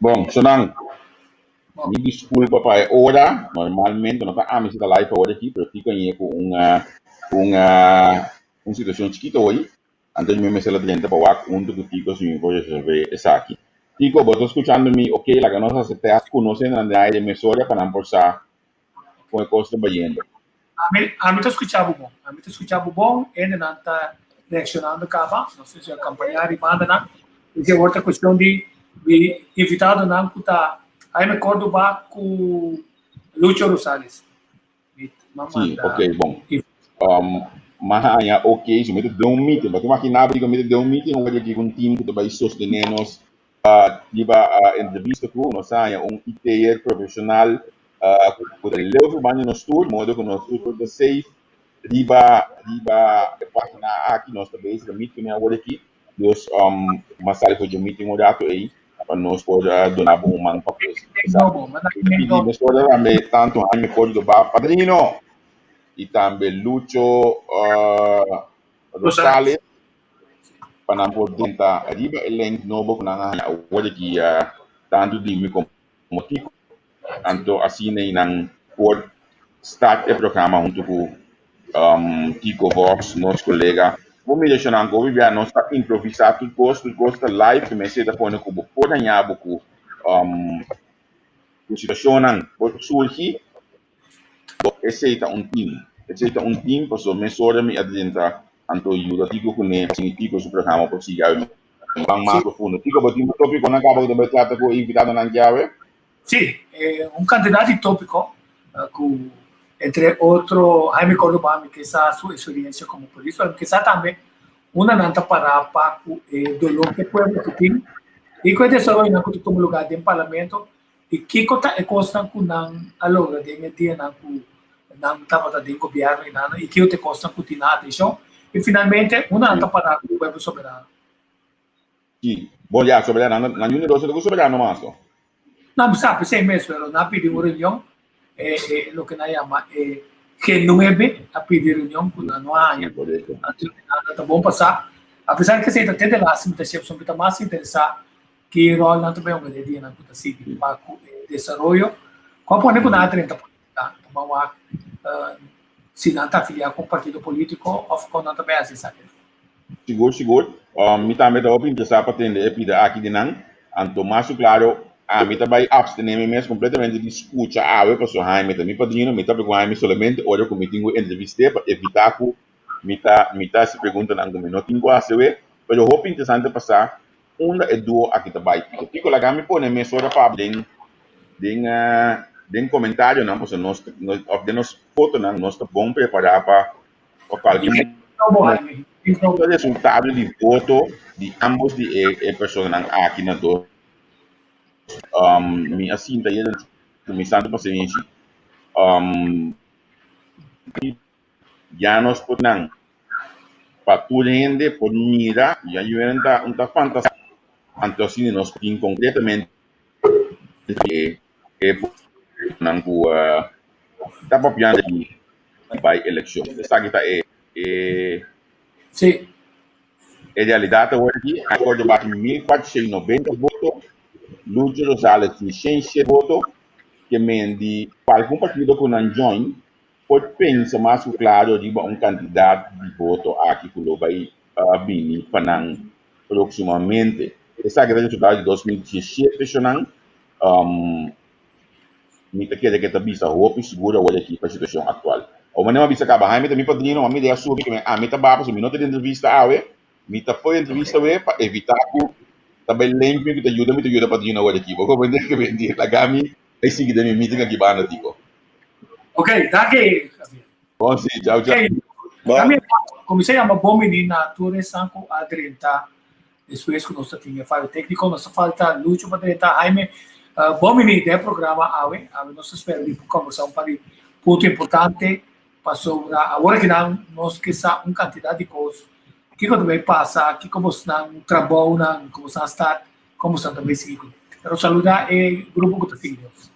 Bon, Sonan, mi disculpa pa e ora. Normalmente no ta ami si ta live awor aki, pero Tico a ku un un un situacion chikito hoy. Anto mi mester a drenta pa wak hunto ku Tico si mi por resolve esaki. Tico, bo ta scuchando mi? Ok, laga nos haci test ku nos hendenan den aire mesora pa nan por sa kon e kos ta bayendo. Ami, ami ta skucha bo bon. Ami ta skucha bo bon, hendenan ta reakshonando kaba. Nos tin su akampañá riba bandanan. Esei awor ta kuestion di di invitadonan ku ta Jaime Cordoba ku Lucho Rosales. Mi m'a Sí, manda ok, bon. Um, m'a haña ok, si mi ta den un meeting, bo ta imaginá bo di ku mi ta den un meeting awor aki ku un team ku ta bai sostené nos Riba entrevista ku nos a haña un IT'er profeshonal ku ta leu verband di nos tur, modo ku nos tur por ta safe riba riba e página aki. Nos ta bezig ta meet kuné awor aki, dus mas sali for dje meeting un rato ei pa nos por duna bo un man pa kos esaki. Pidi mesora tambe tantu Jaime Cordoba, padrino, i tambe Lucho Rosales. pa nan por drenta riba e link nobo ku nan a haña awor di tantu di mi komo Tico. Anto asina ei nan por start e programa huntu ku Tico Vos, nos kolega. Bo mira shonnan ku hopi bia nos ta improvisá tur kos, tur kos ta live, ku mester ta pone ku bo por haña bo ku ku situashonnan por surgi. Esei ta un team. Esei ta un team pasobra mesora mi a drenta anto yuda Tico kuné asina Tico su programa por sigui awe ban mas profundo. Tico bo tin bo tópikonan kaba ku ta bai trata ku e invitadonan ki awe? Sí, un kantidat di tópiko ku entre otro Jaime Cordoba mi ke sa su eksperiencia komo polis pero mi ke sa tambe unda nan ta pará pa ku e doló ku e pueblo ku tin i ku e desaroyonan ku ta tuma lugá den parlamento. I kiko ta e kosnan ku nan a logra den e dianan ku nan tabata den gobièrnu i nan i kiko ta e kosnan ku tin nan atenshon? I finalmente, unda nan ta pará ku pueblo soberano? Sí. Bon, ya, soberano, nan, nan yu negocio ta ku soberano mas, no? Nan sa, p'esei mes, pero nan a pidi un reunion, e, e, loke nan yama e G9 a pidi reunion ku nan no a haña. Korekto. Anto, nan ta bon pasá. Apesar ku esei ta te de laatste, mi ta shepson mi ta mas interesá Ki ròl nan ta bai hunga den e dianan ku ta sigui pa ku e desaroyo? Ku a pone ku nan a drenta polítika? Ta ban wak si nan ta afiliá ku un partido polítiko òf kon nan ta bai hasi esaki? Sigur, sigur. Mi tambe ta hopi interesá pa tende e pida aki di nan. Anto mas ku klaro, ami ta bai abstené mi mes kompletamente di skucha awe pasobra Jaime ta mi padrino. Mi ta papia ku Jaime solamente ora ku mi tin ku entrevist'é pa evitá ku mi ta mi ta hasi preguntanan ku mi no tin ku hasi awe. Pero hopi interesante pa sa Unda e duo aki ta bai? Kiko kiko laga mi pone mesora pa den den den comentarionan pasobra nos of den nos fotonan nos ta bon prepara pa pa cualke momento resultado di voto di ambos di e e personanan aki na dos mi a sinta yera cu mi santo pasenshi Ya nos por nan pa tur hende por mira, ya yu hende ta un ta fantasia, anto asina nos tin concretamente e e nan cu ta papiando di bay eleccion. Esaki ta e e Sí. E realidad awor aki, Cordoba tin 1490 voto, Lucho Rosales tin 107 voto, ke men di cualke un partido cu nan join Por pensa mas ku klaro riba un kantidat di voto aki ku lo bai bini pa nan próksimamente. Esaki ta resultado di 2017 shonnan. Mi ta kere ke ta bisa hopi sigur awor aki pa situashon aktual. Awor manera mi a bisa kaba, Jaime ta mi padrino, mami idea subi ke ami ta ba pasobra mi no ta di entrevista awe, mi ta fo'i entrevista awe pa evitá ku ta bai link mi ku ta yuda mi ta yuda padrino awor aki. Bo comprende ke mi di laga mi bai sigui den mi meeting aki banda tipo. Ok, danki Javier. Bon si, chao chao. Ok, Bon. Kuminsá yama bon bini na tur esnan ku a drenta despues ku nos ta tin e fallo tékniko. Nos ta falta Lucho pa drenta. Jaime, bon bini den e programa awe. Awe nos ta spera di por kombersá un par di punto importante pasobra awor akinan nos ke sa un kantidat di kos. Kiko ta bai pasa, kiko bosnan trabounan, ku bosnan start, kon bosnan ta bai sigui kuné. Pero saluda e grupo ku ta sigui nos.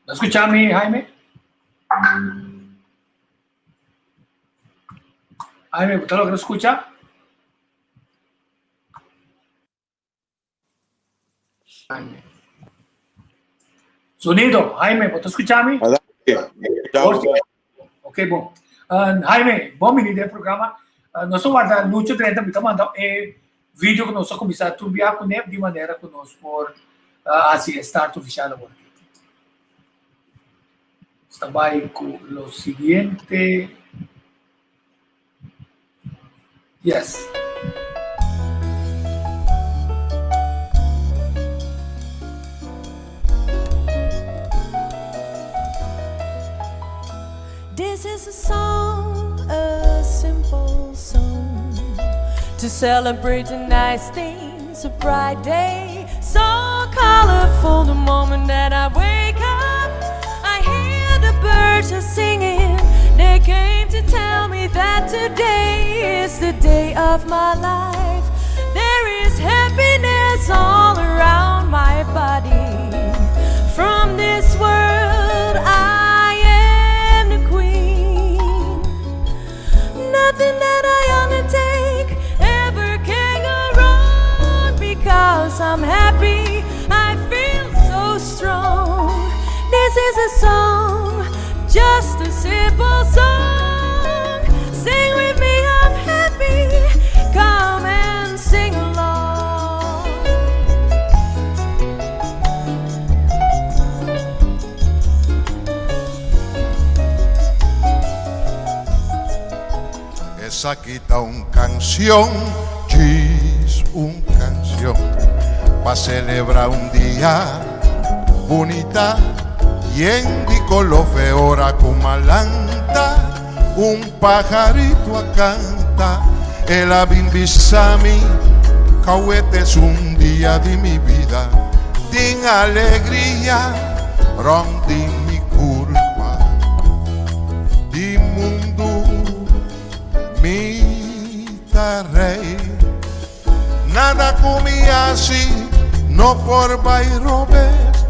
¿No escucha mi, Jaime? Jaime, ¿usted lo que no escucha? Jaime. Sonido, Jaime, bo ta skucha mi? Ok, bon. Jaime, bon bini den programa. Nos ta warda Lucho drenta, mi ta manda e video ku nos a kuminsá tur bia kuné di manera ku nos por hasi e start ofisial awor. Nos ta bai ku lo siguiente. Yes. This is a song, a simple song To celebrate the nice things, a bright day So colorful the moment that I wake up I hear the birds are singing They came to tell me that today is the day of my life There is happiness all around my body From this world I am the queen Nothing that I undertake ever can go wrong Because I'm happy, I feel so strong This is a song, just a simple song Sing with me, I'm happy, come and sing along Esaki ta un canción, djis un canción, pa celebra un dia bunita, yen di color fe ora cu malanta, un pajarito a canta, el a bin bisa mi, Cauete es un dia di mi bida, tin alegria rond di mi curpa, di mundu mi ta rey. Nada cu mi haci no por bay robes,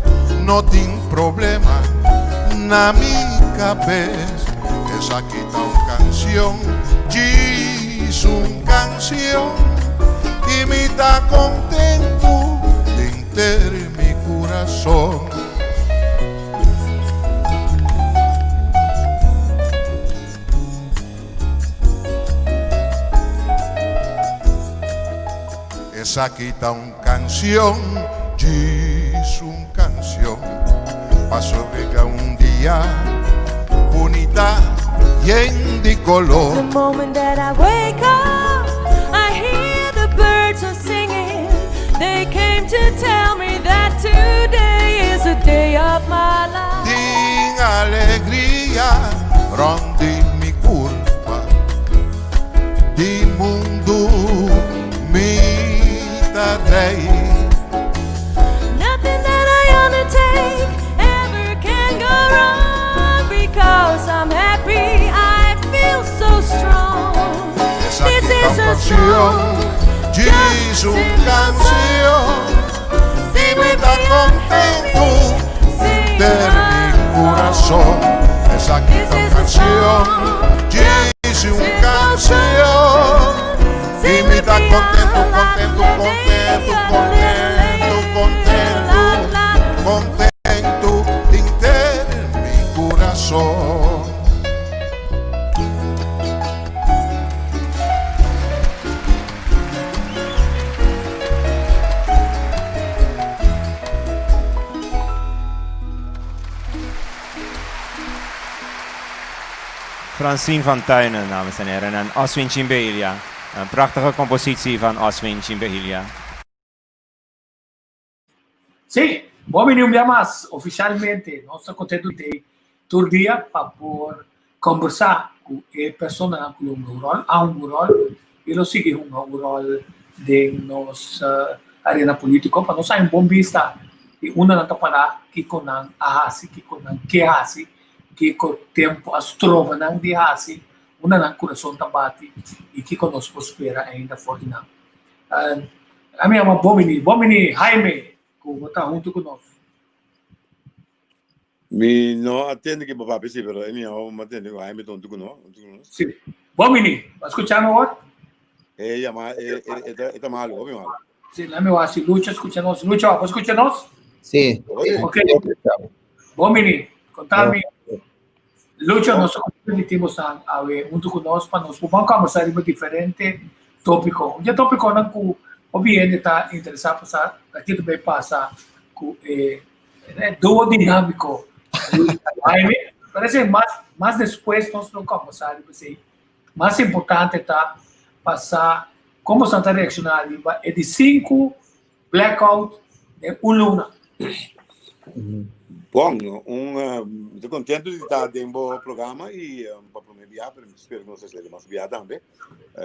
no tin problema na mi cabes. Esaki ta un cancion, djis un cancion, y mi ta contento denter mi curason. Esaki ta un canción, djis un canción, pa sobrega un dia bunita yen di color. The moment that I wake up, I hear the birds are singing. They came to tell me that today is the day of my life. Tin alegria rond di mi curpa, di mundu mi ta rey. Nothing that I undertake ever can go wrong because I'm happy, I feel so strong. Esaki This ta is un a canción, song, djis just a un simple canción. song. Y Sing mi with ta me, I'm contento happy. Sing denter mi along. corazón. Esaki This ta un is a canción, song, just djis a un simple canción. song. Y Sing mi with ta me, contento, la contento, la contento, la contento, contento, la la la. contento denter mi corazón. Francine van Tuinen, dames en heren, en Oswin Chimbelia. Een prachtige compositie van Oswin Chimbelia. Sí, bon bini un bia mas. Oficialmente nos ta contento di tur dia pa por combersa cu e personanan cu lo hunga un rol, a hunga un rol y lo sigui hunga un rol den nos arena politico pa nos haña un bon bista di unda nan ta para, kico nan a haci, kico nan ke haci, kico tempo a stroba nan di haci, unda nan curason ta bati y kico nos por spera ainda for di nan. Ami yama Bomini, Bomini Jaime, ku bo ta huntu ku nos. Mi no a tende ki bo papia si, pero anyhow mi a tende ku Jaime ta huntu ku no, huntu ku nos. Si. Bomini, bo a skucha mi awor? E yama, e, e, e ta, e ta malu, hopi malu. Si, laat mi wak si Lucho skucha nos. Lucho, bo skucha nos? Si. Ok. Bon bini. Kontami. Lucho, nos permitimos nan awe huntu ku nos pa nos por ban kombersá riba diferente tópiko. Un di e tópikonan ku hopi hende ta interesá pa sa ta kiko ta bai pasa ku e duo dinámiko Lucho ku Jaime. Parece mas mas despues nos lo kombersá riba esei. Mas importante ta pa sa kon boso ta reakshoná riba e di sinku blackout den un luna. Bon, un mi ta contento di ta den bo programa y pa prome bia, pero mi ta spera cu nos ta haci mas bia tambe.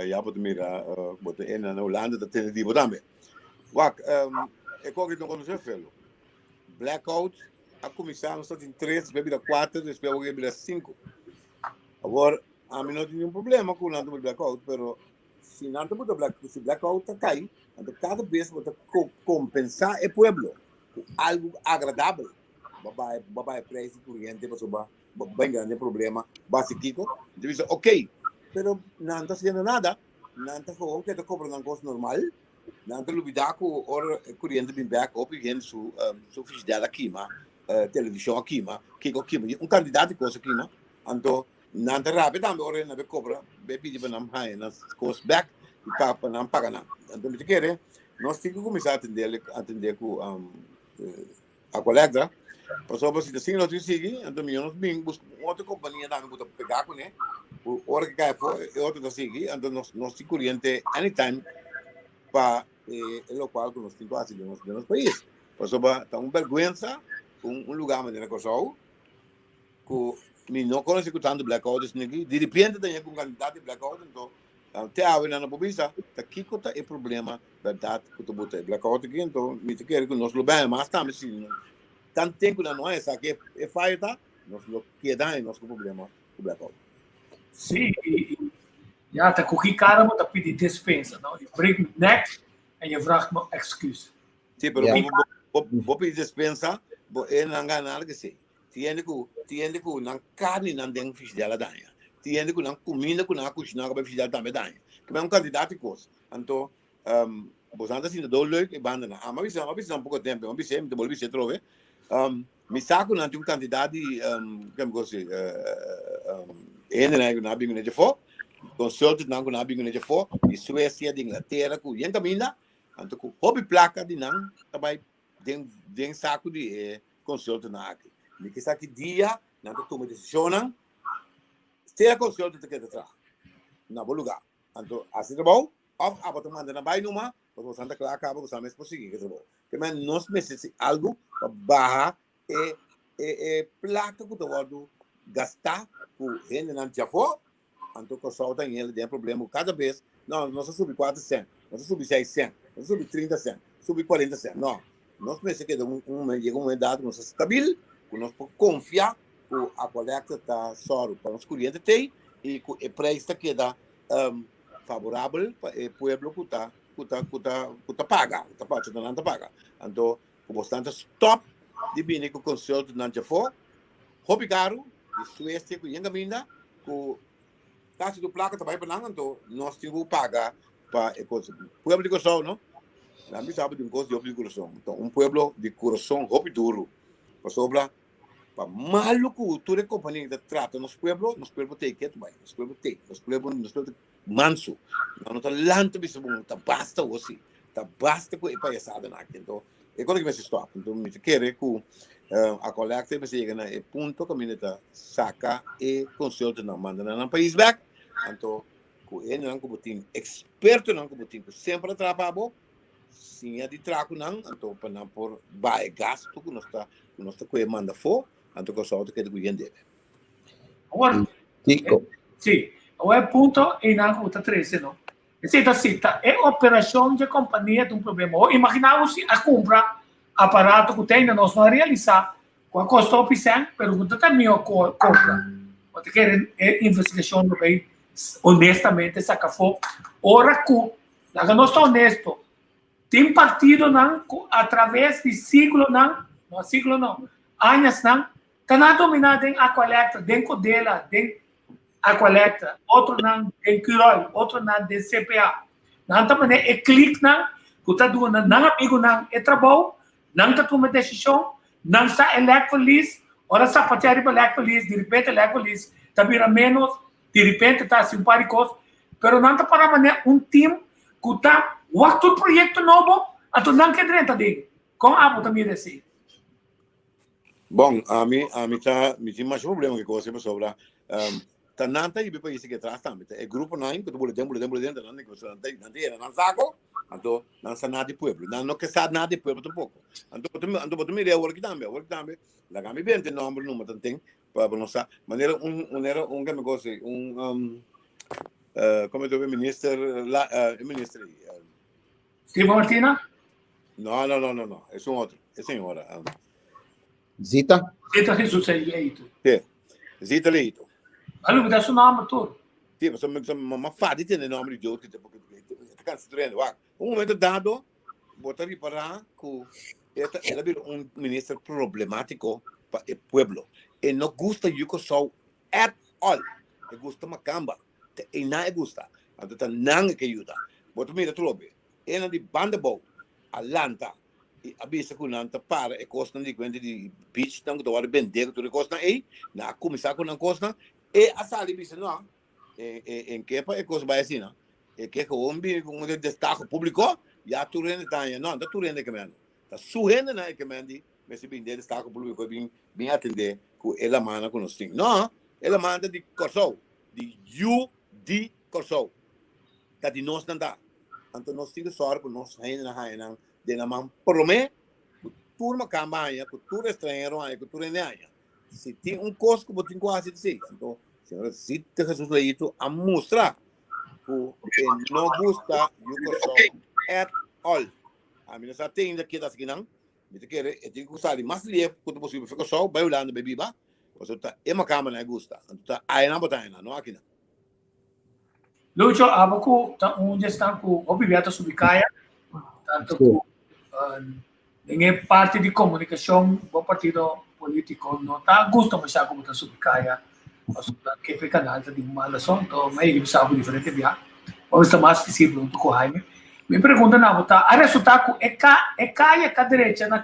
Ya bo ta mira bo ta ena na Hulanda ta tende di bo tambe. Wak, e koki no conoce velo. Blackout a cuminsa, nos ta tin tres, despues bira cuater, despues awor bira cinco. Awor, ami no tin ningun problema ku nan ta buta blackout, pero si nan ta buta black, si blackout ta kai, anto kada bes bo ta kompensá e pueblo ku algu agradabel. Bo bai, bo bai preis di kuriente pasobra bo bai grande problema, bo hasi kiko? Bo ta bisa ok, pero nan ta hasiendo nada, nan ta gewoon keda kobra nan kos normal, nan ta lubida ku ora e kuriente bin bek hopi hende su su frijidèr a kima, televishon a kima, kiko a kima, un kantidat di kos a kima, anto nan ta rabia tambe ora nan be kobra, be pidi pa nan haña nan kos bek i pa pa nan paga nan. Anto mi ta kere nos tin ku kuminsá atendé atendé ku Aqualectra, pasobra si ta asina nos tin sigui, anto mihó nos bin buska un otro kompania tambe ku ta pegá kuné, ku ora ke kai afó e otro ta sigui, anto nos nos tin kuriente anytime pa e lokual ku nos tin ku hasi den nos den nos pais. Pasobra ta un bèrgwensa un un lugá manera Kòrsou ku mi no konosé ku tantu blackout esaki aki, diripiente ta yega un kantidat di blackout anto te awe nan no por bisa ta kiko ta e problema bèrdat ku ta bota e blackout aki, anto mi ta kere ku nos lo bèn mas tambe si tanten ku nan no haña sa ke e fayo ta nos lo keda haña nos ku problema ku blackout. Sí, i ya ta ku ki kara bo ta pidi despensa no? Je breekt mijn nek en je vraagt me excuus. Sí, pero bo bo pidi despensa bo e nan gana algu esei. Tin hende ku tin hende ku nan karni nan den frijidèr a daña. Tin hende ku nan kuminda ku nan a kushiná ku bai frijidèr tambe a daña. Ke men un kantidat di kos. Anto boso ta sinti dor leuk e bandanan. Ami a bisa mi a bisa nan poko tempu, mi a bis'é, mi ta bolbe bis'é atrobe. Mi sa ku nan tin un kantidat di ke mi kosi hendenan ku nan a bin kuné djafó, consultantnan ku nan a bin kuné djafó, di Suesia, di Inglatera, ku yen kaminda. Anto ku hopi plaka di nan ta bai den den saku di e consultantnan aki. Mi ke sa ki dia nan ta tuma desishonnan, sea consultant ta keda traha na bo lugá. Anto hasi trabou òf abo ta manda nan bai numa pasobra boso ta kla kaba boso mes por sigui ku e trabou. Ke men nos mester hasi algu pa baha e e e plaka ku ta wòrdu gastá ku hendenan djafó. Anto Kòrsou ta hende den problema ku kada bes, no, nos a subi kuater sènt, nos a subi seis sènt, nos a subi trinta sènt, subi kuarenta sènt. No, nos mester keda un un yega un edat ku nos ta stabil, ku nos por konfia ku Aqualectra ta sòru pa nos kuriente t'ei i ku e preis ta keda favorabel pa e pueblo ku ta ku ta ku ta ku ta paga, ku ta paga, nan ta paga. Anto ku bosnan ta stòp di bini ku konsultnan djafó, hopi karu di Suecia ku yen kaminda ku kasi tur plaka ta bai pa nan anto nos tin ku paga pa e kos. Pueblo di Kòrsou no, nan bisa bo di un kos di hopi di kurason. Anto un pueblo di kurason hopi duru pasobra pa malu ku tur e kompania ta trata nos pueblo, nos pueblo ta ketu bai, nos pueblo ta, nos pueblo nos pueblo ta mansu. Nan no ta lanta bisa bo ta basta awosi, ta basta ku e payasadanan aki. Anto e kos aki mester stòp. Anto mi ta kere ku Aqualectra mester yega na e punto kaminda ta saka e konsultonan manda nan nan pais bèk. Anto ku hendenan ku bo tin, ekspertonan ku bo tin ku semper a traha pa bo, siña di traha ku nan anto pa nan por baha e gastu ku nos ta ku nos ta kohe manda afó, anto Kòrsou ta keda ku yen debe. Awor, Kiko? Sí, awor e punto einan ku bo ta trese no. Esei ta si ta e operashon dje kompania ta un problema. Awor imaginá bo si a kumpra aparato ku te ainda nos no a realisá ku a kosta hopi sèn pero ku ta ta mihó kompra. Bo ta kere e investigashon lo bai honestamente saka afó ora ku laga nos ta honesto tin partidonan ku atraves di siglonan, no siglo no, añasnan ta na dominá den Aqualectra, den Codela, den Aqualectra, otronan den Curoil, otronan den CPA. Nan ta manera e kliknan. ku ta duna nan amigunan e trabou, nan ta tuma desishon, nan sa e lèkverlies, ora sapatea riba lèkverlies, diripente lèkverlies ta bira ménos, diripente ta hasi un par di kos, pero nan ta para manera un tim ku ta wak tur proyekto nobo, anto nan ke drenta den. Kon abo ta mira esei? Bon, ami, ami ta, mi tin masha problema ku e kos ei pasobra ta nan ta hiba e pais aki atras tambe. Ta e gruponan ku ta bula den, bula den, bula den, ta nan ta nan ta nan ta yena nan sako, anto nan sa nada di pueblo. Nan no ke sa nada di pueblo tampoko. Anto bo ta anto bo ta mira awor aki tambe, awor aki tambe, laga mi bente nomber numa tanten pa bo no sa. Manera un manera un kende kos ei, un komo e minister la e minister ei. Steven Martina? No, no, no, no, no. Es un otro. E señora. Um. Zita? Zita Jesus Leito. Sí. Zita Leito. Alo, me da su nombre todo. Sí, maar ma ma fadi tiene nombre de Dios, porque te cansa treinando. Wak, un momento dado, bota reparar que esta era un ministro problemático para el pueblo. E no gusta Yuko Sou at all. E gusta Macamba. E na e gusta. Anto ta nan ke yuda. Bo ta mira trobe. Enan di Bandabou a lanta i a bisa ku nan ta para e kosnan di kuenta di beachnan ku ta wòrdu bendé ku tur e kosnan ei. Nan a kuminsá ku nan kosnan. E a sali bisa no, e e en ke pa e kos bai asina. E ke gewoon bini ku un destaho públiko, ya tur hende ta haña. No, no ta tur hende ke mende. Ta su hendenan e ke mende mester bini den destaho públiko i bin bin atendé ku e lamannan ku nos tin. No, e laman ta di Kòrsou, di yu di Kòrsou. Ta di nos nan ta. Anto nos tin ku sòru ku nos hendenan haña nan den nan man promé ku tur makamba haña, ku tur estranhero haña, ku tur hende haña. Si tin un kos ku bo tin ku hasi ta esei. Anto señora Zita Jesus Leito a mustra ku e no gusta yu Kòrsou at all. Ami no sa te ainda ke ta hasi kinan. Mi ta kere e tin ku sali mas lief ku ta posibel for Kòrsou bai Hulanda bai biba pasobra ta e makambanan e gusta. Anto ta ayanan bo ta haña nan, no akinan. Lucho, abo ku ta un di esnan ku hopi bia ta subi kaya, tanto ku den e parti di komunikashon bo partido polítiko no ta gusta masha ku bo ta subi kaya, pasobra kepe kanal ta di un mal rason, anto mi a yega bisa bo diferente bia, bo mester mas visibel huntu ku Jaime. Mi pregunta na bo ta, a resulta ku e ka e kaya ka drecha na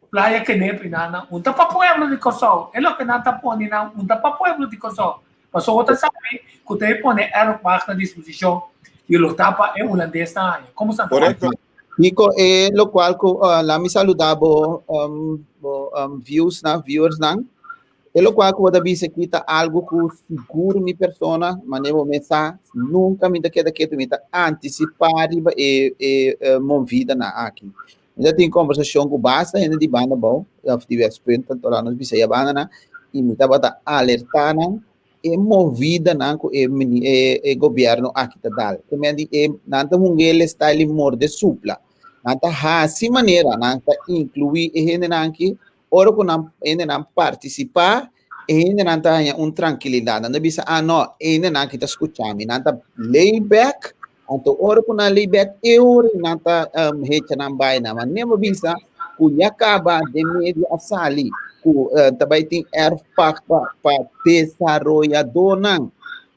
Playa Kenepi nan nan un ta pa pueblo di Kòrsou. E loke nan ta pone nan un ta pa pueblo di Kòrsou. Pasobra bo ta sabi ku ta e pone erfpacht na disposishon i lo ta pa e hulandesnan haña. Komo sa ta Korekto. Nico, e lokual ku la mi saluda bo bo views nan, viewers nan. E lokual ku bo ta bisa aki ta algu ku sigur mi persona, manera bo mes sa, nunka mi ta keda ketu, mi ta antisipá riba e e movidanan aki. Mi ta tin kombersashon ku basta hende di banda bou, òf di Westpunt, tantu ora nos bisa e bandanan, i mi tabata alertá nan e movidanan ku e e gobièrnu aki ta dal. Ke men di e nan ta hunga el style di morde supla. Nan ta hasi manera, nan ta inkluí e hendenan aki, ora ku nan hendenan partisipá, e hendenan ta haña un trankilidat. Nan ta bisa, ah no, e hendenan aki ta skucha mi. Nan ta lay back, anto ora ku nan lay back, e ora nan ta um, hecha nan baina. Ma never bisa ku ya kaba den medio a sali ku uh, ta bai tin erfpacht pa, pa desaroyadornan.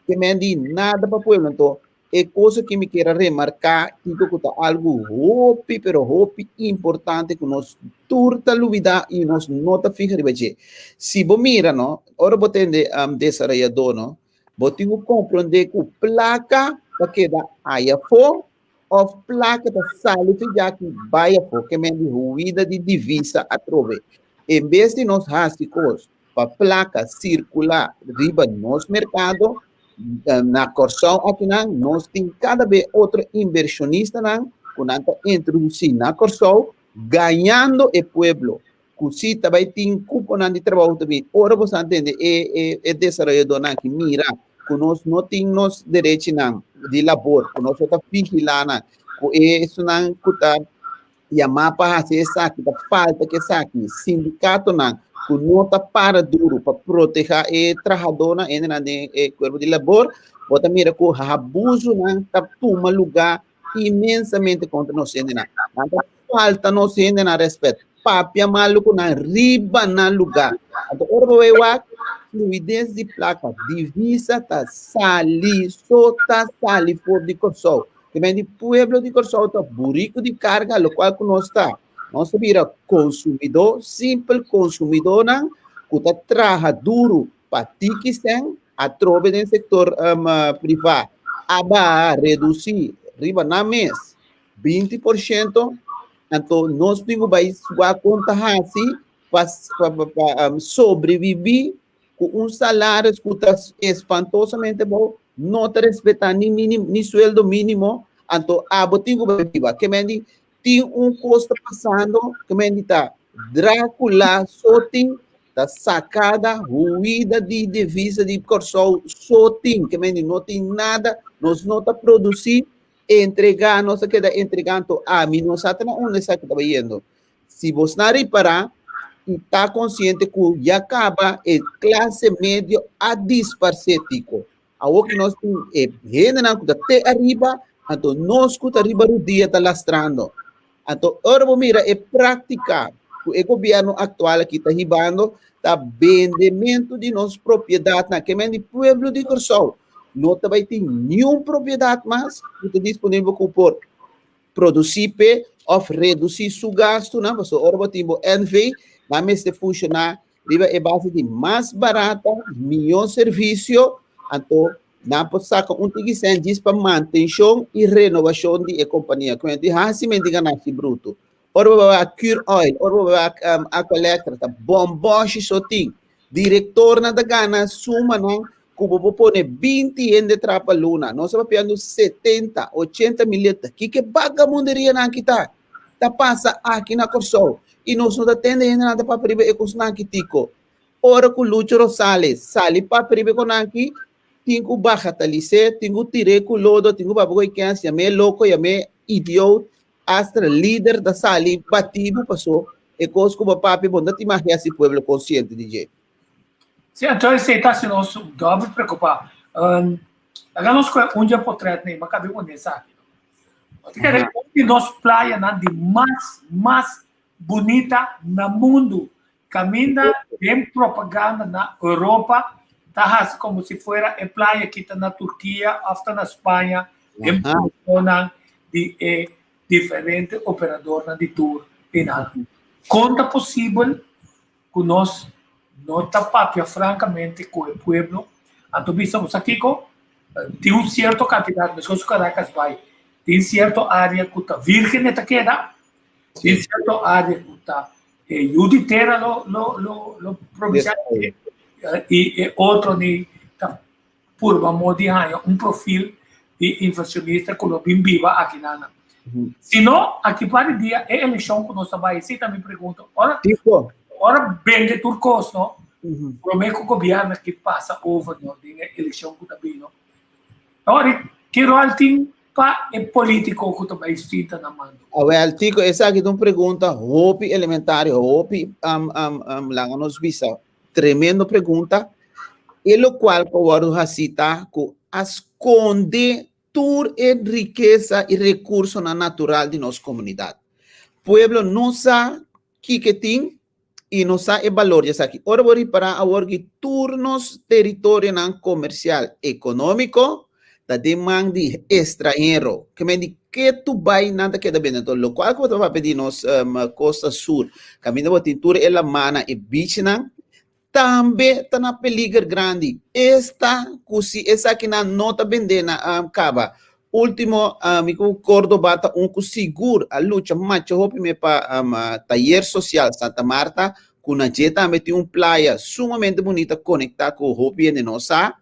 Ke men di nada pa pueblo. Anto, E kos aki mi kier a remarká kiko ku ta algu hopi pero hopi importante ku nos tur ta lubidá i nos no ta fiha riba dje. Si bo mira no, ora bo tende desarayadó no, bo tin ku komprondé ku plaka ta keda aya afó òf plaka ta sali fi djaki bai afó, ke men di huida di divisa atrobe. En bes di nos hasi kos pa plaka sirkulá riba nos merkado, na Kòrsou akinan nos tin kada be otro invershonistanan ku nan ta introdusí na Kòrsou gañando e pueblo ku si ta bai tin kuponan di trabou ta bin. Ora bo sa tende e e e desaroyadónan aki mira ku nos no tin nos derechinan di labor, ku nos no ta vigilá nan, ku e esunnan ku ta yamá pa hasi esaki, ta falta ku esaki, sindikatonan ku no ta para duru pa protehá e trahadónan, hendenan den e kuerpo di labor, bo ta mira ku abusunan ta tuma lugá inmensamente kontra nos hendenan. Nan ta falta nos hendenan rèspèt, papia malu ku nan riba nan lugá. Anto ora bo bai wak, fluides di plaka, divisa ta sali, so ta sali for di Kòrsou. Ke men di pueblo di Kòrsou ta buriku di karga, lokual ku nos ta. Nos ta bira konsumidó, simpel konsumidónan ku ta traha duru pa tiki sèn atrobe den sektor privá a baha, redusí riba nan mes 20%, anto nos tin ku bai wak kon ta hasi pa pa sobreviví ku un salaris ku ta espantosamente bou, no ta respetá ni minim, ni sueldo mínimo, anto abo tin ku bai biba. Ke men di tin un kos ta pasando, ke men di ta Drákula so tin, ta sakada, huida di divisa di Kòrsou so tin, ke men di no tin nada, nos no ta produsí, entregá, nos ta keda entregá, anto ami no sa ta na unda esaki ta bayendo. Si bosnan ripará i ta konsiente ku ya kaba e klase medio a disparsé tiko. Awor ku nos tin e hendenan ku ta te ariba, anto nos ku ta riba rudia ta lastrando. Anto ora bo mira e práktika ku e gobièrnu aktual aki ta hibando, ta bendementu di nos propiedatnan. Ke men di pueblo di Kòrsou no ta bai tin niun propiedat mas ku ta disponibel ku por produsí p'e òf redusí su gastunan, pasobra ora bo tin bo NV, nan mester funshoná riba e base di mas barata, mihó servisio, anto nan por saka un tiki sèn djis pa mantenshon i renovashon di e kompania. Ku di hasi men di ganashi bruto. Ora bo bai wak Curoil, ora bo bai wak Aqualectra, ta bòmbòshi so tin. Direktornan ta gana sumanan ku bo por pone 20 hende traha pa luna. Nos ta papiando 70, 80 mil liter. Kiko e bagamunderianan aki ta? Ta pasa aki na Kòrsou. I nos no ta tende hendenan ta papia riba e kosnan aki tiko. Ora ku Lucho Rosales sali papia riba e kosnan aki, tin ku bagatalis'é, tin ku tir'é ku lodo, tin ku papia ku e kens, yam'é loko, yam'é idioot, Hasta lider ta sali batibu paso e kos ku bo papia bo no ta imaginá si pueblo konsiente di dje. Sí, anto esei ta hasi nos dòbel preokupá. Laga nos kohe un dje potret nei, mi a kabi pone esaki. Bo ta kere un di nos playanan di mas, mas bunita na mundu. Kaminda den propaganda na Europa ta hasi komo si fuera e playa aki ta na Turkia òf ta na Spaña den promoshonnan di e diferente operadornan di tur einan. Kon ta posibel ku nos no ta papia frankamente ku e pueblo? Anto bisa bo sa kiko? Tin un sierto kantidat, meskos ku Caracas bai, tin sierto área ku ta virgen e ta keda, tin sierto área ku ta E yu di tera lo lo lo lo provincial y e otro ni ta purba mo di haña un profil di inversionista ku lo bin biba aki nan. Si no, aki par di dia e elekshon ku nos ta bai, esei ta mi pregunta. Ora Tipo. ora bende tur kos no, promé ku gobièrnu aki pasa over no den e elekshon ku ta bini no. Ora ki ròl tin pa e politico cu ta bay sinta na mando? Awel, Tico, esaki ta un pregunta hopi elementario, hopi, um, um, um, laga nos bisa, tremendo pregunta. E locual cu a wordo haci ta cu a sconde tur e rikesa y recursonan natural di nos comunidad. Pueblo no sa kiko tin i nos sa e balor di esaki. Ora bo ripará awor ki tur nos teritorionan komersial ekonómiko ta den man di estranhero. Ke men di ketu bai nan ta keda bende. Enton lokual ku bo ta papia di nos kosta sur, kaminda bo tin tur e lamannan, e bichnan, tambe ta na peliger grandi. Esta ku si esakinan no ta bende na kaba. Ultimo mi ku Cordoba ta un ku sigur a lucha macho hopi me pa Taller Social Santa Marta ku na dje tambe tin un playa sumamente bunita konekta ku hopi hende no sa.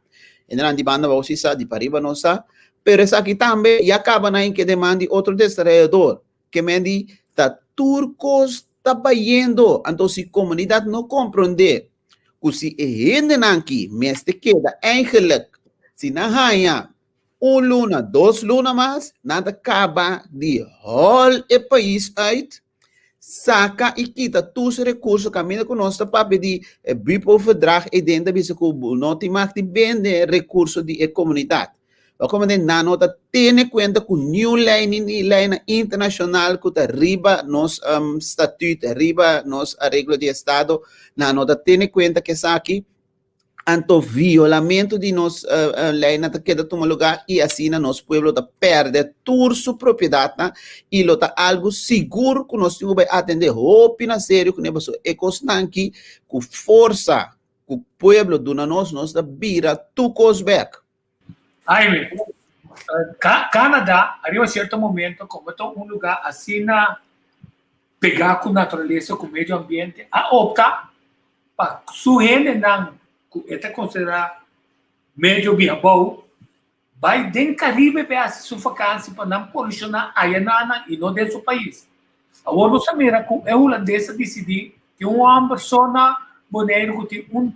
Hendenan di banda abou si sa, di pariba no sa. Pero esaki tambe ya kaba nan ke den man di otro desarrollador. Ke men di ta tur kos ta bayendo. Anto si komunidat no komprondé ku si e hendenan ki mester keda eigenlijk si nan haña Un luna, dos luna mas, nan ta kaba di hòl e pais uit, saka i kita tur su rekurso kaminda ku nos ta papia di e Bupo-verdrag ei den ta bisa ku no tin mag di bende rekurso di e komunidat. Bo komprende? Nan no ta tene kuenta ku niun lei ni ni leinan internashonal ku ta riba nos statuut, riba nos areglo di estado, nan no ta tene kuenta ku esaki. Anto violamentu di nos leinan ta keda tuma lugá i asina nos pueblo ta pèrdè tur su propiedatnan i lo ta algu sigur ku nos tin ku bai atendé hopi na serio kuné pasobra e kosnan aki ku forsa ku pueblo duna nos, nos ta bira tur kos bèk. Jaime, Canada ariba cierto momento como ta un lugar asina pegá ku naturalesa, ku medio ambiente, a opta pa su hendenan ku e ta konsiderá medio biabou bai den Karibe pa e hasi su vakansi pa nan polushoná ayanan i no den su pais. Awor nos a mira ku e hulandes a disidí tin un hòmber so na Boneiru ku tin un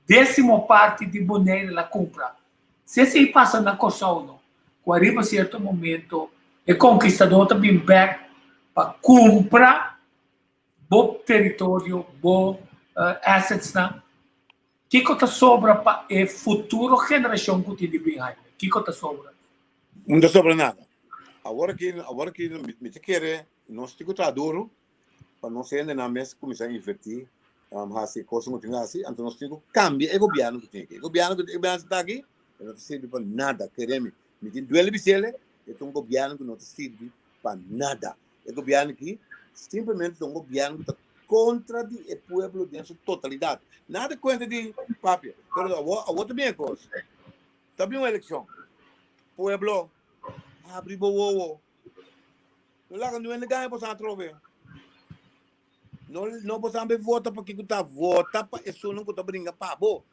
désimo parti di Boneiru el a kumpra. Si esei pasa na Kòrsou no, ku ariba sierto momento e konkistadó ta bin bèk pa kumpra bo teritorio, bo assetsnan, kiko ta sobra pa e futuro generashon ku tin di bin, Jaime? Kiko ta sobra? No ta sobra nada. Awor aki, awor aki mi ta kere nos tin ku traha duru pa nos hendenan mes kuminsá invertí, hasi e kosnan ku tin ku hasi, anto nos tin ku kambia e gobièrnu ku tin aki. E gobièrnu ku e gobièrnu ku ta aki e no ta sirbi pa nada, kere mi. Mi tin duele bis'el, e ta un gobièrnu ku no ta sirbi pa nada. E gobièrnu aki simplemente ta un gobièrnu ku ta kontra di e pueblo den su totalidat. Nada kuenta di papia, pero awor awor ta bin e kos. Ta bin un elekshon. Pueblo, habri bo wowo. No laga niun hende gaña boso atrobe. No, no boso be vota pa kiko ta. Vota pa esunnan ku ta bringa pa bo.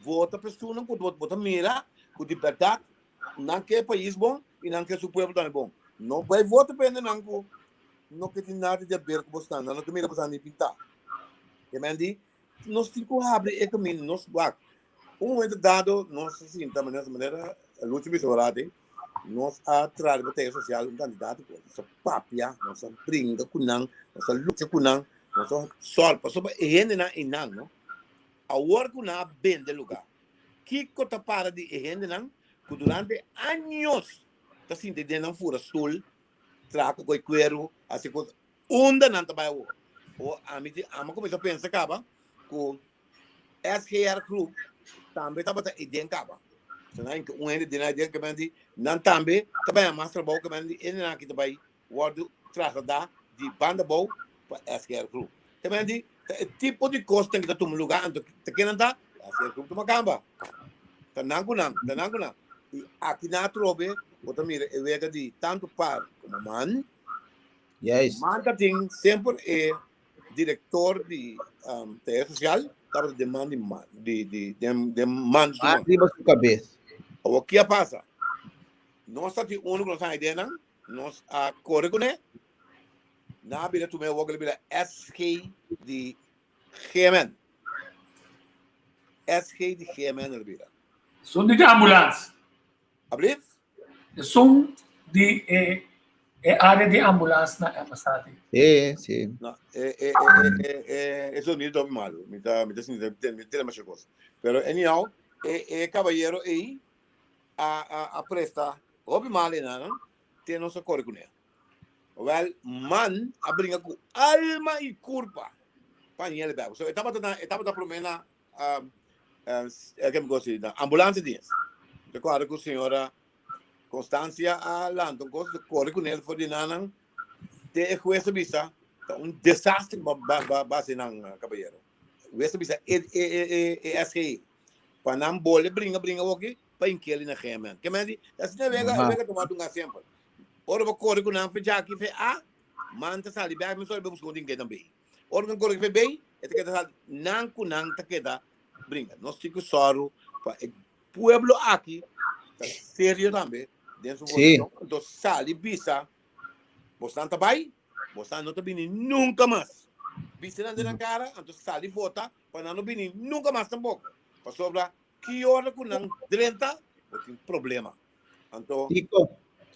Vota pa esunnan ku bo ta mira ku di bèrdat nan ke e pais bon i nan ke su pueblo tambe bon. No bai vota pa hendenan ku no ke tin nada di aber ku boso. Nan no ta mira boso ni pintá. Ke men di, nos tin ku habri e kaminda. Nos wak. Un momento dado nos a sinta manera manera Lucho bisa ora nos a traha riba tele sosial un kandidato ku nos a papia, nos a bringa ku nan, nos a lucha ku nan, nos a sòl pasobra e hendenan einan no awor ku nan a bende lugá kiko ta para di e hendenan ku durante años ta sinti den nan fura stul traha ku koi kueru hasi kos unda nan ta bai awor? Awor ami tin ami a kuminsá pensa kaba ku SGR Group tambe tabata ei den kaba. So nan ke un hende den den ke men di nan tambe ta bai mas trabou ke men di hendenan aki ta bai wordu trasladá di banda bou pa SGR Group. Ke men di ta e tipo di kosnan ku ta tuma lugá anto ta kinan ta SGR Group tuma kamba. Ta nan ku nan, ta nan ku nan. I aki nan atrobe bo ta mira e wega di tantu par komo man. Juist. Man ta tin semper e director di um, taller social tabata den man di man di di den den man su man. Riba su cabes. Awor ki a pasa? Nos ta tin uno ku nos haña ideanan, nos a kore kuné. Nan a bira tumé awor ku el a bira SG di GMN. SG di GMN el a bira. Son di de ambulans. Ablief? Esun di e e área di ambulans na Ambassade. Sí, sí. No, e, e, e, e, e, eso mi topi malo. Mi ta, mi ta sinti, mi ta demasiado cosa. Pero anyhow, e, e caballero ei a, a, a presta hopi mal en nan, te nos a corre con él. Wel, man a bringa cu alma y curpa pa niele bek. So, e tabata na, e tabata prome na, um, um, eh, ke mi cosa, na ambulance dienst. Te acuerdo cu señora Constancia a lanta un cosa, corre con él for di nanan, te e juez a bisa, ta un desastre ba, ba, ba, ba haci nan, eh, caballero. Juez a bisa, e, e, e, e, e SGI, pa nan bole bringa, bringa woki, pa inkeli na GMN. Ke men di, asina wega, wega tomado un exemplo. Ora bo corre cu nan fe jaki fe A, man ta sali bek, mi sorry, bo busca un tin kedan B. Ora nan corre fe B, e ta keda sali, nan cu nan ta keda bringa. Nos tin cu soru pa e pueblo aki ta serio tambe den su votashon. Anto sali bisa, bosnan ta bai, bosnan no ta bini nunka mas. Bisa nan den nan kara, anto sali vota pa nan no bini nunka mas tampoko. Pasobra ki ora ku nan drenta, bo tin problema. Anto,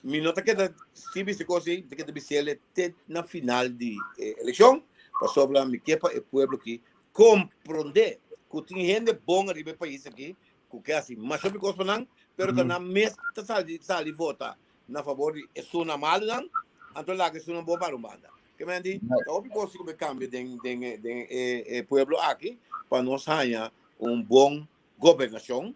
mi no ta keda si bisa kos ei, mi ta keda bis'el te na final di e elekshon, pasobra mi ke pa e pueblo aki komprondé ku tin hende bon ariba e pais aki ku ke hasi masha hopi kos pa nan, pero ta nan mes ta sali sali vota na fabor di esunnan malunan, anto laga esunnan bon para un banda. Ke men di, ta hopi kos ku mi kambia den den den e e pueblo aki pa nos haña. Un bon gobernashon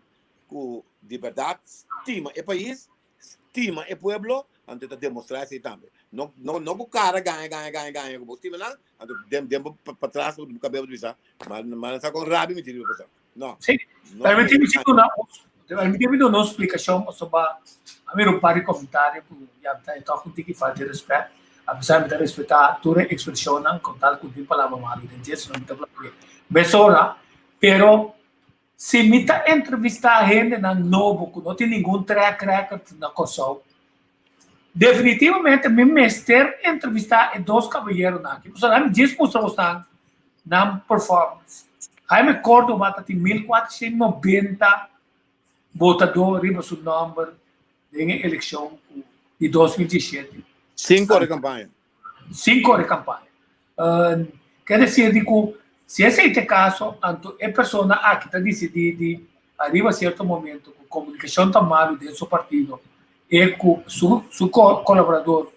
ku di bèrdat stima e pais, stima e pueblo, anto e ta demostrá esei tambe. No, no, no ku kara gaña, gaña, gaña, gaña ku bo stima nan, anto den, den bo patras bo kabes bo ta bisa, ma, ma nan sa kon rabia mi tin riba bo. No. Sí. No, Permití mi duna un, permití mi duna un splikashon pasobra a mira un par di komentario ku ya ta e tòg un tiki falta di rèspèt. Apesar mi ta respetá tur e ekspreshonnan kon tal ku tin palabra malu den dje, sino mi ta papia mesora. Pero si mi ta entrevistá hendenan nobo ku no tin ningun track record na Kòrsou, definitivamente mi mester entrevistá e dos kabayeronan aki. Pasobra mi djis mustra bosnan nan performance. Jaime Cordoba ta tin 1490 botadó riba su nòmber den e elekshon di 2017. Sin kore kampaña. Sin kore kampaña. Ke desir di ku si esei ta e kaso, anto e persona aki ta disidí di ariba sierto momento ku komunikashon ta malu den su partido e ku su su kolaborador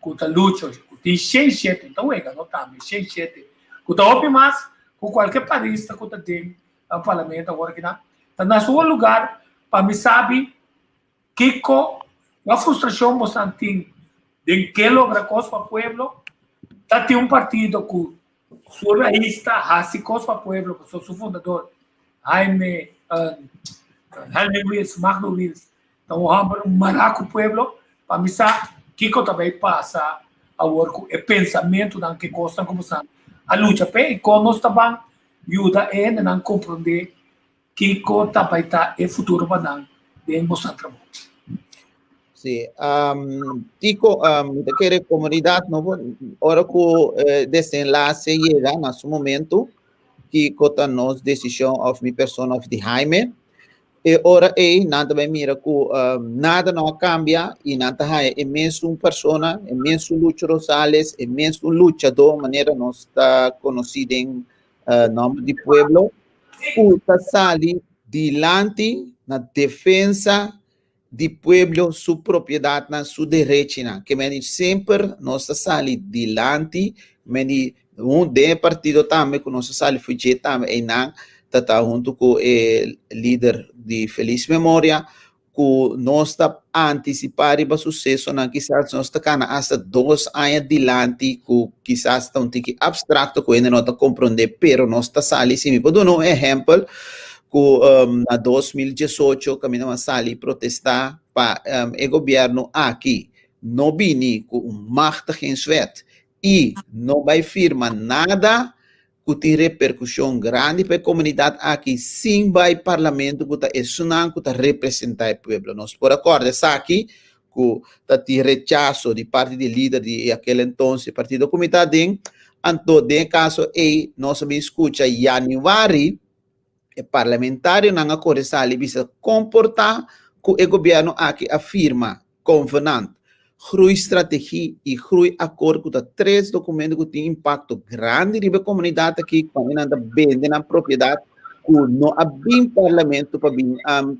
ku ta Lucho ku tin 107, ta wega no tambe 107, ku ta hopi mas ku kualke parista ku ta den parlamento awor akinan, ta na su lugar pa mi sabi Kiko kua frustrashon bosan tin den ke logra kos pa pueblo? Ta tin un partido ku su rais ta hasi kos pa pueblo pasobra su fundador Jaime Jaime Wiels, Magno Wiels ta un hòmber mará ku pueblo. Pa mi sa kiko ta bai pasa awor ku e pensamentunan ku e kosnan ku bosan a lucha p'e i kon nos ta ban yuda e hendenan komprondé Kiko ta bai ta e futuro pa nan den boso trabou? Sí, um, Tico, um, mi ta kere komunidat no ora ku eh, desenlace yega na su momento, kiko ta nos desishon of mi persona of di Jaime, e ora ei nan ta bai mira ku um, nada no a kambia i nan ta haña e mesun persona, e mesun Lucho Rosales, e mesun luchadó manera nos ta konosí den uh, nomber di pueblo, ku ta sali dilanti na defensa di pueblo su propiedatnan, su derechinan. Ke meni semper nos ta sali dilanti, meni un den e partido tambe ku nos a sali for dje tambe einan ta ta huntu ku e lider di felis memoria ku nos ta antisipá riba susesonan, kisas nos ta kana asta dos aña dilanti ku kisas ta un tiki abstrakto ku hende no ta komprondé, pero nos ta sali. Si mi por duna un ehèmpel ku na 2018 kaminda a sali protestá pa e gobièrnu aki no bini ku un machtigingswet i no bai firma nada ku tin reperkushon grandi pa e komunidat aki sin bai parlamento ku ta esunnan ku ta representá e pueblo. Nos por a kòrda esaki ku ta tin rechaso di parti di lider di akel entonces partido ku mi ta aden, anto den e kaso ei nos a bin skucha yanüari e parlamentarionan a kore sali bisa komportá ku e gobièrnu aki a firma Convenant, Groeistrategie i Groeiakkoord ku ta tres dokumento ku tin impakto grandi riba e komunidat aki ku nan ta bende nan propiedat ku no a bin parlamento pa bin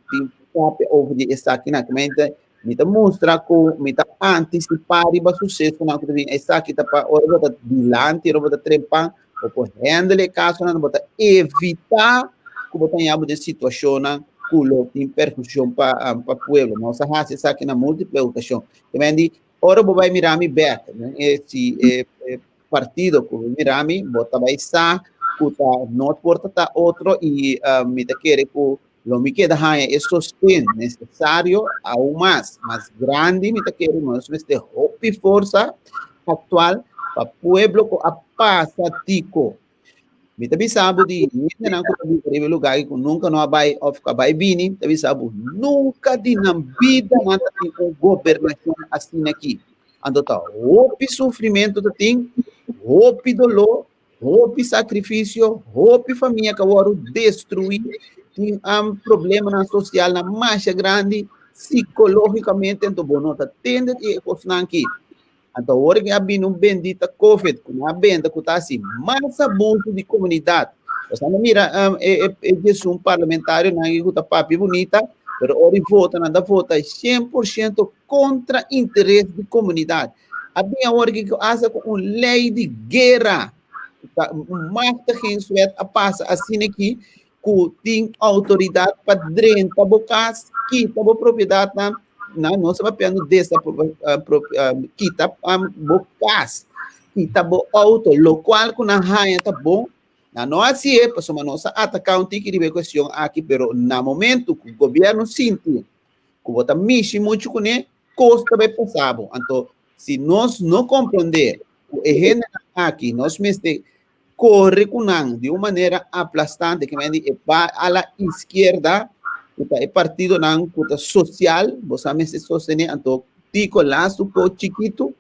bin papia over di esakinan. Kemente mi ta mustra ku mi ta antisipá riba susesonan ku ta bin. Esaki ta pa ora bo ta dilanti, ora bo ta trempan, bo por handle e kasonan, bo ta evitá ku bo ta haña bo den situashonnan ku lo tin perkushon pa pa pueblo. Nos a hasi esaki na múltiple okashon. Te men di, ora bo bai mira mi bèk, e si e partido ku bo mira mi, bo ta bai sa ku ta no por ta ta otro i mi ta kere ku lo mi keda haña e sosten nesesario aun mas, mas grandi mi ta kere nos mester hopi forsa aktual pa pueblo ku a pasa tiko. Mi ta bisa bo di hendenan ku ta biba riba e lugá aki ku nunka no a bai òf ku a bai bini, ta bisa bo nunka di nan bida nan ta tin un gobernashon asina aki. Anto ta hopi sufrimentu ta tin, hopi doló, hopi sakrifisio, hopi famia ku a wòrdu destruí, tin problemanan sosialnan masha grandi, sikológikamente, anto bo no ta tende di e kosnan aki. Anto awor ke a bini un bendita Covid ku nan a benta ku ta hasi mas abuso di komunidat. Pasobra nan a mira um, e, e, e diesun parlamentarionan ku ta papia bunita, pero ora di vota nan ta vota 100% kontra interes di komunidat. A bin awor ke ku hasta ku un lei di guera, ta, un machtigingswet a pasa asina aki. ku tin outoridat pa drenta bo kas, kita bo propiedatnan, nan no sa papiando kita bo kas, kita bo outo, lokual ku nan haña ta bon, nan no hasié pasobra nos a ataká un tiki riba e kuestion aki, pero na momento ku gobièrnu sinti ku bo ta mishi muchu kuné, kos ta bai pasa bo. Anto si nos no komprondé ku e hendenan aki nos mester kore ku nan di un manera aplastante, ke men di e ba a la izquierda, ku ta e partidonan ku ta sosial, bo sa mester sostené, anto Tico lastu ko chikitu,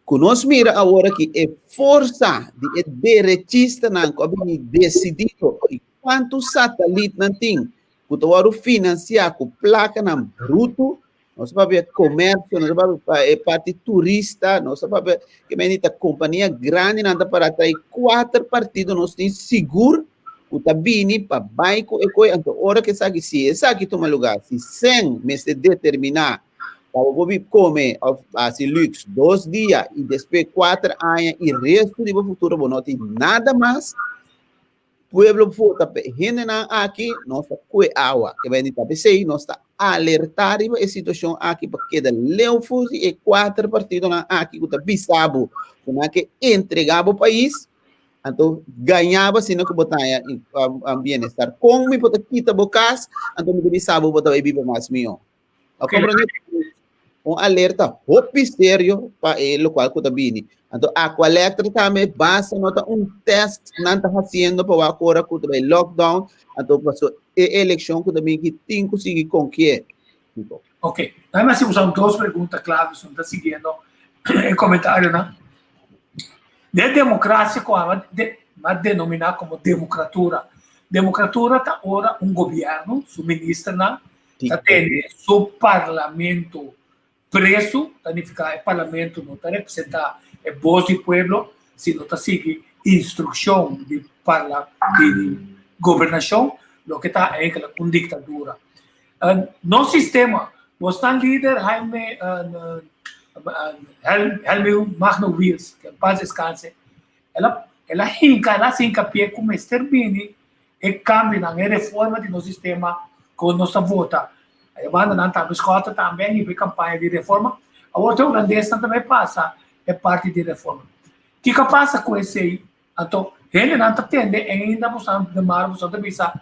ku nos mira awor aki e forsa di e derechistanan ku a bini desidido i kuantu satalitnan tin ku ta wòrdu finansiá ku plakanan brutu, nos ta papia komersio, nos ta papia e parti turista, nos ta papia ke mende ta kompania grandinan ta para trae kuater partido nos tin sigur ku ta bini pa bai ku e koi, anto ora ku esaki si esaki tuma lugá, si sèn mester determiná pa bo por kome òf hasi lùks dos dia i despues kuater aña i restu di bo futuro bo no tin nada mas. Pueblo vota pa e hendenan aki, nos ta kue awa. Ke bai di ta p'esei nos ta alertá riba e situashon aki pa keda leu for di e kuater partidonan aki ku ta bisa bo ku nan ke entregá bo pais, anto gañá bo asina ku bo ta haña bienestar. Kon mi por ta kita bo kas, anto mi ta bisa bo bo ta bai biba mas mihó. A comprende? Un alerta hopi serio pa e locual cu ta bini. Anto Aqualectra tambe basta no ta un test nan ta haciendo pa wak ora cu ta bay lockdown. Anto paso e eleccion cu ta bini ki tin cu sigui con kie. Ok, dame así usa dos pregunta clave, son ta siguiendo e comentarionan. De democracia cu a de, a denomina como democratura. Democratura ta ora un gobierno, su ministernan, ta tene su parlamento preso, ta nifica e parlamento no ta representa e voz di pueblo, sino ta sigui instruccion di parla di gobernacion, loke ta eigenlijk un dictadura. Nos sistema, nos tan lider Jaime Helmio Magno Wiels, que en paz descanse, el a el a hinca, el a haci hincapié cu mester bini e kambionan, e reforma di nos sistema ku nos ta vota. E bandanan tambe, Schotten tambe a hiba e kampaña di reforma. Awor te hulandesnan tambe pasa e parti di reforma. Kiko a pasa ku esei? Anto hendenan ta tende ainda boso de mar boso ta bisa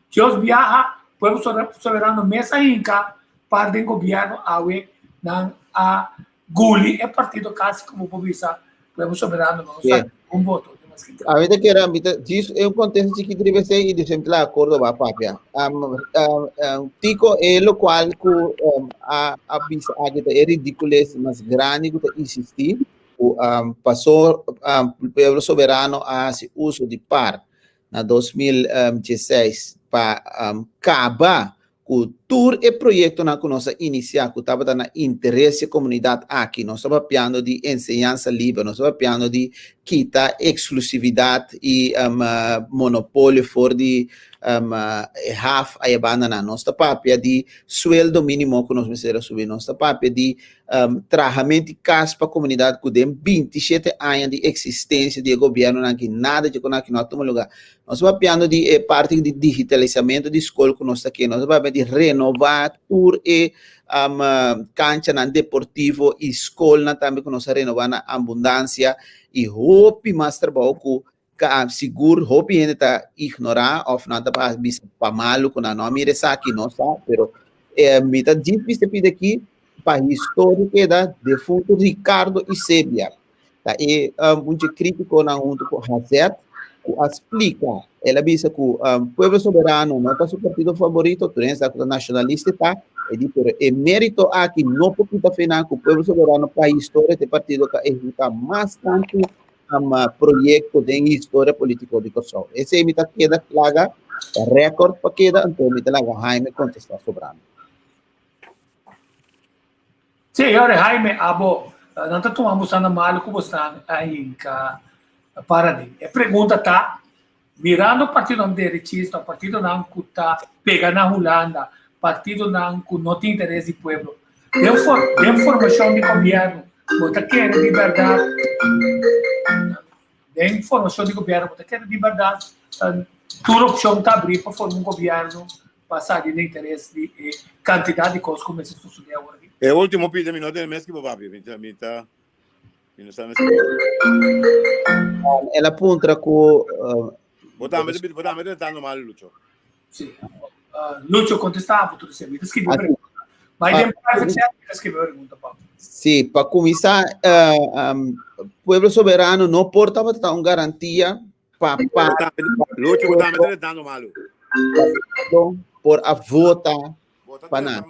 Dios biaha pueblo soberano mes a hinka par den gobierno awe nan a guli e partido casi como por bisa pueblo soberano no sa un voto. A mi ta kere, mi ta djis e un contesta chikito riba esei i despues mi ta laga Córdoba papia. Um, um, um, Tico, e locual cu um, a, a bisa aki ta e ridicules mas grandi cu ta existi, cu um, paso um, pueblo soberano a hasi uso di par na 2016 pa um, caba ku tur e proyektonan ku nos a inisiá ku tabata na interes di e komunidat aki, nos ta papiando di enseñansa liber, nos ta papiando di kita eksklusividat i monopolio for di e haf aya bandanan, nos ta papia di sueldo mínimo ku nos mester a subi, nos ta papia di trahamento di kas pa komunidat ku den 27 aña di eksistensia di e gobièrnunan aki nada dje kon aki no a tuma lugá. Nos ta papiando di e parti di digitalisamentu di skol ku nos ta ke. Nos ta papia di renová tur e kanchanan deportivo i skolnan tambe ku nos a renová na abundansia i hopi mas trabou ku sigur hopi hende ta ignorá òf nan ta bisa pa malu ku nan no a mira esaki, no sa, pero mi ta djis bisa pidi aki pa historia keda defuntu Ricardo Isebia. Ta e un dje krítikonan huntu ku Hazet ku a splika. El a bisa ku Pueblo Soberano no ta su partido favorito, tur hende sa ku ta nashonalista e ta, e di pero e mérito aki no por kita fe nan ku Pueblo Soberano pa historia ta e partido ku a ehekutá mas tantu proyekto den historia polítiko di Kòrsou. Esei mi ta keda laga rèkòrt pa keda, anto mi ta laga Jaime kontestá sobrando. Sí, ora Jaime, abo nan ta tuma bosan na malu ku bosan a hinka para den. E pregunta ta, mirando partidonan derechista, partidonan ku ta pega na Hulanda, partidonan ku no tin interes di pueblo, den for den formashon di gobièrnu bo ta kere di bèrdat, den formashon di gobièrnu bo ta kere di bèrdat. Tur opshon ta abrí pa forma un gobièrnu basá den interes di e kantidat di kos ku mester sosodé awor aki. E último pida mi no tene mes ki bo papia, mi ta mi ta mi no sa mes. El a puntra ku Bo tambe ta bo tambe ta tratando mal Lucho. Sí. Lucho kontestá bo tur esei. Mi ta skibi e pregunta. Bai den private chat mi ta skibi e pregunta pa bo. Sí, pa kuminsá Pueblo Soberano no por tabata un garantia pa pa Lucho bo tambe ta tratando malu. Por a vota pa nan.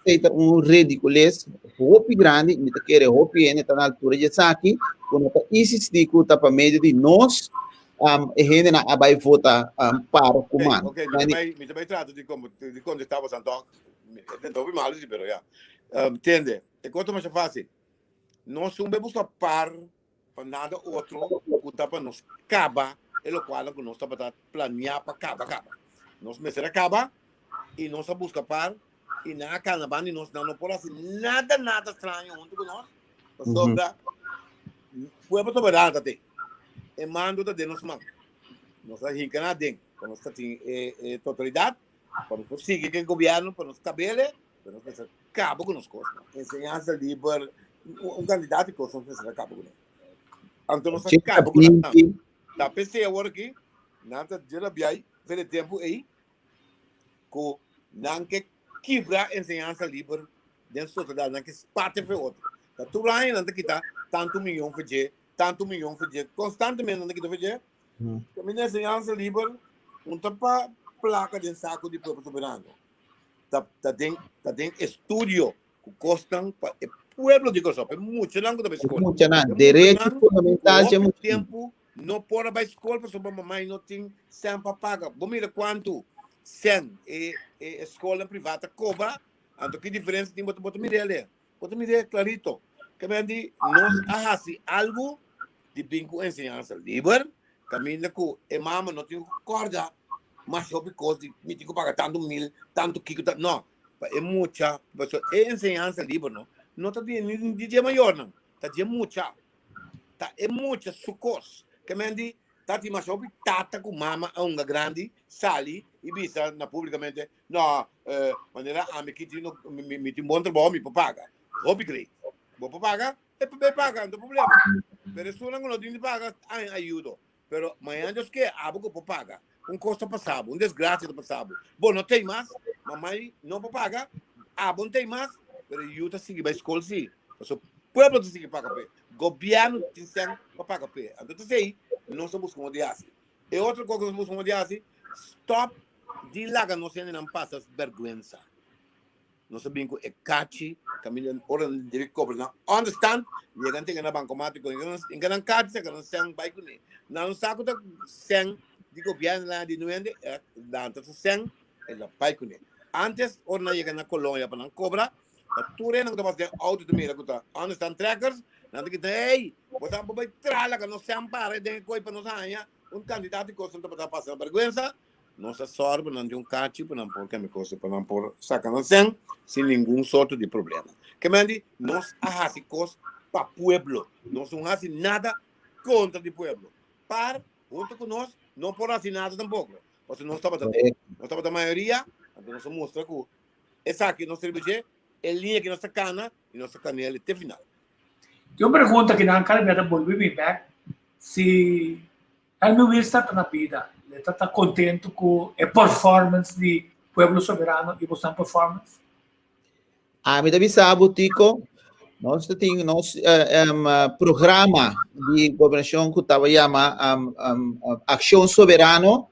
Esei ta un ridicules hopi grandi, mi ta kere hopi hende ta na altura di esaki, ku no ta insistí ku ta pa medio di nos um, e hendenan a bai vota um, par ku man. Ok, mi ta bai, mi ta bai trata di, di contestá bosan toch. E ta hopi malu si, pero ya. Um, tende, e kos ta masha fácil. Nos un be busca par pa nada otro ku ta pa nos kaba e lokualnan ku nos tabata planeá pa kaba kaba. Nos mester a kaba i nos a buska par i nan a kana banda di nos, nan no por hasi nada nada straño huntu ku nos pasobra pueblo soberano ta tin e mando ta den nos man. Nos a hinka nan aden pa nos ta tin e e totalidat pa nos por sigui ku e gobièrnu pa nos kabele Pero nos mester kaba ku nos kosnan. Enseñansa liber, un kantidat di kos nos mester a kaba kuné. Anto nos a kaba ku nan. Ta p'esei awor aki nan ta dje rabiai for e tempu ei ku nan ke kibra enseñansa liber den sosiedat, nan ke spate for e otro. Ta tur aña nan ta kita tantu miyon for dje, tantu miyon for dje, konstantemente nan ta kita for dje. Kaminda enseñansa liber un ta pa plaka den saku di pueblo soberano. Ta ta den ta den estudio ku kosnan pa e pueblo di Kòrsou, pa e muchanan ku ta bai skol. Muchanan, derecho fundamental dje muchanan. Tempu no por a bai skol pasobra mamai no tin sèn pa paga. Bo mira kuantu sèn e e skolnan privá ta kobra, anto ki diferensia tin? Bo ta bo ta mira el. Bo ta mira klarito. Ke men di nos a hasi algu di bin ku enseñansa liber, kaminda ku e mama no tin ku kòrda mas hopi kos di mi tin ku paga tantu mil, tantu kiko, tantu, no. Pa e mucha, pasobra e enseñansa liber no, no ta di ni di dje mayornan, ta dje mucha. Ta e mucha su kos. Ke men di ta tin mas hopi tata ku mama a hunga grandi sali i bisa na publikamente, no, manera ami ki tin, mi tin bon trabou, mi por paga. Hopi great. Bo por paga? E por bay paga, no ta problema. Pero esunnan ku no tin di paga, a ayudo. Pero mañana Dios ke, abo ku por paga. Un kos ta pasa bo, un desgracia ta pasa bo. Bo no tei mas, mamai no por paga, abo no tei mas, pero yu ta sigui bai skol si. Pasobra pueblo ta sigui paga p'e. Gobièrnu tin sèn pa paga p'e. Anto ta esei nos ta buska modo di hasi. E otro kos ku nos ta buska modo di hasi, stòp di laga nos hendenan pasa bèrgwensa. Nos a bin ku e kachi kaminda ora nan debe kobra nan understand yega nan tene na bankomatiko hinka nan kachi saka nan sèn bai kuné. Nan no sa ku ta sèn di gobièrnu la di nuende e lanta su sèn e la bai kuné. Antes ora nan yega na Colonia pa nan kobra ta tur hende ku ta pasa den outo ta mira ku ta understand trekkers nan ta grita hey bo ta bo bai traha laga nos sèn para den e koi pa nos haña un kantidat di kos nan tabata pasa bèrgwensa. Nos a sòru pa nan tin un kachi pa nan por kende kos, pa nan por saka nan sèn sin ningun sorto di problema. Ke men di, nos a hasi kos pa pueblo, nos no hasi nada kontra di pueblo. Par huntu ku nos no por hasi nada tampoko, pasobra nos tabata den, nos tabata mayoria, anto nos a mustra ku esaki nos ta riba dje, e liña ki nos ta kana i nos ta kan'el te final. Tin un pregunta ki nan kada bia ta bolbe bin bèk, si Helmi Wilson ta na bida, le ta ta contento cu e performance di Pueblo Soberano y bosnan performance? Ami ta bisa bo, Tico, nos ta tin nos programa di gobernacion cu taba yama Accion Soberano.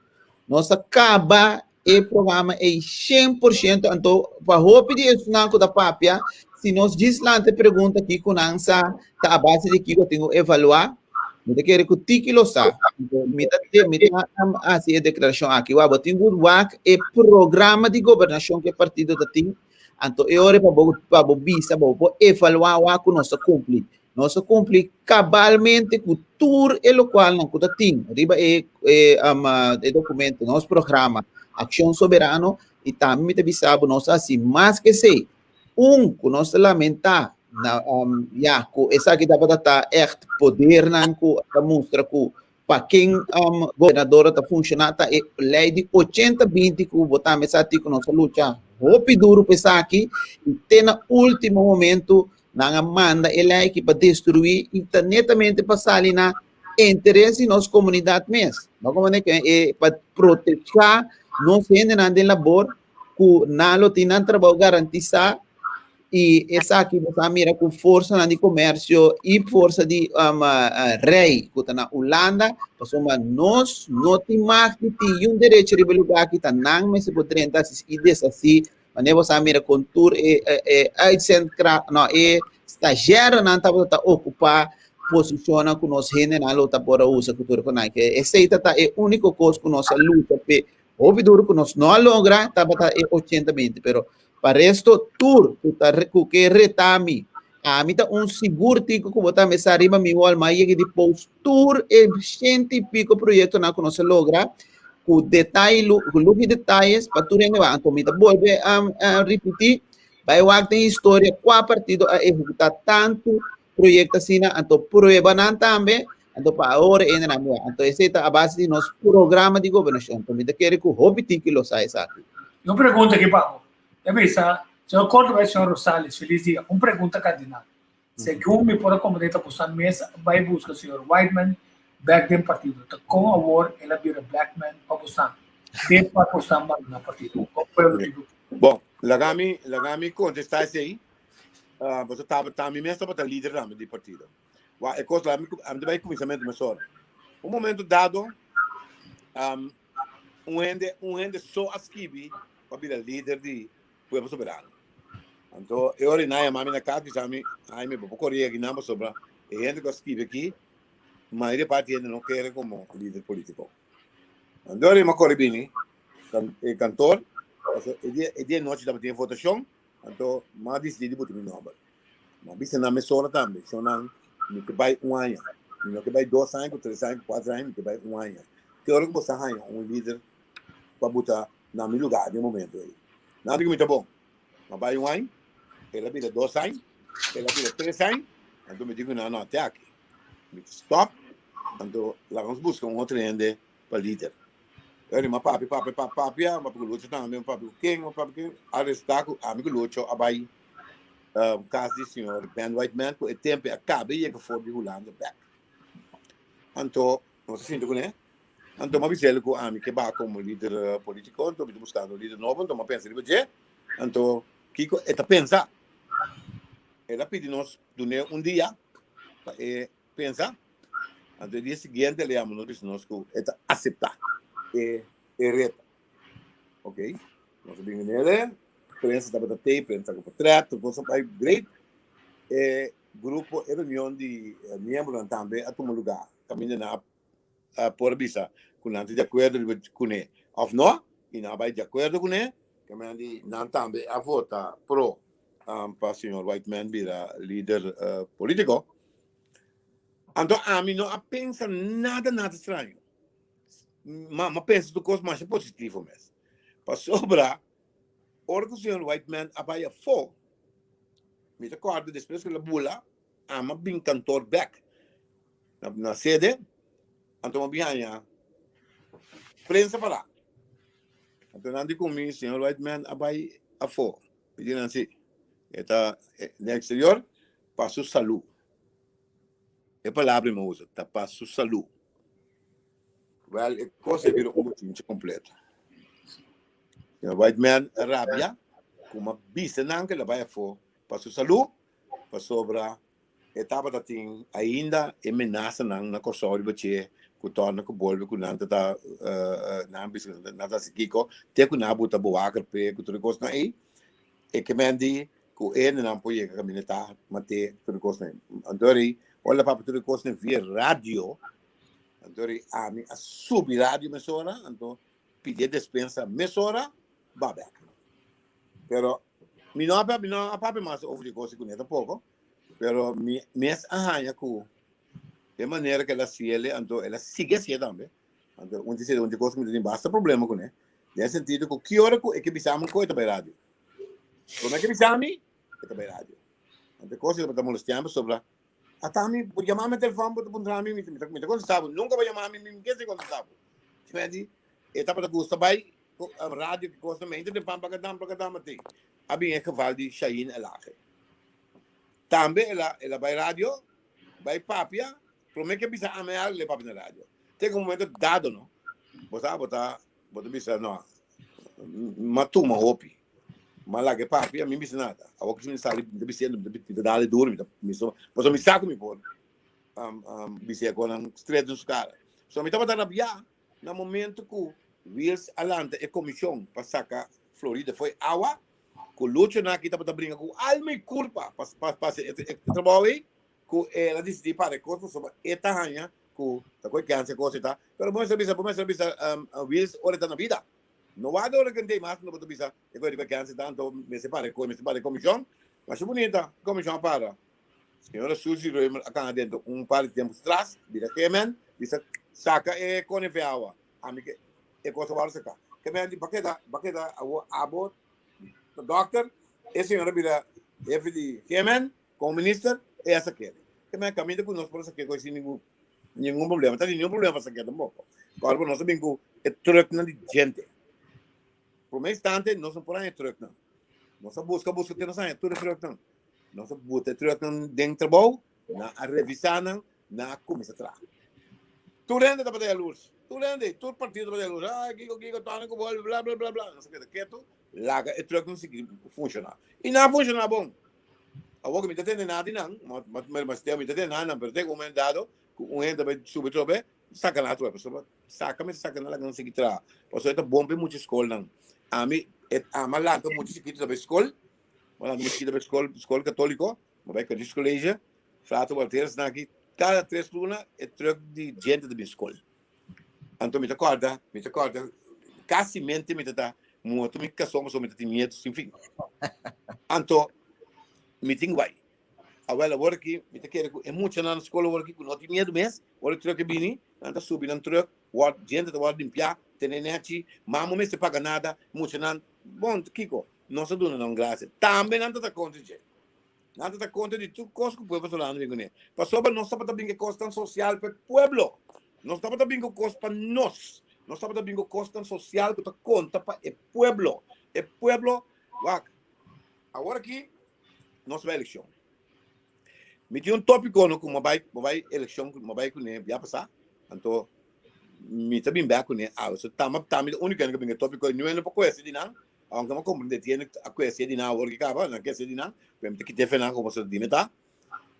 Nos a caba e programa ei 100%, anto pa hopi di esnan cu ta papia, si nos djis lanta e pregunta kico nan sa ta a base di kico tin cu evalua, mi ta kere cu tiki lo sa. Anto mi ta mi ta haci e declaracion aki, wak bo tin cu wak e programa di gobernacion cu e partido ta tin, anto e ora pa bo pa bo bisa bo por evalua wak cu nos ta cumpli. Nos a cumpli cabalmente cu tur e locualnan cu ta tin riba e e um, e documento, nos programa Accion Soberano, y tambe mi ta bisa bo nos a haci mas que esey. Un, cu nos ta lamenta na um, ya, cu esaki tabata ta echt podernan cu ta mustra cu. Pa ken gobernador ta funciona ta e ley di 80 20 cu bo tambe sa ti cu nos a lucha hopi duro pa esaki y te na ultimo momento nan a manda e ley aki pa destrui y ta netamente pa sali na interes di nos comunidad mes. No como ne que e pa protecha nos hendenan den labor cu nan lo tin nan trabou garantisa I esaki bo ta mira ku forsanan di komersio i forsa di um, rei ku ta na Hulanda, pasobra nos no tin mag di tin un derecho riba e lugá aki, ta nan mester por drenta i deshasí. Manera bo sa mira kon tur e, e, e uitzendkracht, no, e stagiairnan tabata ta okupá posishonnan ku nos hendenan lo ta por a usa ku tur ku nan. Esei ta ta e úniko kos ku nos a lucha p'e hopi duro ku nos no a logra, tabata e 80 20, pero Pa resto tur ku ta ku ke reta mi, ami ta un sigur tiko ku bo tambe sa riba mi wall, m'a yega di post tur e shenti i piko proyektonan ku nos a logra ku detaye ku luho di detayes pa tur hende wak. Anto mi ta bolbe ripití, bai wak den historia kua partido a ehekutá tantu proyekto asina, anto prueba nan tambe, anto pa awor e hendenan wak. Anto esei ta a base di nos programa di gobernashon. Anto mi ta kere ku hopi tiki lo sa esaki. Un pregunta aki pa bo. E bisa, Señor Córdoba y señor Rosales, feliz dia. Un pregunta cardinal. Segun mi por a comprende ta bosan mes a bay busca señor Whiteman bek den partido. Ta con awor el a bira blackman pa bosan? Te pa bosan bandona partido. Con pueblo tin cu. Bon, laga mi, laga mi contesta esey. Ah, boso tabata, ta mi mes tabata lider tambe di partido. Wa, e cos, laga mi, ami ta bay cuminsamento mesora. Un momento dado, um, Un hende, un hende so a skibi pa bira lider di Pueblo Soberano. Anto, e ora na yama mi na kas, bisa mi, Jaime, bo por kore aki nan pasobra e hende ku a skibi aki, mayoria parti hende no kere komo lider politiko. Anto ora mi a kore bini e kantor, pasobra e dia, e dia nochi tabatin e votashon, anto mi a disidi di buta mi nòmber. Mi a bisa nan mesora tambe, shonnan, mi ke bai un aña. Mi no ke bai dos aña, ku tres aña, ku kuater aña, mi ke bai un aña. Te ora ku bo sa haña un lider pa buta na mi lugá den momento ei. Nan di ku mi ta bon. Mi a bai un aña, el a bira dos aña, el a bira tres aña, anto mi di ku nan, no, te aki. Mi ta stòp, anto laga nos buska un otro hende pa lider. Eri mi a papia, papia, papia, papia, mi a papia ku Lucho tambe, mi a papia ku ken, mi a papia ku ken, a resultá ku ami ku Lucho a bai kas di señor Ben Whiteman ku e tempu a kaba di yega for di Hulanda bèk. Anto nos a sinta kuné, anto mi a bisa el ku ami ke baha komo lider polítiko, anto mi ta buskando un lider nobo, anto mi a pensa riba dje, anto kiko e ta pensa? El a pidi nos dun'é un dia pa e pensa, anto e dia siguiente el a yama nos bisa nos ku e ta aseptá e reto. Ok, nos a bin nele, prensa tabata tei, prensa ku portret, tur kos a bai great. E grupo, e reunion di miembronan tambe a tuma lugá, kaminda nan a por a bisa ku nan ta di akuerdo riba kuné òf no, i nan a bai di akuerdo kuné, kaminda di nan tambe a vota pro pa señor Whiteman bira lider polítiko. Anto ami no a pensa nada nada straño. Ma ma pensa tur kos masha positivo mes. Pasobra ora ku señor Whiteman a bai afó, mi ta kòrda despues ku el a bula, ami a bin kantor bèk na na sede, anto mi a bin haña prensa pará. Anto nan di ku mi, señor Whiteman a bai afó. Mi di nan si, e ta den eksterior pa su salú. E palabra mi usa ta pa su salú. Wèl, e kos a bira un bochincha kompleto. Señor Whiteman a rabia ku mi a bisa nan ku el a bai afó pa su salú, pasobra e tabata tin ainda e menasanan na Kòrsou riba dje ku tòrna ku bolbe ku nan ta ta nan a bisa ku nan ta hasi kiko te ku nan a buta boaker p'e ku tur e kosnan ei. E ke men di ku e hendenan por yega kaminda ta mat'é tur e kosnan ei. Anto ri ora el a papia tur e kosnan via radio, anto ri ami a subi radio mesora, anto pidi e despensa mesora, ba bèk. Pero mi no a mi no a papia mas over di kos kuné tampoko, pero mi mes a haña ku e manera ku el a hasi el, anto el a sigui hasié tambe. Anto un di un di kos ku mi ta tin basta problema kuné, den e sentido ku ki ora ku e ke bisa mi un kos e ta bai radio. Promé ke bisa mi, e ta bai radio. Anto e kos ei tabata molestiá mi pasobra. Ata mi, bo yama mi telefòn, bo ta puntra mi, mi ta mi ta kontestá bo. Nunka bo yama mi, mi no ke kontestá bo. Di e tabata gusta bai radio ki kos mente den pan pakadam pakadam a tin. A bin e geval di Shahin Elhage. Tambe el a el a bai radio, bai papia, prome ke bisa ame algo el a papia na radio. Te ku un momento dado no, bo sa bo ta bo ta bisa no, m'a tuma hopi, m'a laga e papia, mi bisa nada. Awor ku mi sali mi ta bisiendo, mi ta dal e duro, mi ta mi so pasobra mi sa ku mi por bisa e konan straight den su kara. So mi tabata rabia Na momento ku Wiels a lanta e komishon pa saka Florida fo'i awa, ku Luchonan aki tabata bringa ku alma i kurpa pa hasi e trabou ei, ku el a disidí para e kos pasobra e ta haña ku ta koe kansa e kos ei ta. Pero bo mester bisa, bo mester bisa Wiels ora e ta na bida. No wak ora ku e no ta ei mas, bo ta bisa e koe di koe kansa ta, anto mester para e kos, mester para e komishon. Masha bunita, e komishon a para. Señora Suzy Römer a cana dentro un par di tempo tras, bira Gemen, bisa saca e cone fe awa. Ami ke e cosa wou saca. Gemen di bakeda, bakeda awo abo ta dokter, e señora bira hefe di Gemen como minister, e a sak'e. Gemen caminda cu nos por a sak'e cu sin ningun ningun problema. Ta ningun problema pa sak'e tampoco. Kòrda nos a bin cu e trucknan di djente. Prome instante nos no por haña e trucknan. Nos a busca busca te nos haña tur e trucknan. Nos a buta e trucknan den trabou, nan a revisá nan, nan a kuminsá traha. Tur hende tabata yalurs, tur hende, tur partido tabata yalurs. Ah, kiko, kiko, Tony ku bolbe, bla, bla, bla, bla. Nos a keda ketu, laga e trucknan sigui funshoná. I nan a funshoná bon. Awor ku mi ta tende nada di nan, ma, ma, ma, mi ta tende nada di nan, pero te ku un momento dado ku un hende ta bai subi trobe, saka nan atrobe, pasobra saka mester saka nan laga nan sigui traha. Pasobra e ta bon pa e mucha skolnan. Ami, e ama lanta mucha chikitu ta bai skol, Bo lanta mi chikito bai skol, skol katoliko, bo bai Kardis College, Frater Walterus na aki, kada tres luna e truck di djente ta bin skol. Anto mi ta kòrda, mi ta kòrda, kasi mente mi ta ta morto mi kason pasobra mi ta tin miedu sin fin. Anto mi tin bai. Awel awor aki mi ta kere ku e muchanan na skol awor aki ku no tin miedu mes, ora e truck a bini, nan ta subi nan truck, wòrdu djente ta wòrdu limpiá, tene nèchi, mama mester paga nada, muchanan, bon, kiko? Nos a duna nan grasia. Tambe nan ta ta kontra dje. Nan ta ta kontra di tur kos ku pueblo solano bin kuné. Pasobra nos tabata bin ku e kosnan sosial pa e pueblo. Nos tabata bin ku kos pa nos. Nos tabata bin ku kosnan sosial ku ta konta pa e pueblo. E pueblo, wak, awor aki nos bai elekshon. Mi tin un tópiko no ku mi bai, mi bai elekshon, mi bai kuné bia pasá. Anto mi ta bin bèk kuné awe. So tamba ta mi úniko hende ku bin ku e tópiko. Niun hende no por kohe di nan. Aunke mi a komprendé tiene a kuesia di nan awor ki kaba, nan kese di nan, pero mi ta kita efe nan komo sa dime ta.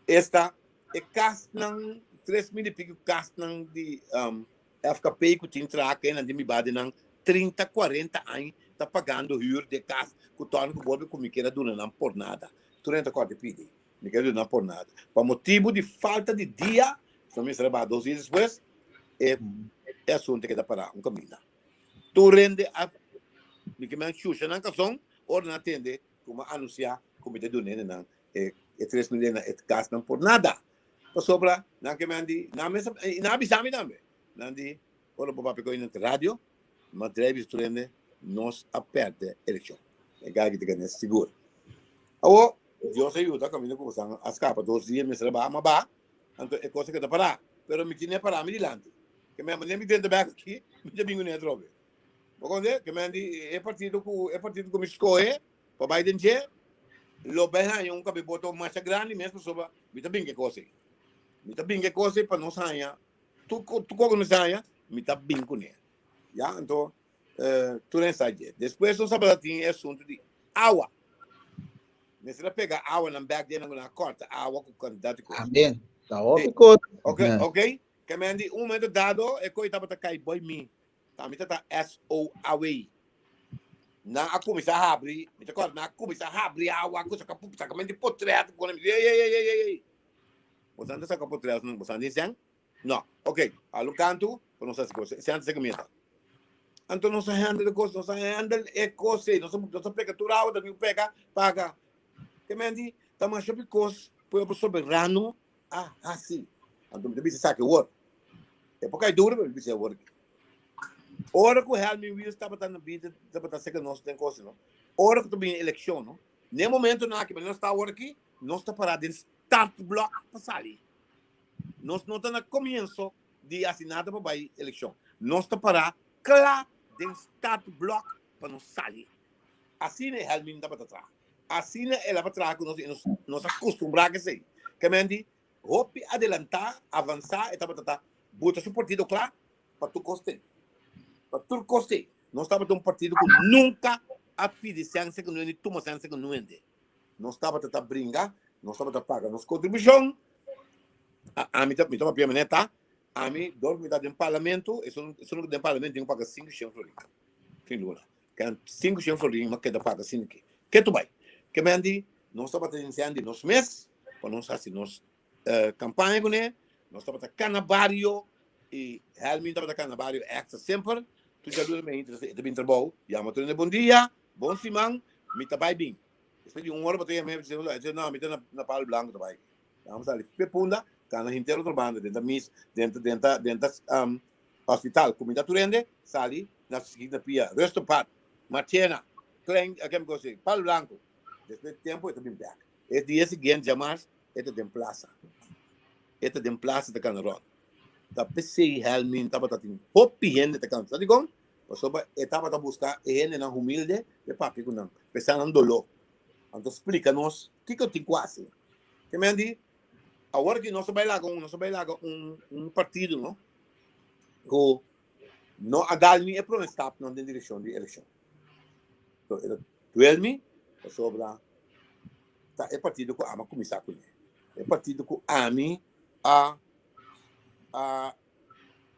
Esta e kasnan, 3000 i piko kasnan di um, FKP ku tin traha kenan den biba di nan 30, 40 aña ta pagando huur di e kas ku tòg ku bolbe ku mi kier a duna nan por nada. Tur hende ta kòrda e pidi. Mi kier a duna nan por nada. Pa motibu di falta di dia, so mi mester a baha dos dia despues, e e asuntu keda pará un kaminda. Tur hende a mi ke men shusha nan kason ora nan a tende ku mi a anunsiá ku mi ta duna hendenan e e 3000 hendenan e kasnan por nada. Pasobra nan ke men di nan mes i nan a bisa mi tambe. Nan di ora bo papia ku nan radio, mi a drei bisa tur hende nos a pèrdè elekshon. E guy ki ta gana sigur. Awor Dios a yuda kaminda ku boso a skapa dos dia mester a baha, mi a baha, anto e kos a keda pará. Pero mi tene pará mi dilanti. Ke men mi drenta bek aki, mi ta bin ku atrobe. Bo konde? Ke men di e partido ku e partido ku mi skohe pa bai den dje, lo bai haña un kabeboto masha grandi mes pasobra mi ta bin ku e kos ei. Mi ta bin ku e kos ei pa nos haña tur tur kos ku nos haña, mi ta bin kuné. Ya, anto tur esaki dje. Despues nos tabata tin e asuntu di awa. Mester a pega awa nan bek den nan ku nan a kòrta awa ku kantidat di kos. Amen. Ta hopi kos. Ok, ok. Ke men di un momento dado e koi tabata kai boi mi. Ta mi tata SOAW. Nan a kuminsá habri, mi ta kòrda nan a kuminsá habri awa ku saka saka men di potret ku mi di ey ey ey ey ey. Boso ta saka potret boso tin sèn? No. Ok, hala un kantu pa nos hasi kos. Sèn ta saka mi ta. Anto nos a handle e kos, nos a handle e kos ei. Nos a nos a peka tur awa ta bin peka paga. Ke men di ta masha bikos pueblo soberano a hasi. Anto mi ta bisa esaki awor. E por kai duro, pero mi bisa awor aki. Ora ku Helmin Wiels tabata na bida, tabata seka nos den kos, no? Ora ku ta bini elekshon, no? Ne momentonan aki, manera nos ta awor aki, nos ta pará den startblok pa sali. Nos no ta na komienso di hasi nada pa bai elekshon. Nos ta pará kla den startblok pa nos sali. Asina e Helmin tabata traha. Asina el a traha ku nos i nos nos a kustumbrá ku esei. Ke men di hopi adelantá, avansá e tabata ta buta su partido kla pa tur kos te. Pa tur kos te. Nos tabata un partido ku nunka a pidi sensia ku nuende, tuma sensia ku nuende. Nos tabata ta bringa, nos tabata paga nos kontribushon. Ami ta, mi ta papia manera ta, ami dor mi ta den parlamento, esun esun den parlamento tin ku paga sinku shen florin fin luna. Kan 500 florin ma keda paga sin ke. Ke tu bai? Ke men di nos tabata insendi nos mes pa nos hasi nos eh, campaña kuné, nos tabata kana bario i Helmin tabata kana bario extra semper. Tu djaluna me intra e ta bin trabou, yama tur hende bon dia, bon siman, mi ta bai bin. Despues di un ora pa yama e dice no, mi ta na, na Palo Blanco ta bai. Vamos sali pe punda, kana henter otro banda, den ta mis, den ta, den ta, den ta um, hospital. Kuminda tur hende, sali na sigui na pia Rustenpad, Marchena, Klein, eh, kiko si, Palo Blanco. Despues di tempo e ta bin bek. E dia siguiente djamars e ta den plaza. E ta den plaza ta kana rond. Ta p'esei Helmin tabata tin hopi hende ta kana. Sa dikon? Pasobra e tabata buska e hendenan humilde p'e papia ku nan, p'e sa nan doló. Anto splika nos kiko tin ku hasi. Ke men di, awor ki nos ta bai laga un, nos ta bai laga un, un partido, no? Ku no a dal ni e prome stapnan den direkshon di elekshon. So e ta duel mi pasobra ta e partido ku ami a kuminsá kuné. E partido ku ami a a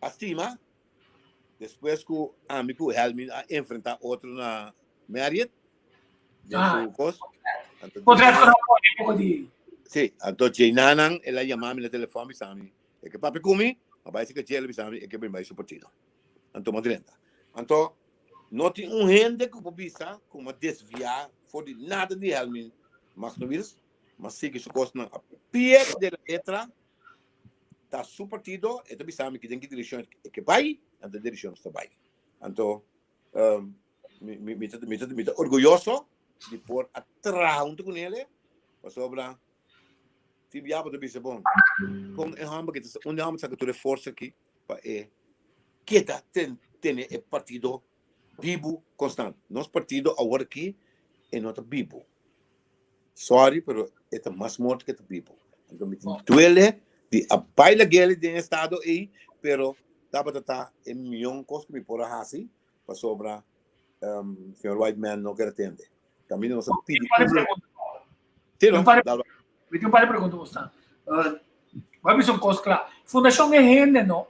a stima despues ku ami ku Helmin a enfrentá otro na Marriott den Ah. su kos. Anto Potrèt ku nan poko di. Sí, anto djeinanan el a yama mi na telefòn bisa mi E ke papia ku mi, a bai sika djele bisa mi e ke bin bai su partido. Anto m'a drenta. Anto no tin un hende ku por bisa ku m'a desviá for di nada di Helmin Magnowiels, m'a sigui su kosnan a pie de la letra, ta su partido, e ta bisa mi ki den ki direkshon e ke bai, anto e direkshon nos ta bai. Anto mi mi mi ta mi ta mi ta orguyoso di por a traha huntu ku nele pasobra Tin bia bo ta bisa bon, kon e hòmber ki ta unda e hòmber ta saka tur e forsa aki pa e keda ten tene e partido bibu konstant. Nos partido awor aki e no ta bibu. Sorry pero e ta mas morto ke ta bibu. Anto mi tin duele di a bai lag'el den e estado ei pero tabata ta e mion kos ku mi por a hasi pasobra señor Whiteman no ker tende. Kaminda nos a pidi Sí, no? Mi tin un par de pregunta pa boso. Bo a bisa un kos kla. Fundashon E Hende no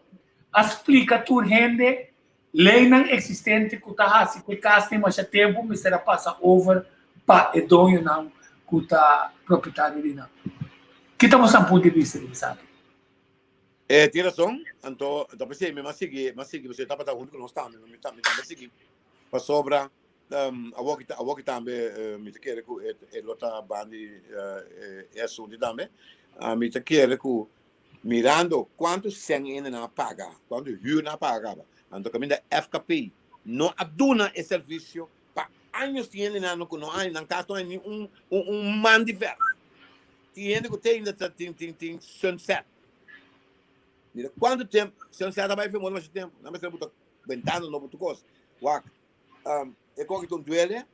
a splika tur hende leinan eksistente ku ta hasi ku e kas tin masha tempu mester a pasa over pa e doñonan ku ta propietario di nan. Ki ta boso punto di bista riba esaki? E tin rason, anto ta p'esei mi a sigui, mi a sigui pasobra e tabata huntu ku nos tambe, mi tambe a sigui pasobra Awor ki awor ki tambe mi ta kere ku e e lo ta bandi e asuntu tambe. Mi ta kere ku mirando kuantu sèn hende nan a paga, kuantu hür nan a paga kaba, anto kaminda FKP no a duna e servisio pa años tin hende nan ku no haña nan kas no haña ni un un man di vèrf. Tin hende ku te ainda ta tin tin tin sunset. Mira kuantu tempu sunset a bai fe masha tempu nan mester a buta bentana nobo tur kos. Wak E koki ta un duele.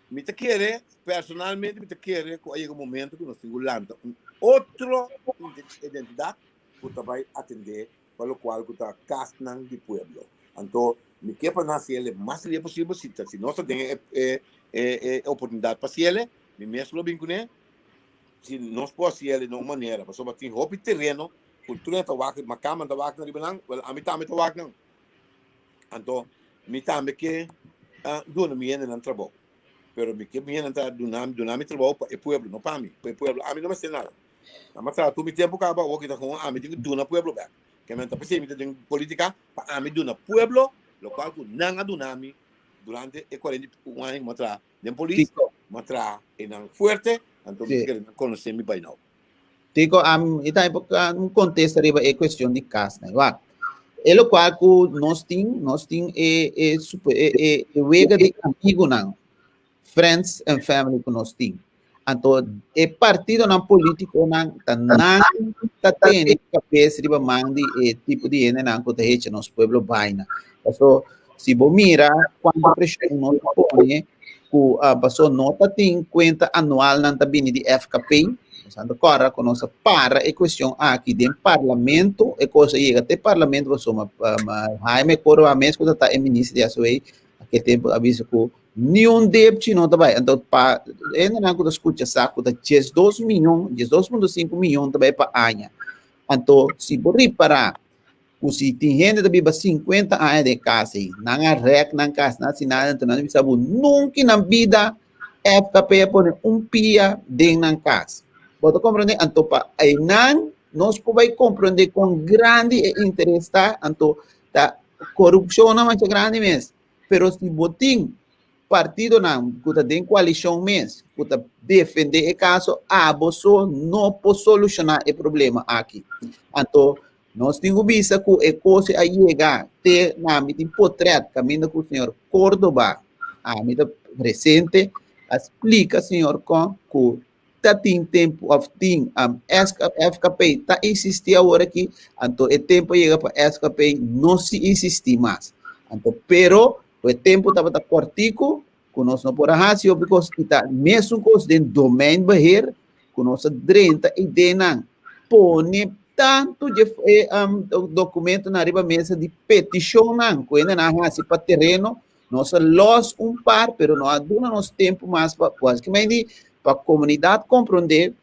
Mi ta kere, personalmente mi ta kere ku a yega un momento ku nos tin ku lanta un otro identidat ku ta bai atendé pa lokual ku ta kasnan di pueblo. Anto mi ke pa nan hasiel e mas lia posibel, si ta si nos ta den e e e oportunidat pa hasiel, mi mes lo bin kuné, si nos por hasiel na un manera, pasobra tin hopi tereno ku tur hende ta wak, makaman ta wak nan riba nan, wèl ami tambe ta wak nan. Anto mi tambe ke duna mi hendenan trabou, pero mi ke mi hendenan ta duna duna mi trabou pa e pueblo, no pa mi, pa e pueblo. Ami no mester nada. Nan a traha tur mi tempu kaba, awor kita kon ami tin ku duna pueblo bek. Ke men ta p'esei mi ta den politika, pa ami duna pueblo lokual ku nan a duna mi durante e 41 aña ku mi a traha den polis, mi a traha einan fuerte, anto mi kere nan konosé mi bai nou. Tico, um, e tambe un contesta riba e cuestión di cas, né? Wak. E lo cual cu nos tin, nos tin e, e, super, e, e, e wega di amigo nan, friends and family cu nos tin. Anto e partidonan politiconan ta nan ta tene cabes riba man di e tipo di hendenan cu ta hecha nos pueblo baina. Paso si bo mira cuanto presion nos ta pone cu paso no ta tin cuenta anualnan ta bini di FKP, nos a corda cu nos a para e cuestion aki den parlamento, e cos a yega te parlamento pasobra Jaime Córdoba mes cu ta ta e minister di SOA Aquel tempo a bisa ku ni un depchi no ta bai. Anto pa hendenan ku ta skucha sa ku ta 12 miyon, 12.5 miyon ta bai pa aña. Anto si bo ripará ku si tin hende ta biba 50 aña den kas ei, nan a rèk nan kas, nan a hasi nada, anto nan ta bisa bo nunka nan bida FKP a pone un pia den nan kas. Bo ta komprendé? Anto pa einan nos por bai komprendé kon grandi e interes ta, anto ta korupshonnan masha grandi mes. Pero si bo tin partidonan ku ta den koalishon mes ku ta defendé e kaso, abo so no por solushoná e problema aki. Anto nos tin ku bisa ku e kos a yega te na mi tin potrèt kaminda ku señor Cordoba, ami ta presente, a splika señor Kong ku ta tin tempu of tin um, FKP ta insistí awor aki, anto e tempu a yega pa FKP no si insistí mas. Anto, pero, ku e tempu tabata kòrtiku, ku nos no por a hasi hopi kos, i ta mesun kos den domeinbeheer, ku nos a drenta idenan, pone tantu dje e um, dokumentonan riba mesa di petishonnan ku hendenan a hasi pa tereno, Nos a los un par, pero no a duna nos tempu mas pa, básicamente, pa komunidat komprondé,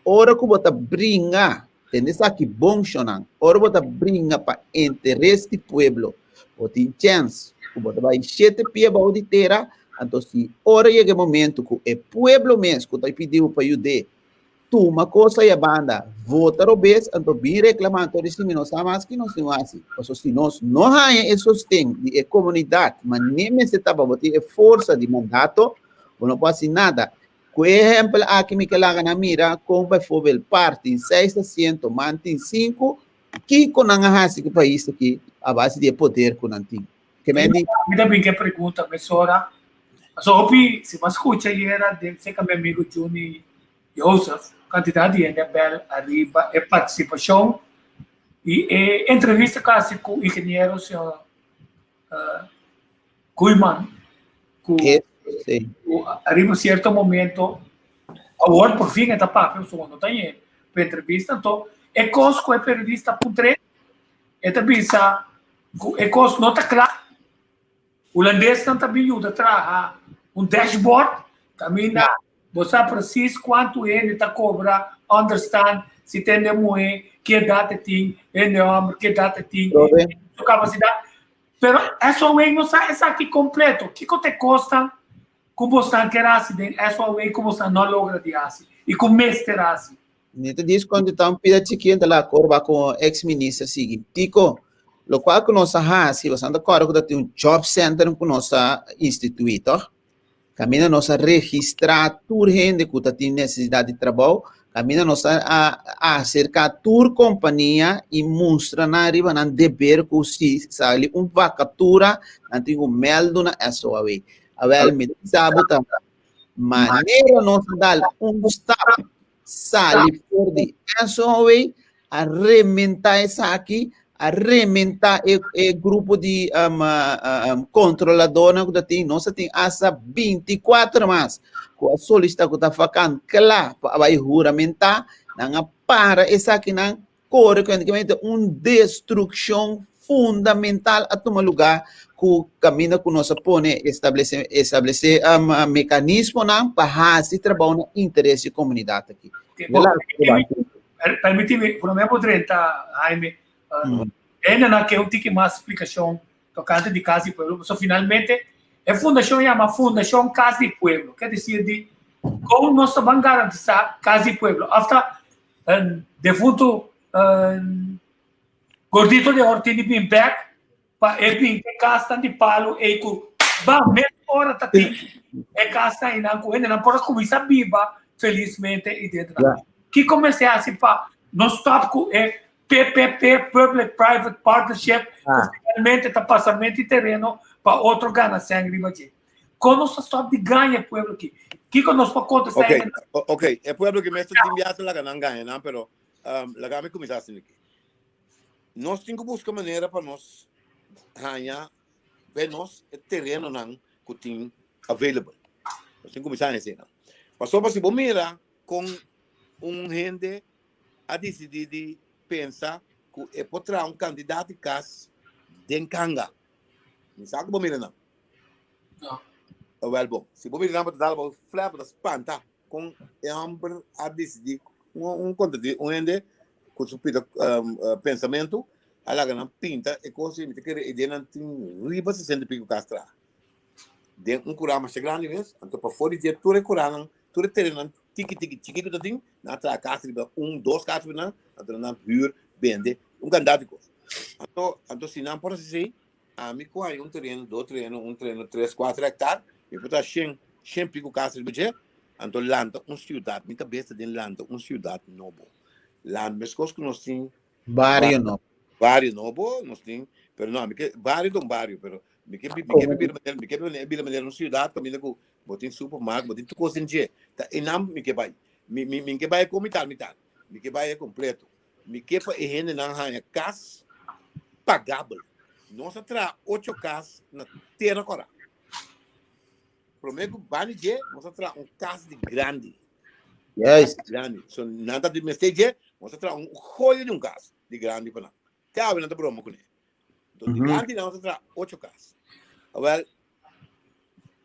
ora ku bo ta bringa, tende esaki bon shonnan, ora bo ta bringa pa interes di pueblo, bo tin chèns ku bo ta bai shete pia bou di tera, anto si ora yega e momento ku e pueblo mes ku ta pidi bo pa yud'é, Tuma kos aya banda, vota robes, anto bin reklamá, anto di si mi no sa mas ki nos tin hasi. Paso si nos no haña e sosten di e komunidat, mané mester ta pa bo tin e forsa di mandato, bo no por hasi nada. Ku e ehèmpel aki mi ke laga nan mira kon baivoorbeeld par tin seis asiento, man tin sinku, kiko nan a hasi ku pais aki a base di e poder ku nan tin. Ke men di. Mi ta bin ke pregunta mesora. Paso hopi, si bo a skucha ayera den seka mi amigu Juni Joseph, kantidat di hende a bèl ariba e partisipashon i e entrevista ku a hasi ku ingeniero señor Koeiman ku ariba sierto momento awor por fin e ta papia pasobra no ta ñe pa entrevista anto e kos ku e periodista a puntr'é e ta bisa ku e kos no ta kla. Hulandesnan ta bin yuda traha un dashboard kaminda bo sa presis kuantu hende ta kobra, understand si ta hende muhé, ki edat e tin, hende hòmber, ki edat e tin, su kapasidat. Pero SOA no sa esaki kompleto. Kiko ta e kosnan ku bosnan ker hasi den SOA ku bosnan no a logra di hasi i ku mester hasi? Mi ta dis cuando ta un pida chiquito la corba con ex minister sigui. Tico, lo cual cu nos a haci, bastante acorda cu ta tin un job center cu nos a institui, toch? Caminda nos a registra tur hende cu ta tin necesidad di trabou, caminda nos a, a acerca tur compania y mustra nan riba nan deber cu si sali un vacatura, nan tin cu meldo na SOAW. Awel, mi ta bisa bo ta Manera nos a dal un stap sali for di SOW, a rementá esaki, a rementá e, e grupo di um, um, controladornan ku ta tin, nos a tin hasta 24 mas ku a solicita ku ta vakant kla pa bai huramentá, nan a para esakinan Kore kuentikamente un destrukshon fundamental a tuma lugá ku kaminda ku nos a pone establesé establesé mekanismonan pa hasi trabou na interes di komunidat aki. Permití mi, promé bo drenta, Jaime, hendenan ke un tiki mas splikashon tokante di Kas di Pueblo, pasobra finalmente e fundashon yama Fundashon Kas di Pueblo, ke desir di kon nos ta ban garantisá Kas di Pueblo òf ta Defuntu Gordito de Ortin di bin bek pa e bin e kasnan di palu ei ku ba mes ora ta tin e kasnan einan ku hendenan por a kuminsá biba felismente i dentro. Kiko mester hasi pa no stòp ku e PPP, Public Private Partnership, ku finalmente ta pasa menti tereno pa otro gana sèn riba dje? Kon nos ta stòp di gaña e pueblo aki? Kiko nos por kontestá Ok, e hendenan? ok, e pueblo ki mester tin biaha ta laga nan gaña nan, pero laga mi kuminsá asina aki. Nos tin ku buska manera pa nos haña be nos e terenonan ku tin available. Nos tin kuminsá haña eseinan. Pasobra si bo mira kon un hende a disidí di pensa ku e por traha un kantidat di kas den kanga. Mi sa ku bo mira nan. No. Awel bon, si bo mira nan bo ta dal bo flap, bo ta spanta kon e hòmber a disidí un un un hende ku su pida pensamentu a laga nan pinta e kos i mi ta kere e den nan tin riba sesenta i piko kas traha den un kura masha grandi mes anto pafó di dje tur e kuranan tur e terennan tiki tiki chiki ku ta tin nan a traha kas riba un dos kas riba nan anto nan hür bende un kantidat di kos anto anto si nan por hasi esei ami ku haña un tereno dos tereno un tereno tres kuater hektar mi por traha shen shen piko kas riba dje anto lanta un siudat mi kabes ta den lanta un siudat nobo lanta meskos ku nos tin Bario nobo. Bario nobo nos tin, pero no, mi ke bario ta un bario, pero mi ke mi ke bira manera, mi ke bira manera un ciudad kaminda ku bo tin supermarkt, bo tin tur kos den dje. Ta einan mi ke bai. Mi mi mi ke bai ku mitar mitar. Mi ke bai e kompleto. Mi ke pa e hendenan haña kas pagabel. Nos a traha ocho kas na Tera Kòrá. Promé ku bani dje, nos a traha un kas di grandi. Juist. Grandi. So nan ta di mester dje, nos a traha un joya di un kas di grandi pa nan. Te awe nan ta broma kuné. Enton di grandi nan nos a traha ocho kas. Awel,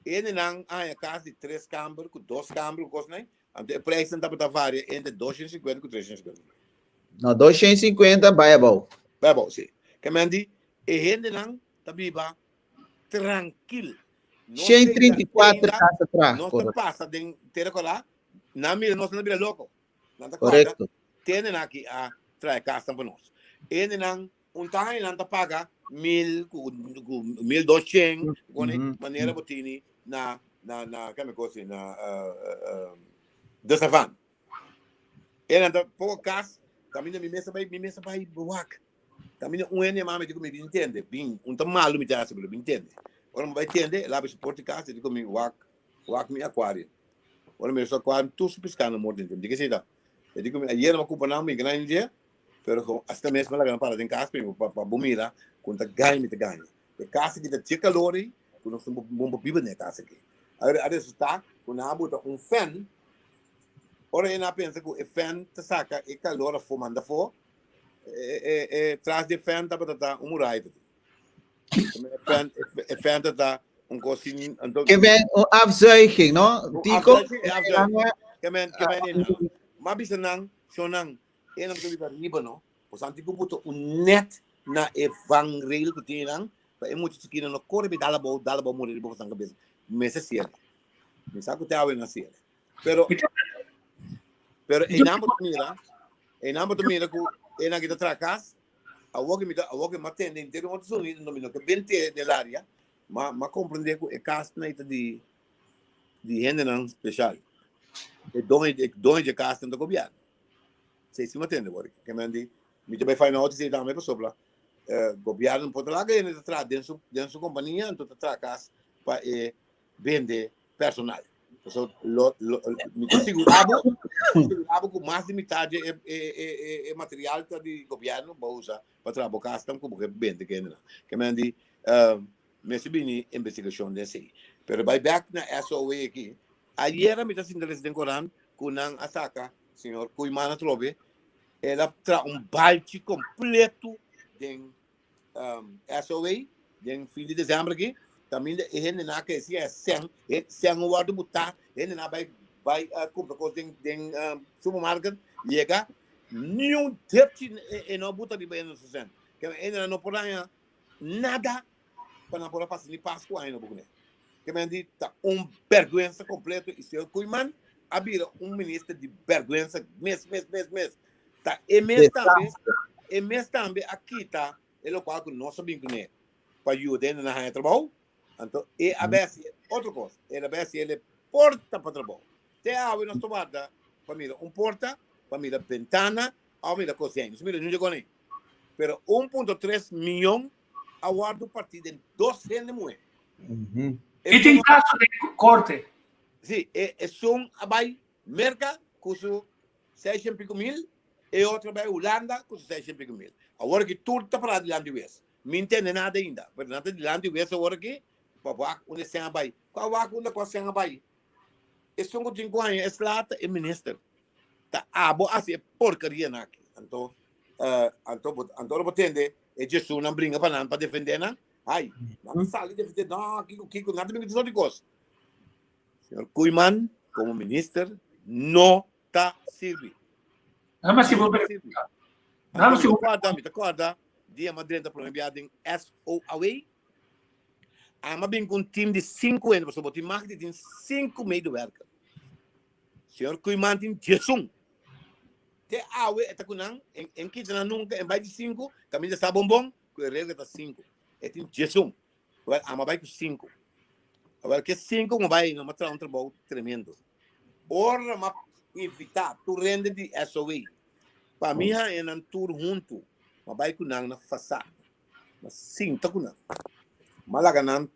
hendenan a haña kas di tres kamber ku dos kamber ku kosnan, anto e preisnan tabata varia entre 250 ku 350. No, 250 bai abou. Bai abou, si. Ke men di, e hendenan ta biba trankil. Nos 134 kas atras. Nos ta pasa den Tera Colá, nan mira nos, nan bira loko. Nan ta Correcto. Tene nan aki a trae kasnan pa nos. Ene nan, un taha nan ta paga mil ku ku 1200, kone manera bo tini na na na keme kosi na De Savan. E nan ta poko kas, kaminda mi mes a bai, mi mes a bai wak. Kaminda un hende yama mi di ku mi bin tende, bin, un ta malu mi ta hasi, pero bin tende. Ora mi bai tende, el a habri su porta di kas, e di ku mi wak, wak mi akuario. Ora mi mira su akuario, tur su piská na morto dentro. Mi di ke esei ta? E di ku mi, ayer mi a kumpra nan, mi gana un dje, pero ku asina mes mi a laga nan para den kas pa pa bo mira ku ta gaña mi ta gaña. E kas aki ta dje kalor ei, ku nos no por biba den e kas aki. A resultá ku nan a buta un fèn, ora e nan a pensa ku e fèn ta saka e kalor afó manda afó, e e tras di e fèn tabata ta un muraya ta tin. E fèn e fèn ta ta un kos sin anto. Ke men un afzuiging, no? Un Diko? afzuiging, e afzuiging. Ke men ke men e nan. M'a bisa nan, shonnan, e nan ta biba riba no. Boso tin ku buta un net na e vangrail ku tin einan pa e mucha chikinan no kore bai dal abou, dal abou muri riba boso kabes. Mester siere. Mi sa ku te awe nan siere. Pero pero einan bo ta mira, einan bo ta mira ku einan ki ta traha kas, awor ki mi ta awor ki mi a tende henter un otro sonido, no mi no ke bente den el área, ma m'a komprende ku e kasnan ei ta di di hendenan speshal. E doño e doño di e kasnan ta gobièrnu. Sei si mi a tende wor. Ke men di mi ta bai find out esei tambe pasobra gobièrnu no por ta laga hende ta traha den su den su kompania anto ta traha kas pa e bende personal. Pasobra lo lo mi ta sigurá bo mi ta sigurá bo ku mas di mitad di e e e e material ta di gobièrnu bo usa pa traha bo kasnan ku bo ke bende ke hendenan. Ke men di mester bini investigashon den esei. Pero bai bèk na SOA aki ayera mi ta sinta lesa den korant ku nan a saka Señor Koeiman atrobe, el a traha un balchi completo den um, SOA, den fin di december aki, kaminda e hende na ke si e sen, e sen wordo butá, hende na bai bai uh, kumpra kos den den um, supermarket, yega, ni un depchi e, e no buta riba hende su sen. Ke hende na no por haña nada pa nan por a pasa ni Pasku aña nobo kuné. Ke men di ta un bèrgwensa kompleto i señor Koeiman a bira un minister di bèrgwensa mes mes mes mes. Ta e mes tambe e mes tambe a kita e lokual ku nos a bin kuné pa yuda hende nan haña trabou. Anto e a bai hasi otro kos. El a bai hasi el e porta pa trabou. Te awe nos ta warda pa mira un porta, pa mira bentana, òf mira kosèn. Nos mira nunca kos ei. Pero 1.3 miyon a wòrdu partí den dos hende muhé. I tin kaso den korte. Si, e esun a bai Merka ku su seishent piku mil, e otro a bai Hulanda ku su seishent piku mil. Awor aki tur ta pará dilanti wes. Mi ntende nada ainda, pero nan ta dilanti wes awor aki pa wak unda e sen a bai. Kua wak unda kua sen a bai? Esun ku tin ku haña e sla ta e minister. Ta abo hasi e porkerianan aki. Anto, anto bo, anto ora bo tende e Jesunan bringa pa nan pa defendé nan, ai, nan ta sali defendé, no, kiko, kiko, nan ta bringa tur sort di kos. Señor Koeiman, komo minister, no ta sirbi. Nada si bo pregunta. Nada si bo kòrda, mi ta kòrda dia mi a drenta promé bia den SOAW. Ami a bin ku un team di sinku hende, pasobra bo tin mag di tin sinku medewerker. Señor Koeiman tin diesun. Te awe e ta ku nan, en kita nan nunka, en bai di sinku, kaminda sa bon bon ku e regla ta sinku. E tin diesun. Awel, amo a bai ku sinku. Awel, ke sinku ku bai, no a traha un trabou tremendo. Ora m'a invitá tur hende di SOA, pa mi haña nan tur huntu, m'a bai ku nan na fasá. M'a sinta ku nan. M'a laga nan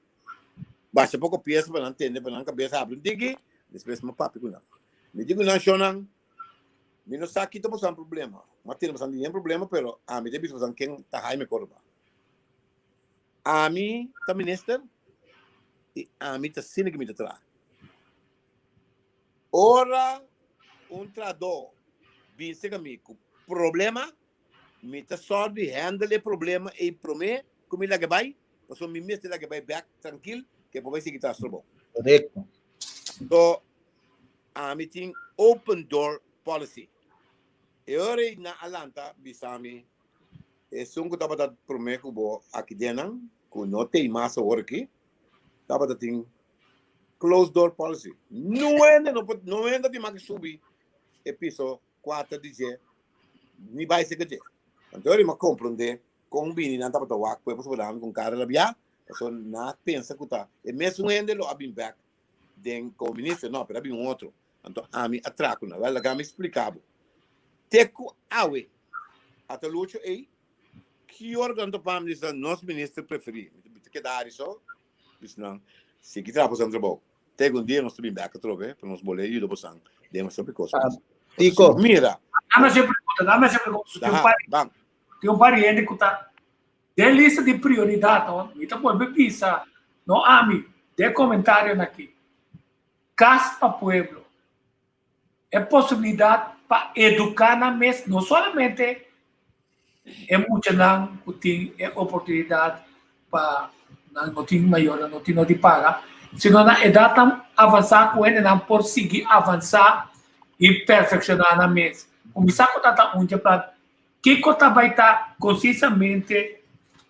basha poko piesa pa nan tende, pa nan kabesa habri un tiki, despues m'a papia ku nan. Mi di ku nan, Shonnan, mi no sa ki ta bosan problema. M'a tende bosan tin yen problema, pero ami ta bisa bosan ken ta Jaime Córdoba. Ami ta minister i ami ta asina ku mi ta traha. Ora un trahadó bin serka mi ku problema, mi ta sòru di handle e problema ei promé ku mi laga e bai, pasobra mi mester laga e bai bèk trankil ku e por bai sigui traha su trabou. Korekto. So, ami tin open door policy. E ora ei nan a lanta bisa mi, Esun ku tabata promé ku bo aki den nan, ku no tei mas awor aki, tabata tin closed door policy. No hende no por, no hende tin mas subi e piso kuater di dje, ni bai seka dje. Anto ora mi a komprondé kon bini nan tabata wak ku e pasobra nan ku un kara rabiá, pasobra nan a pensa ku ta e mesun hende lo a bin bèk den komo minister, no, pero a bin un otro. Anto ami a traha ku nan. Wèl, laga mi splika bo. Te ku awe, ata lucho ei, ki ora ku pa mi bisa nos minister preferí? Mi ta keda ari so, bisa nan, sigui traha boso trabou. Te ku un dia nos ta bin bèk atrobe pa nos bolé yuda boso den nos hopi kos. Tiko. Mira. Dame ese pregunta, dame ese pregunta. Tin un par, Ban. tin un par di hende ku ta den lista di prioridat, no? Mi ta bolbe bisa, no ami, den komentarionan aki. Kas pa pueblo. E posibilidat pa eduká nan mes, no solamente e muchanan ku tin e oportunidat pa nan no tin mayornan no tin no di paga, sino na edatnan avansá ku hendenan por sigui avansá i perfekshoná nan mes. Kuminsá ku ta ta un dje plan. Kiko ta bai ta konsisamente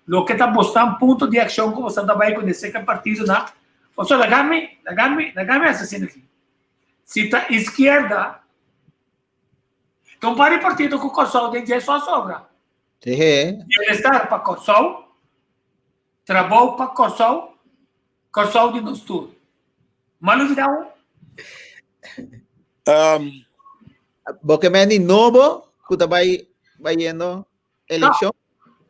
loke ta bosnan punto di akshon ku bosan ta bai ku neseka partidonan? Pasobra laga mi, laga mi, laga mi hasi asina aki. Si ta iskierda, ta un par di partido ku Kòrsou den dje so a sobra. Bienestar pa Kòrsou, trabou pa Kòrsou, Kòrsou di nos tur. M'a lubidá un? Bo ke men di nobo ku ta bai bayendo elekshon?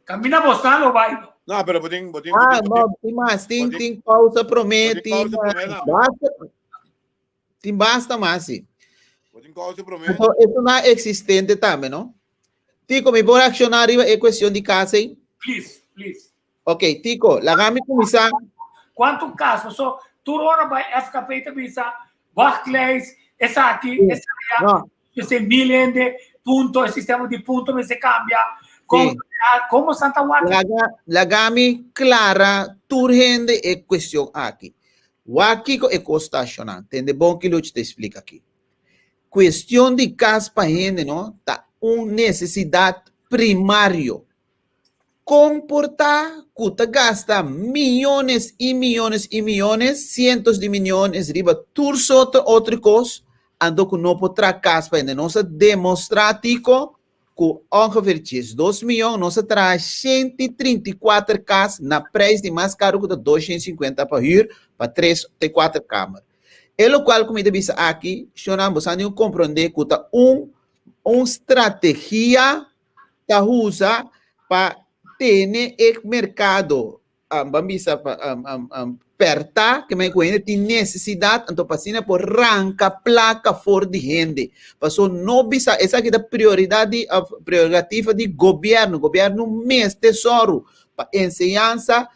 Camina bosnan lo bai. No, pero bo tin, bo tin, Ah, bo tin, no, tin mas, tin, bo tin- tin pausa promé, bo tin tin, pausa promé tambe. basta, tin basta mas, sí. Bo tin pausa promé. Anto, eso na existente tambe, no? Tico, mi por acciona riba e cuestión di casa ei? Please, please. Ok, Tico, laga mi cuminsa. Cuanto caso? So, tur ora bai FKP ta bisa, wachtlijst, esaki, esaya, No. ese mil hende, punto, e sistema di punto mester cambia. Como, Sí. como Santa Wak? Laga, laga mi clara tur hende e cuestión aki. Wak kiko e cos ta shona. Tende bon ki Luchi ta explica aki. Cuestión di cas pa hende no ta un necesidad primario. Kon por ta ku ta gasta miyones i miyones i miyones, sientos di miyones riba tur sorto otro kos, anto ku no por traha kas pa hende? Nos a demostrá tiko ku ongeveer 12 miyon nos a traha 134 kas na preis di mas karu ku ta 250 pa hür pa tres te kuater kamer. E lokual ku mi ta bisa aki, shonnan, bo sa tin ku komprondé ku ta un un strategia ta usa pa tene e merkado, um, ban bisa pa, um, um, um, pèrtá, ke men ku hende tin nesesidat, anto pa asina por ranka plaka for di hende. Paso no bisa, esaki ta prioridat di òf prerogativa di gobièrnu. Gobièrnu mester sòru pa enseñansa,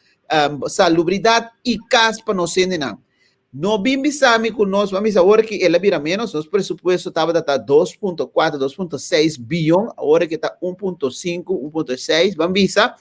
salubridat i kas pa nos hendenan. No bin bisa mi ku nos, ban bisa awor ki el a bira ménos, nos presupuesto tabata ta 2.4, 2.6 biyon, awor ki ta 1.5, 1.6, ban bisa,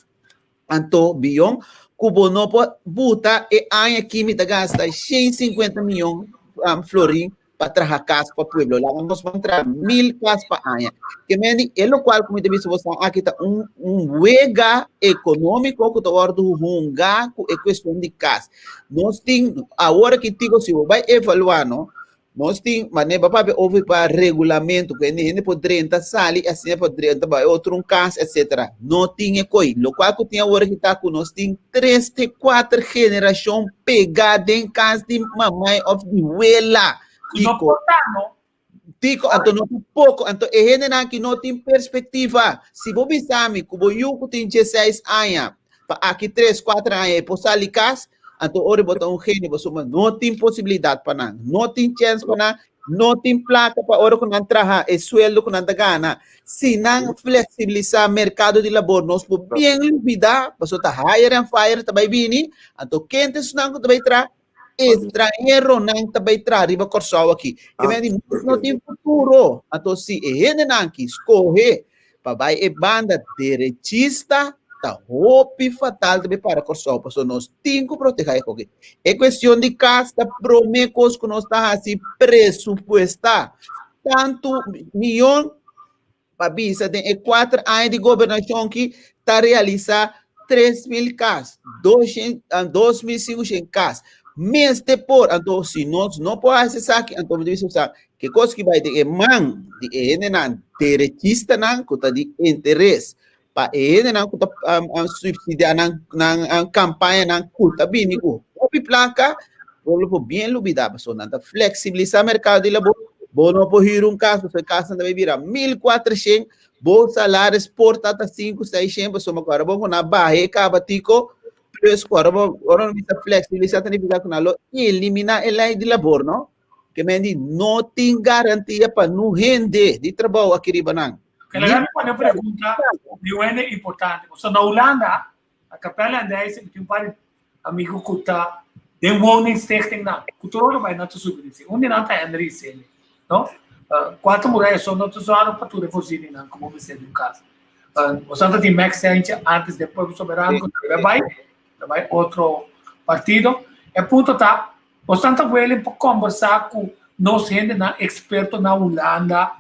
anto biyon, ku bo no por buta e aña aki mi ta gasta 150 miyon um, florin pa traha kas pa pueblo. Laga nos ban traha 1000 kas pa aña. Ke men di, e lokual ku mi ta bisa bosan aki ta un, un wega ekonómiko ku ta wòrdu hunga ku e kuestion di kas. Nos tin, awor aki Tico, si bo bai evaluá, no, nos tin, manera bo papia over pa regulamento, ku hende hende por drenta, sali, asina por drenta bai otro un kas, etcetera. No tin e koi. Lokual ku tin awor aki ta ku nos tin tres te kuater generashon pegá den kas di mamai òf di wela. Ku no Tico. por ta, no? Tico, anto no ta poko. Anto e hendenan aki no tin perspektiva. Si bo bisa mi ku bo yu ku tin dieseis aña, pa aki tres, kuater aña e por sali kas, anto ora bo ta un genio pasobra no tin posibilidat pa nan, no tin chèns pa nan, no tin plaka pa ora ku nan traha e sueldo ku nan ta gana. Si nan fleksibilisá merkado di labor nos por bien lubidá pasobra ta hire and fire ta bai bini, anto ken ta esnan ku ta bai traha? Estranheronan ta bai traha riba Kòrsou aki. E men di nos no tin futuro. Anto si e hendenan aki skohe pa bai e banda derechista ta hopi fatal ta bai para Kòrsou pasobra nos tin ku protehá e koki. E kuestion di kas ta promé kos ku nos ta hasi presupuestá tantu miyon pa bisa den e kuater aña di gobernashon ki ta realisá 3.000 kas, 2.500 kas. Mester por, anto si nos no por hasi esaki, anto mi ta bisa sa ke kos ki bai den e man di e hendenan derechistanan ku ta di interes pa e hendenan ku ta subsidiá nan nan kampañanan ku ta bini ku hopi plaka, pueblo por bien lubidá pasobra nan ta fleksibilisá merkado di labor. Bo no por hür un kas pasobra e kasnan ta bai bira 1400, bo salaris por ta ta sinku, seishent pasobra ku ora bo ku nan baha e kaba tiko plus ku ora bo ora bo bisa fleksibilisá ta nifiká ku nan lo eliminá e lei di labor no. Ke men di no tin garantia pa nu hende di trabou aki riba nan. Oké, laga mi pone un pregunta di un hende importante. Pasobra na Hulanda, na Capelle aan de IJssel, mi tin un par di amigo ku ta den woningstichting nan, ku tur ora bai nan ta subi di si. Un di nan ta Henry Sele, no? Kuater muraya so no ta zòrg pa tur e voorzieningan ku bo mester di un kas. Boso ta tin Max Sentje antes den Pueblo Soberano ku tambe a bai, ta bai otro partido. E punto ta, boso ta willing pa kombersá ku nos hendenan eksperto na Hulanda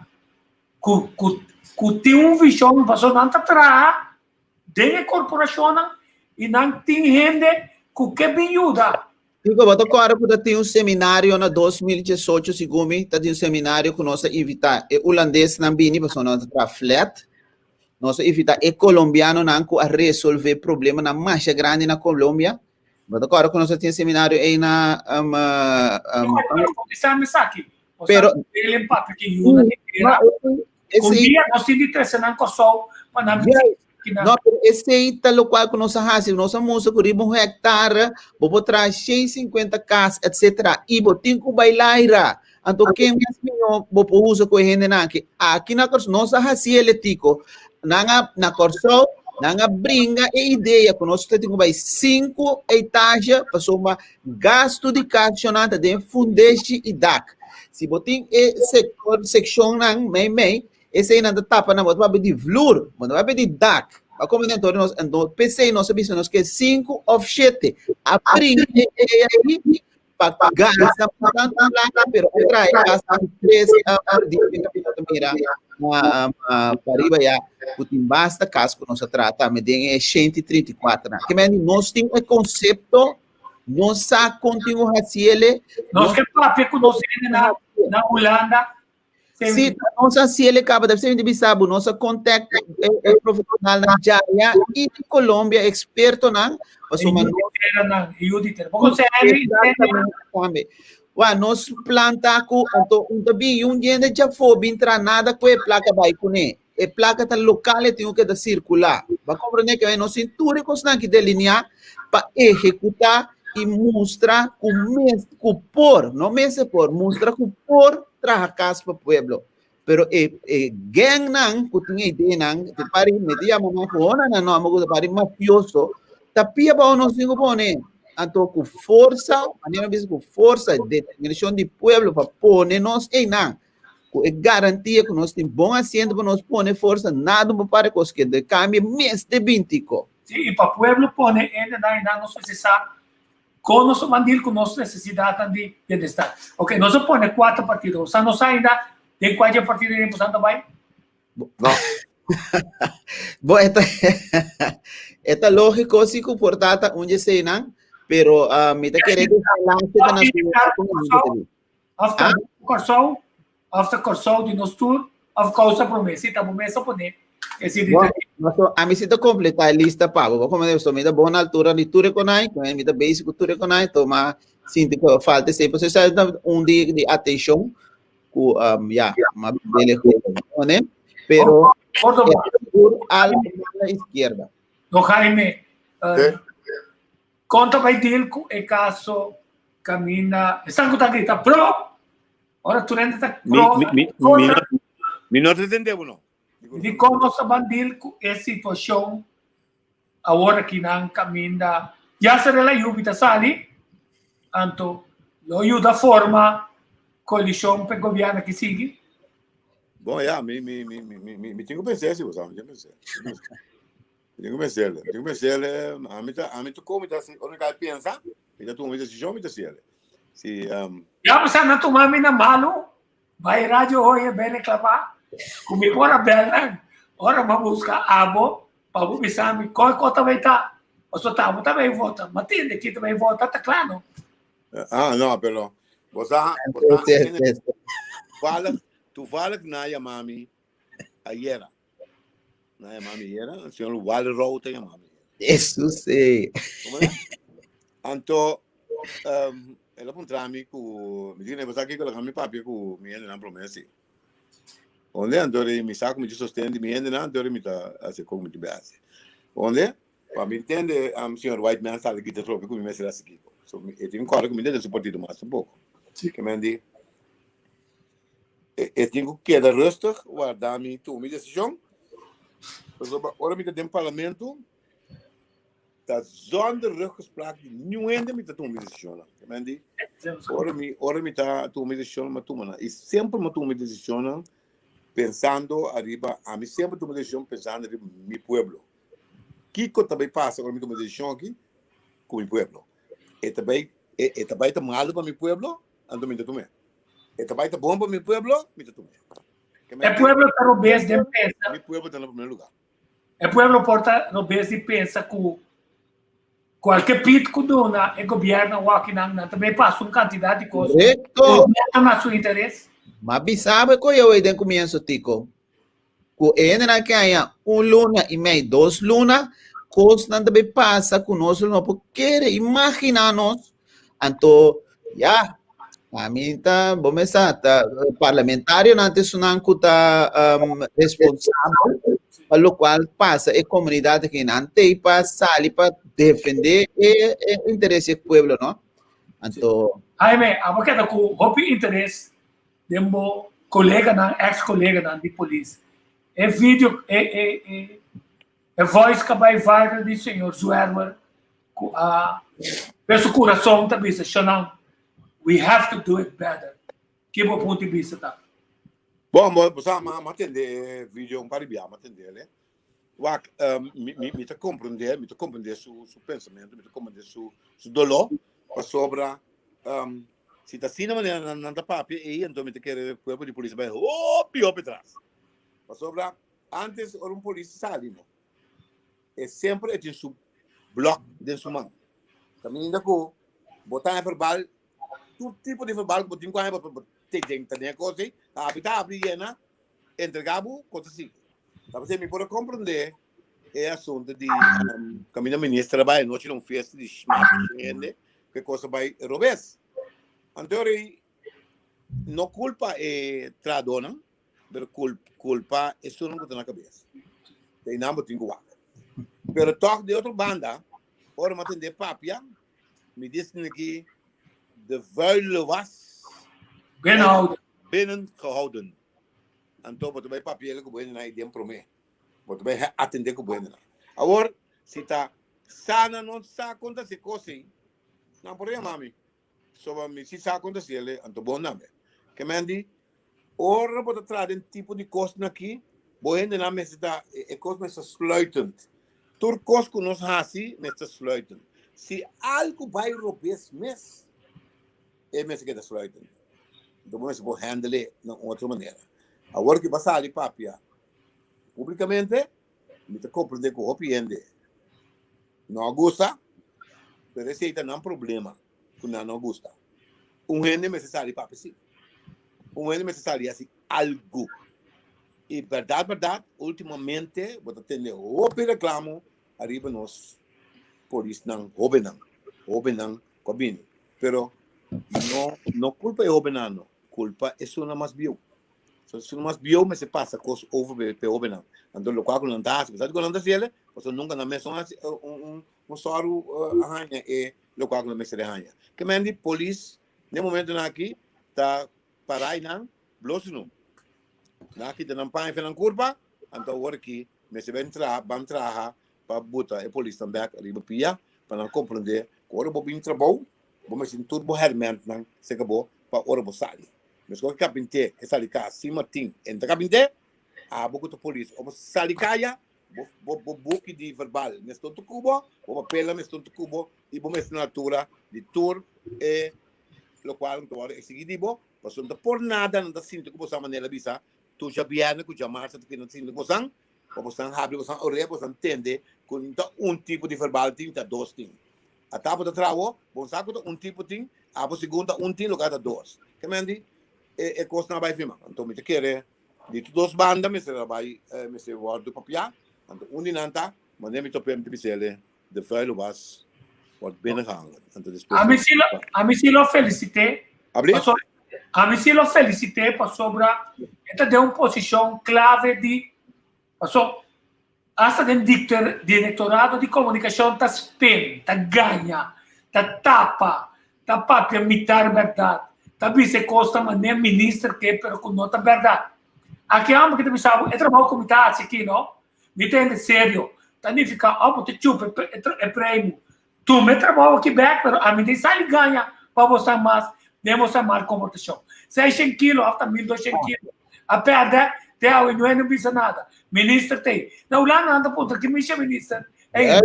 ku ku ku tin un vishon pasobra nan ta traha den e korporashonnan i nan tin hende ku ke bin yuda. Kiko, bo ta kòrda ku ta tin un seminario na 2018, segun mi, ta tin un seminario ku nos a invitá e hulandesnan bini pasobra nan ta traha flat. Nos a invitá e kolombianonan ku a resolvé problemanan masha grandi na Colombia. Bo ta kòrda ku nos a tin e seminario ei na um, um, Pero kontestá mi esaki. Pero- El empate ki yuda di tera. Esei- Un dia nos tin di trese nan Kòrsou pa nan Yes. ki nan. No, pero esei ta lokual ku nos a hasi. Nos a mustra ku riba un hèktare bo por traha 150 kas, etsetera. I bo tin ku bai laira. Anto ken mes mihó bo por usa ku e hendenan aki? Aki na Kòrsou nos a hasi el e tiko. Nan a na Kòrsou nan a bringa e idea ku nos ta tin ku bai sinku etage pasobra gastu di kasnan ta den fundeshi i dak. Si bo tin e sektor sekshonnan mei mei, eseinan ta tapa nan, bo ta papia di vloer, bo no ta papia di dak. Bo a komprende anto nos anto p'esei nos a bisa nos ke sinku òf shete a bringa e idea ei pa gasta tantu plaka pero a traha e kas di tres di ta mira pariba ya ku tin basta kas ku nos a traha tambe den e 134 nan. Ke men nos tin e konsepto, nos sa kon tin ku hasi ele. Nos ke papia ku nos hende na na Hulanda. Si, nos a hasi ele kaba, debe ser mi bisa bo, nos a contact e, e profesional nan djaya i di Colombia, expertonan, pasobra nos Nan, yu di tera. Bo konse Henry? Exactamente, tambe. Wa, nos planta ku, anto un ta bin, un hende djafó bin traha nada ku e plaka bai kuné. E plaka ta lokal, e tin ku keda sirkulá. Bo a komprendé ke nos tin tur e kosnan ki delineá pa ehekutá. i mustra ku mes ku por, no mester por, mustra ku por traha kas pa pueblo. Pero e e gangnan ku tin e ideanan, te pari mi ta yama nan ku hona nan nòmber ku ta pari mafioso, ta pia bou nos tin ku pone. Anto ku forsa, manera mi bisa ku forsa, determinashon di pueblo pa pone nos einan. Ku e garantia ku nos tin bon asiento pa nos pone forsa, nada no por para kos kende. E kambio mester binti ko. Sí, i pa pueblo pone hendenan einan nos mester sa Kon nos a mandil ku nos nesesidatnan di bienestar? Ok, nos a pone kuater partido. Sa nos sa ainda den kua dje partido den bosan ta bai? No. Bo, e ta, e ta lógiko si ku por ta ta un dje eseinan, pero uh, mi ta kere ku balance ta na su Of ta Kòrsou, of ta Kòrsou di nos tur, of kousa promé. Si ta bo mes a pone. E si di Bo, ami si ta kompletá e lista pa bo. Bo komo so mi ta bon na altura di tur e konai, mi ta basic ku tur e konai, to ma sinti ku falta esei. Pasobra esei ta un di di atenshon ku um, ya, ma bele ne? Pero Córdoba. Al a la izquierda. No Jaime, uh, Kon ta bai deal ku e kaso kaminda esnan ku ta grita pro ora tur hende ta pro kontra. Mi no ta tende bo no. Di kon nos ta ban deal ku e situashon awor aki nan kaminda ya será la yubi ta sali anto lo yuda forma koalishon pa e gobièrnu aki sigui. Bon ya mi mi mi mi mi tin ku pens'é si bo sa mi tin ku pens'é. Mi tin ku pens'el, mi tin ku pens'el, ami ta, ami ta komo mi ta hasi, ora mi kai pensa, mi ta tuma mi desishon, mi ta hasiel. Si, um. Ya pasá nan tuma mi na malu, bai radio hoy e ben reklamá, ku mi por a bel nan, ora mi a buska abo, pa bo bisa mi koi kos ta bai ta, pasobra ta abo ta bai vota, ma tende ki ta bai vota ta kla no. Ah, no, pero, bo sa, bo sa, toevallig, toevallig nan a yama mi ayera. Na yama mi yera, señor Wal Row ta yama mi. Eso sí. Como era? Anto, um, el a puntra mi ku, mi dice, "Basa kiko laga mi papia ku mi hendenan promé si. Onde anto ri mi sa ku mi ta sosten di mi hendenan, anto ri mi ta hasi kon mi ta be hasi. Onde, pa mi ntende, um, señor Whiteman sali kita trope ku mi mester hasi kiko. So, mi, e tin kòrda ku mi ta den su partido mas tampoko. Ke men di, E tin ku keda rustig, warda mi tuma mi desishon. Pasobra ora mi ta den parlamento, ta zonder ruggespraak di niun hende mi ta tuma mi desishonnan. Di ora mi ora mi ta tuma mi desishonnan, mi a tuma nan. I semper mi a tuma mi desishonnan pensando ariba, ami semper tuma desishon pensando ariba mi pueblo. Kiko ta bai pasa ora mi tuma desishon aki ku mi pueblo? E ta bai e ta bai ta malu pa mi pueblo? Anto mi ta tum'é. E ta bai ta bon pa mi pueblo, mi ta tum'é. E pueblo ta robes den pensa. Mi pueblo ta na primer lugar. E pueblo por ta robes di pensa ku kualke pit ku duna e gobierno awaki nan, nan ta bay pasa un kantidat di kos. Korekto. Ku no ta na su interes. Ma bisa bo ku yo den kumienso Tico, ku e hendenan ke haña un luna i mei, dos luna, kosnan ta bay pasa ku nos lo no por kere imaginá nos. Anto, ya, ami ta, bo mes sa, ta parlamentarionan ta esunnan ku ta um, responsabel pa lokual pasa e komunidat aki. Nan tei pa sali pa defendé e, e interes di e pueblo, no? Anto, Jaime, abo keda ku hopi interes den bo koleganan, ex koleganan di polis. E video, e, e, e, e voice ka bai viral di señor Zwerwer ku a pe su kurason ta bisa shonan, we have to do it better. Ki bo punto di bista ta? Bon, bo, bo sa, ma, ma tende e video un par di bia, ma tende ele. Wak, um, mi, mi, mi ta comprende, mi ta comprende su, su pensamento, mi ta comprende su, su dolor, pasobra, um, si ta asina manera nan, nan ta papia ei, anto mi ta kere cuerpo di polis bai hopi, hopi tras. Pasobra, antes ora un polis sali, no, e semper e tin su blok den su man. Caminda cu bo ta verbal, tur tipo di verbal cu bo tin cu haña, bo, bo te den, ta den e cos ei, ta habri, ta habri yena, entrega bo, cos ta sigui. Ta p'esei mi por a comprende e asunto di um, caminda minister a bai anochi na un fiesta di mas di hende, cu e cos a bai robes. Anto rei no culpa e trahadornan, pero culpa esunnan cu ta na cabes. Te einan bo tin cu wak. Pero toch di otro banda, ora mi a tende papia, Mi dicen aki de vuile was Binnenhouden. binnengehouden. Anto bo ta bai papia ku bo hendenan ei den promé. Bo ta bai atendé ku bo hendenan. Awor, si ta sa nan no sa kon ta hasi kos ei, nan por yama mi. Soba mi si sa kon ta hasi el, anto bon tambe. Ke men di, ora bo ta traha den tipo di kosnan aki, bo hendenan mester ta, e kos mester sluitend. Tur kos ku nos hasi mester sluitend. Si algu bai robes mes, e mester keda sluitend. Anto bo mester por handle na un otro manera. Awor ki bo a sali papia publicamente, mi ta comprende cu hopi hende no a gusta, pero esey ta nan problema cu nan no gusta. Un hende mester sali papia si. Un hende mester sali haci algo. Y berdad berdad, ultimamente bo ta tende hopi reclamo ariba nos polisnan hobennan, hobennan cu a bini. Pero no no culpa e hobennan no, culpa esunnan mas bieu. So esunnan mas bieu mester pasa cos over pa e hobennan. Anto locual cu nan ta haci, sa cu nan ta haci ele, pasobra nunca nan mes no haci un un un soru a haña e locual cu nan mester a haña. Ke men di polis n'e momentonan aki ta para einan blo sunu. Nan a kita nan paña fe nan kurpa, anto awor aki mester ben traha, ban traha pa buta e polisnan bek riba pia pa nan komprendé ku ora bo bin trabou, bo mester tin tur bo hèrmèntnan serka bo pa ora bo sali. Meskos ku kapinté e sali kas sin martin e no ta kapinté, abo ku ta polis ora bo sali kaya bo bo bo buki di verbal mester ta ku bo, bo papelnan mester ta ku bo i bo mester na altura di tur e lokual ku ta wòrdu eksigí di bo. Pasobra no ta por nada nan ta sinti ku bosan manera bisa tur djabièrnè ku djamarsa ta keda sinti ku bosan, pa bosan habri bosan orea, bosan tende ku no ta un tipo di verbal tin, ta dos tin. Ata bo ta traha awor, bo sa ku ta un tipo tin, abo segun ta un tin loke ta dos. Ke men di e kosnan a bai firma. Anto mi ta kere di tur dos banda mester a bai mester wòrdu papiá. Anto un di nan ta manera mi top'é mi ta bis'é de vuile was wordt binnengehangen. Anto despues A mi si lo, a mi si lo felicité. Abri? Paso, a mi si lo felicité pasobra e ta den un posicion clave di, paso, hasta den dictor, directorado di comunicacion ta spin, ta gaña, ta tapa, ta papia mitar berdad, ta bisa e cos ta manera minister ke, pero cu no ta berdad. Aki amo ki ta bisa bo, e trabao cu mi ta haci aki no, Mi ta hende serio. Ta nifiká òf bo ta chupa e premu. Tuma e trabou aki bèk, pero ami ta sali gaña pa bo sa mas den bo sa mal komportashon. Seishen kilo òf ta 1200 kilo a pèrdè te awe no hende bisa nada. Minister ta ei. Na Hulanda nan ta puntra ki misha minister ei.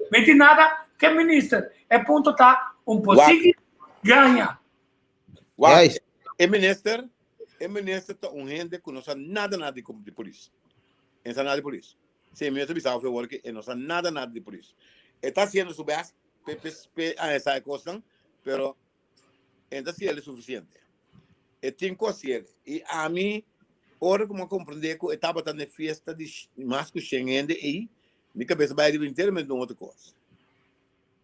Mi tin nada ke minister. E punto ta un por sigui gaña. Wak, e minister, e minister ta un hende ku no sa nada nada di di polis. E no sa nada di polis. Si e minister bisa of awor ke e no sa nada nada di polis. E ta hasiendo su best pe pe pe anhesa e kosnan, pero e no ta hasiel sufisiente. E tin ku hasiel. I ami, ora ku mi a komprende ku e tabata na e fiesta di mas ku shen hende ei, mi kabesa bai riba enteramente un otro kos.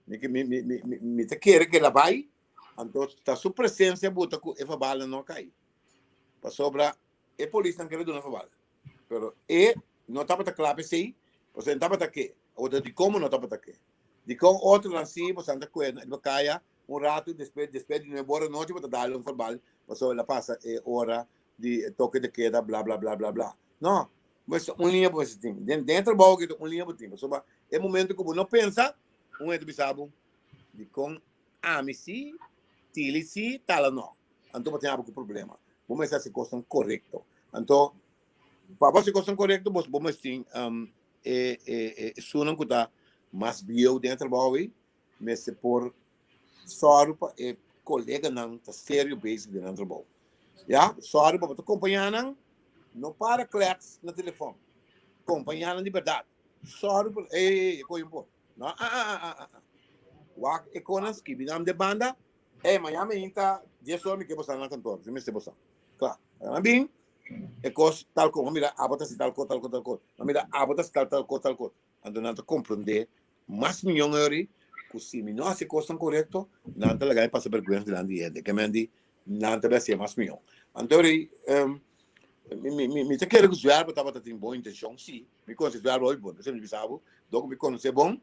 Mi mi mi mi mi ta kere ku el a bai, Anto ta su presencia buta cu e verbalnan no a cay. Pasobra e polisnan kere duna verbal. Pero e no tabata cla pa esey, pasobra e no tabata ke. Awor dicon bo no tabata ke? Dicon otronan si bo san ta cuer riba caya un rato despues despues di nuebe ora nochi bo ta dal un verbal pasobra el a pasa e ora di toque de queda bla bla bla bla bla. No, bo un liña bo mester tin. Den e trabou aki ta un liña bo tin. Pasobra e momento cu bo no pensa un hende ta bisa bo dicon Ami si, Tili si, Tala no. Anto bo tin abo ku problema. Bo mester hasi kosnan korekto. Anto, pa bo hasi kosnan korekto, bo bo mester tin um, e, e, e esunnan ku ta mas bieu den e trabou ei, mester por sòru pa e koleganan ta serio bezig den nan trabou. Ya, sòru pa bo ta kompañá nan, no para klèts na telefòn. Kompañá nan di bèrdat. Sòru pa, ei, ei, ei, e koyo un por. No, ah, ah, ah, ah, ah. Wak e konan skibi nam de banda. Hey, mañana me inta 10 horas mi ke bosan na kantoor. Si mester bosan. Kla. Ana bin, e kos tal ko. Mira, abo ta si tal ko, tal ko, tal ko. Mira, abo ta si tal, tal ko, tal ko. Anto nan ta komprende mas miyon ori ku si mi no hasi kosnan korekto, nan ta laga mi pasa bergwensa dilanti di hende. Ke men di, nan ta bai hasié mas miyon. Anto ori, um, mi, mi, mi, mi ta kere ku Zwerber tabata tin bon intenshon, si. Mi konosé Zwerber hopi bon. Esei mi bisa bo, dor ku mi konosé bon,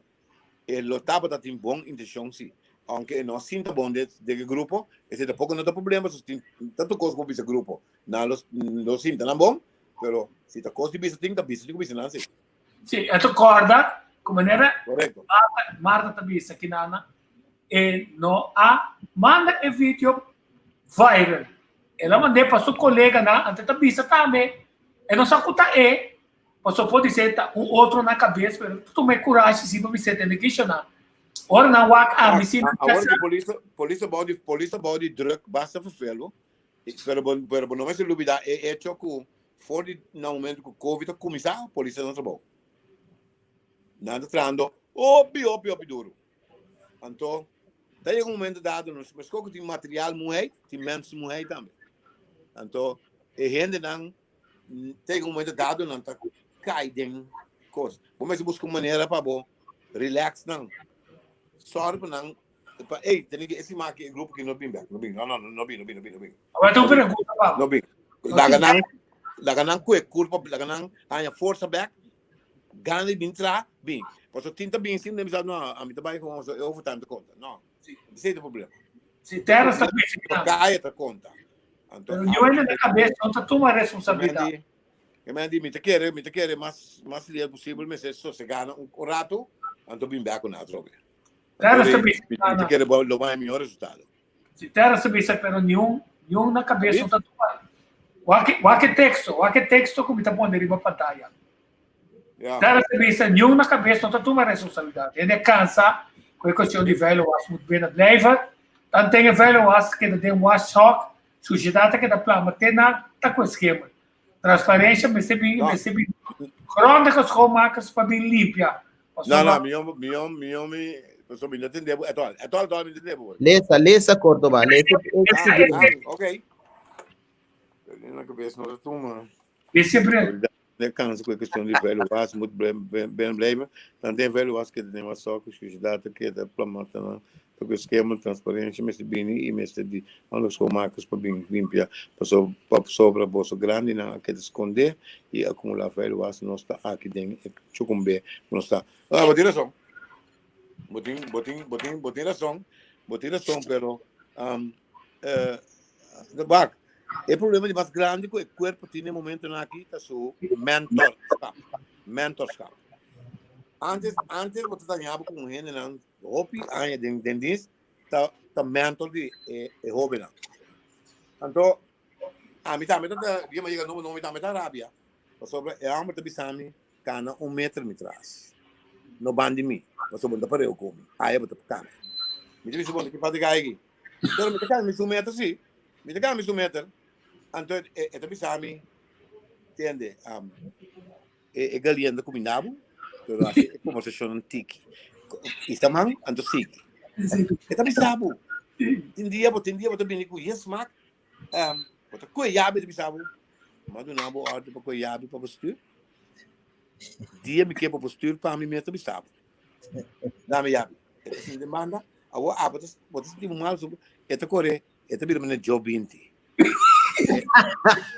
e lo tabata tin bon intenshon, si. Aunke e no a sinta bon den e grupo, esei tampoco no ta problema, so tin tanto cos ku bisa grupo. Nan lo lo sinta nan bon, pero si ta cos di bisa tin, ta bisa tin ku bisa nan si. Si, e ta corda ku manera Correcto. Marta, Marta ta bisa kinana, e no a manda e video viral. El a mand'é pa su coleganan, anto e ta bisa tambe, e no sa ku ta e, Pasobra por di ta un otro na kabes, pero ta tuma e kurashi si pa bisa tende kishonan. Ora nan wak ami si nan Awor ku polis polis ta bou di polis ta bou di druk basta vervelo, pero bo pero bo no mester lubida e hecho ku for di na momento ku covid a kuminsá polis ta na trabou. Nan ta trahando hopi hopi hopi duru. Anto ta yega un momento dado nos meskos ku tin material muhei tin mens muhei tambe. Anto e hendenan Te un momento dado nan ta kai den kos. Bo mester buska un manera pa bo relax nan. Sorry pa nan pa ey tene ke esi maki e grupo ki no bin bek, no bin. No no no bin, no bin, no bin, no bin. Awor ta un pregunta pa bo. No bin. Laga nan laga nan kue kurpa, laga nan haña forsa bek. Gana di bin tra, bin. Paso tin ta bin sin den bisa no, ami ta bai gewoon so e overtime ta konta. No. Esei ta problema. Si terra sta bisa. Kaya ta konta. Anto, Pero yo en la cabeza no ta toma responsabilidad. E men di, mi ta kere, mi ta kere mas, mas lier posibel, me se sosegana un, un rato, anto bin back una atrobe. Terra sta bisa. Mi ta kere bo lo mai mihor resultado. Si terra sta bisa, pero ni un, ni un na cabeza no ta toma. Wak, wak e texto, wak e texto ku mi ta pone riba pantalla. Ja. Terra sta bisa, ni un na cabeza no ta toma responsabilidad. Hende cansa ku e cuestión di vuile was moet binnen blijven. Dan ten e vuile was keda den washok, sushidat ta keda plama te na ta ku e schema. Transparencia mester bin, No. mester bin grondige schoonmakers pa bin limpia. No, no, mi mi mi mi paso mi no tende bo etol. Etol, etol mi tende bo. Lesa, lesa Córdoba, lesa. Ah, ah, ok. Na cabeza no ta tuma. Lesa bril. De kans ku e kestion di vuile was moet ben blijven. Dan den vuile was keda den wasok, sushedad ta keda plamata nan ta ku eskema transparencia mester bini i mester di ander schoonmakers pa bin limpia paso pa sobra boso grandinan a keda skonde i akumula vuile was nos ta aki den e chukumbe ku nos ta. Ah bo tin rason bo tin bo tin bo tin bo tin rason bo tin rason pero wak E problema di mas grandi ku e kuerpo tin e momentonan aki ta su mentorskap. Mentorskap. Antes, antes bo ta dañabo ku un hendenan hopi aña den den dienst ta ta mentor di e e hobennan. Anto ami tambe ta ta dia mi a yega nobo nobo mi tambe ta rabia pasobra e homber ta bisa mi kana un meter mi tras no ban di mi pasobra bo no ta pareu ku mi aya bo ta kana. Mi ta bisa bo ki falta gai aki pero mi ta kana mi su meter si. Mi ta gana mi su meter. Anto e, e ta bisa mi, tende, um, e, e galienda ku mi nabu, pero hasi e konversashonnan tiki. Isa man, anto sigui. E ta bisa bo, tin dia bo, tin dia bo ta bini ku yes mak, um, bo ta kue yabi, ta bisa bo, m'a duna bo ordu pa kue yabi pa bo stuur. Dia mi ke pa bo stuur pa mi, mi ta bisa bo. Dame yabi. E ta sinti manda, awor abo ta, bo ta sinti bo mal, so, e ta kore, E ta bira manera Joe Binti. E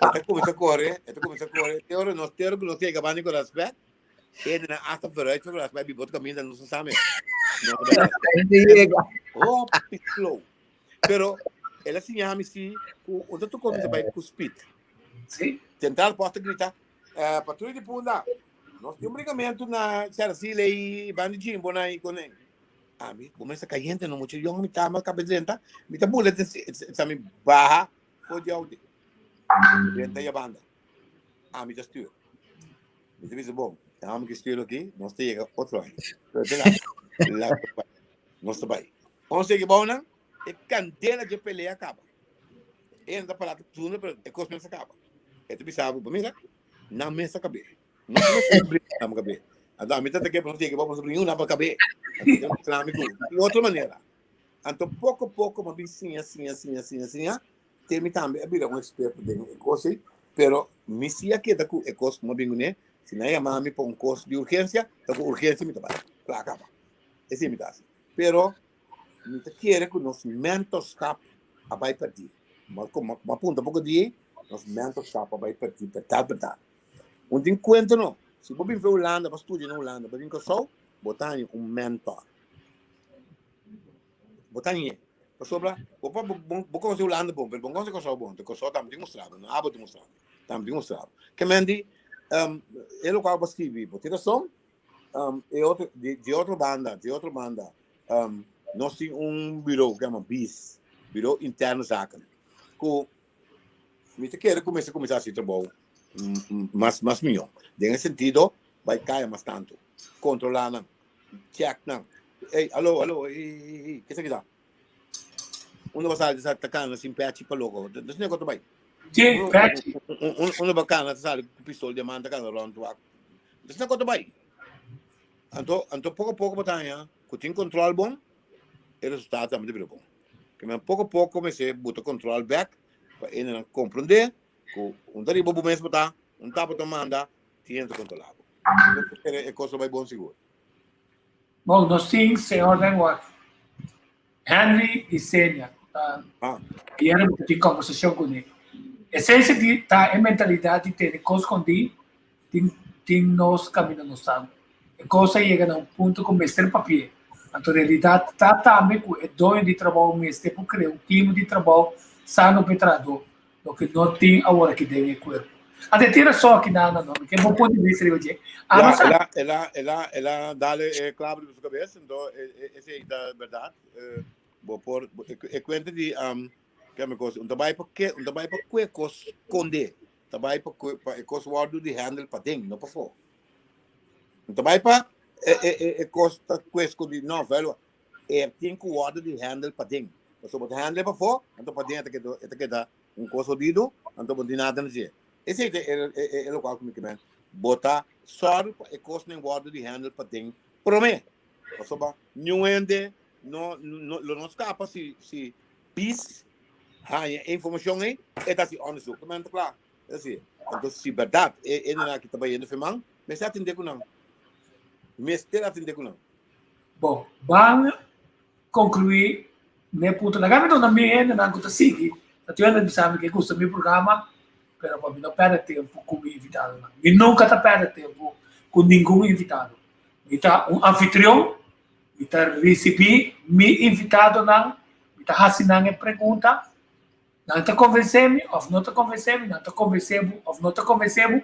ta kuminsá kore, e ta kuminsá kore. Te ora nos, te ora ku nos yega banda di Gorasbèk, e hendenan asta vooruit for Gorasbèk bi boto kaminda nos no sa mes. No ta bai Gorasbèk. Hopi slow. Pero el a siña mi si ku un ta tur kuminsá bai ku speed. Sí. Central Post ta grita, eh, patruya di Punda, nos tin un brincamentu na Sarasile i banda di Jimbo na i konen. Ami comienza cayente no mucho yong mi tama cabe drenta mi ta bula den sa mi baha for di auto drenta ya banda ami ta stuur mi ta bisa bon ami ki stuur aki nos ta yega otro aña pero te la la nos ta bai ons yega bou nan e candela dje pelea caba e ta para zunda pero e cos mester caba e ta bisa bo mira nan mes ta cabe No no brinca na cabe. Anto a mi ta ke no tiene que vamos brinca na cabe. Anto trami ku di otro manera. Anto poco poco ma bin siña siña siña siña siña te mi tambe a bira un experto den e cos ei, pero mi si a keda ku e cos ku mi a bin kuné, si nan yama mi pa un cos di urgencia, ta ku urgencia mi ta bai. Kla kaba. Esei mi ta hasi. Pero mi ta kere ku nos mentorskap a bai pèrdí. Mi a punta poko di ei, nos mentorskap a bai pèrdí bèrdat bèrdat. Un tin kuenta no, si bo bin fe Hulanda pa studia na Hulanda, bo bin Kòrsou, bo ta haña un mentor. Bo ta ñe. Pasobra, bo por, bo, bo konoce Hulanda bon, pero bo no konoce Kòrsou bon. Te Kòrsou tambe tin un straba, no abo tin un straba. Tambe tin un straba. Ke men di, um, e lokual bo skibi, bo tin rason. Um, e otro, di, di otro banda, di otro banda, um, nos tin un bureau ku yama BIS, Bureau Interne Zaken, ku mi ta kere ku mester kuminsá hasi trabou mas, mas mihó. Den e sentido, bai kaya mas tantu, kontrolá nan, check nan. Ey, alo, alo, ey, ey, ey, ke esaki ta? Uno ba sali ta ta kana sin pechi pa loko. Dus neko ta bai. Sí, pechi. Uno ba kana ta sali ku pistol di man ta kana rond wak. Dus neko ta bai. Anto, anto poko poko bo ta haña ku tin control bon, e resultado tambe ta bira bon. Ke men poko poko mester buta control bek pa e nan komprende ku un ta riba bo mes bo ta, un ta bo ta manda, tin hende ta controla bo. E kos lo bai bon sigur. Bon, nos tin señor den wak Henry Isenia. Ah. Ayera mi tin conversacion con él. Esencia di ta e mentalidad di tene cos escondí tin tin nos camino nos sano. E cos a yega na un punto cu mester papia. Anto realidad ta tambe cu e doño di trabou mester por crea un clima di trabou sano pa e trahador, loke no tin awor aki den e cuerpo. Anto e tin rason aki nan no, mi ke bo punto di vista riba dje. Amo sa. El a, el a, el a, el a dale e clave riba su cabes, anto esey ta berdad. Bo por, e cuenta di, ke mi cos, un ta bay pa ke, un ta bay pa kue cos sconde, ta bay pa kue, pa e cos wordo di handle paden, no pafó. Un ta bay pa e, e, e, e cos ta kue scondi, no, vuelo, e tin ku wordo di handle paden. Pasobra bo ta handle pafó, anto paden e ta keda, e ta keda un cos hodido, anto bo no tin nada na dje. Esei ta e, e, e, e lokual ku mi ke men. Bo ta sòru pa e kosnan wordo di handle paden promé. Pasobra niun hende no, no, lo no skapa si, si bis haña e informashon ei, e ta hasi onderzoek. Ta men ta kla. E si. Anto si bèrdat e hendenan aki ta bayendo firman, mester atendé ku nan. Mester atendé ku nan. Bon, ban konkluí n'e punto. Laga mi duna mi hendenan ku ta sigui. Ta tin hende bisa mi ku e gusta mi programa, pero pa mi no pèrdè tempu ku mi invitadonan. Mi nunka ta pèrdè tempu ku ningun invitado. Mi ta un anfitrion, mi ta risibí mi invitadonan, mi ta hasi nan e pregunta, nan ta konvensé mi òf no ta konvensé mi, nan ta konvensé bo òf no ta konvensé bo.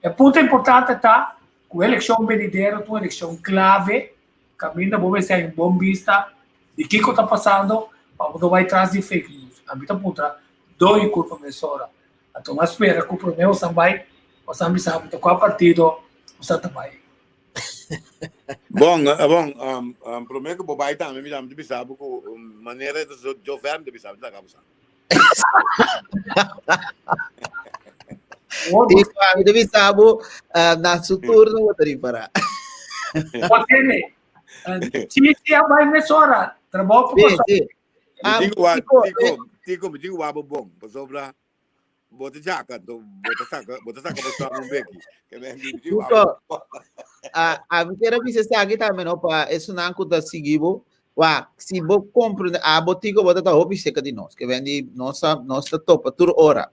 E punto importante ta ku e elekshon benidero ta un elekshon klave, kaminda bo mester hay un bon bista di kiko ta pasando pa bo no bai tras di fake news. Ami ta puntra doi kurpa mesora. Anto mi a spera ku promé bosan bai, bosan bisa mi ta kua partido bosan ta bai. Bon, bon, um, um, promé ku bo bai tambe mi ta bisa bo ku manera ta zo jo ver mi ta bisa bo ta laga bo sa. I mi ta bisa bo na su turno bo ta ripará. Bo tene. Si si a bai mesora, trabou pa Sí, pasá. sí. Mi Ah, tin ku wa, Tico, Tico, Tico, mi tin ku wa bo bon, pasobra bo ta djaka, anto bo ta saka, bo ta saka bo sòm un beki. Ke men di, mi tin ku wa Tico, bo. a, a mi quiero bisa esaki tambe no pa esunnan ku ta sigui bo. Wa, si bo comprende, a bo Tico bo ta ta hopi cerca di nos. Ke ven di nos ta, nos ta topa tur ora.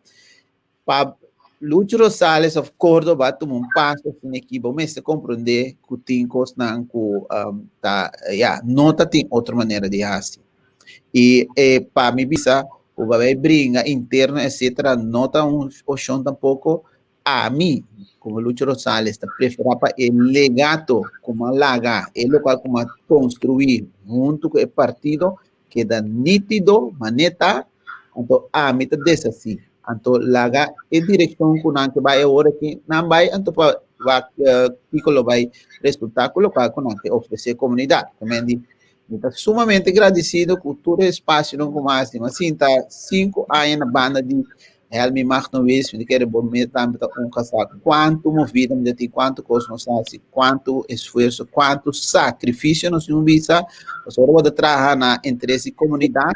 Pa Lucho Rosales of Cordoba tuma un paso asina aki, bo mester comprende cu tin cosnan cu um, ta, ya, no ta tin otro manera di haci. Y eh, pa mi bisa, cu ba bay bringa interno, etcétera, no ta un opcion tampoco. A mi, como Lucho Rosales, ta prefera pa e legato como a laga, e locual como a construi hunto cu e partido, keda nítido, maneta, anto ami ta deshací. Anto laga e direccion cu nan ke bai awor aki, nan bai anto pa wak uh, kiko lo bai resulta cu locual cu nan ke ofrece comunidad. Kemen di, mi ta sumamente gradecido cu tur e espacionan cu mi a haci. Mi a sinta cinco aña na banda di Helmi Magno Wis, mi ta kere bo mes tambe ta un kasa kuantu movida mi ta tin, kuantu kos nos hasi, kuantu esfuerso, kuantu sakrifisio nos tin bisa. Pasobra ora bo ta traha na interes di komunidat,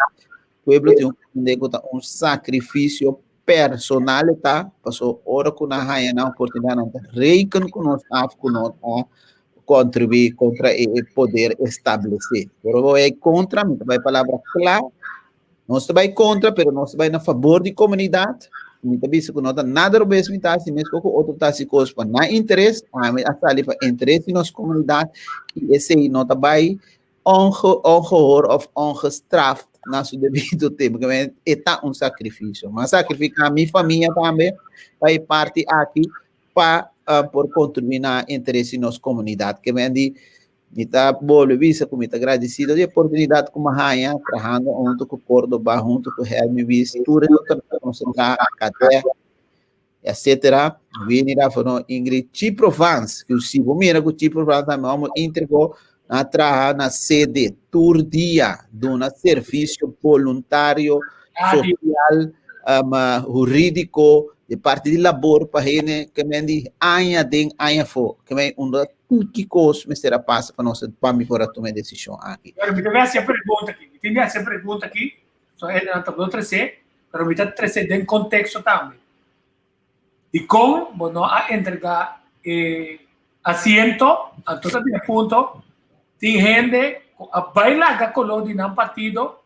pueblo tin ku komprende ku ta un sakrifisio personal e ta, pasobra ora ku nan haña nan oportunidat nan ta reken ku nos af ku no ta kontribuí kontra e poder establesé. Ora bo bai kontra, mi ta bai palabra kla, Nos ta bai kontra, pero nos ta bai na fabor di komunidat. Mi ta bisa ku no ta nada robes mi ta hasi, meskos ku otro ta hasi kos pa nan interes, ami a sali pa interes di nos komunidat i esei no ta bai Onge, ongehoor of ongestraft na su debido tempo. Ke e ta un sakrifisio. M'a sakrifiká mi famia tambe pa e parti aki pa uh, por kontribuí na interes di nos komunidat. Ke men di mi ta bolbe bisa ku mi ta gradisido di oportunidat ku mi haña trahando huntu ku Cordoba, huntu ku Helmi Wies, tur e otro nos a traha Kadè, etcétera. Winnie Rafono, Ingrid, Chipro Vans, ku si bo mira ku Chipro Vans tambe homo íntegro na traha na sede tur dia, duna servisio boluntario, sosial, um, hurídiko, di parti di labor pa hende ke men di aña den aña afó, ke men unda tiki kos mester a pasa pa nos pa mi por a tuma e desishon aki. Pero mi ta hasi e pregunta aki, mi tin di hasi e pregunta aki, so e nan ta no trese, pero mi ta trese den konteksto tambe. Dikon bo no a entregá e asiento? Anto ta bin e punto, tin hende ku a bai laga koló di nan partido,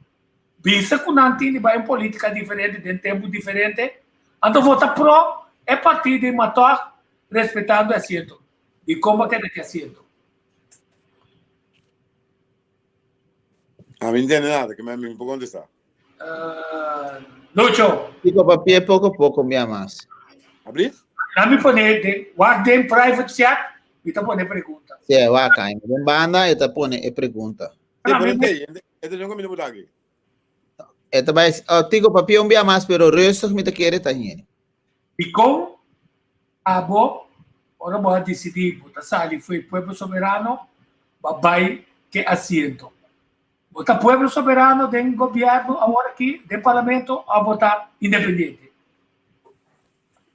bisa ku nan tin di bai un polítika diferente den tempu diferente, anto vota pro e partido i ma tòg respetando e asiento. Dikon bo a keda ku e asiento? Ami no ntende nada, ke mi no por kontestá. Lucho. Kiko papia poko poko mia mas. Ablief? Na mi pone den wak den private chat mi ta pone pregunta. Sí, wak ai. Den banda e ta pone e pregunta. Sí, pero ente, ente no camino por aki. E ta bai, oh, Tico papia un bia mas, pero rustig mi ta kere ta hini. Dikon abo ora bo a disidí bo ta sali fo'i Pueblo Soberano bo a bai ke asiento? Bo ta Pueblo Soberano den gobierno awor aki, den parlamento, of bo ta independiente?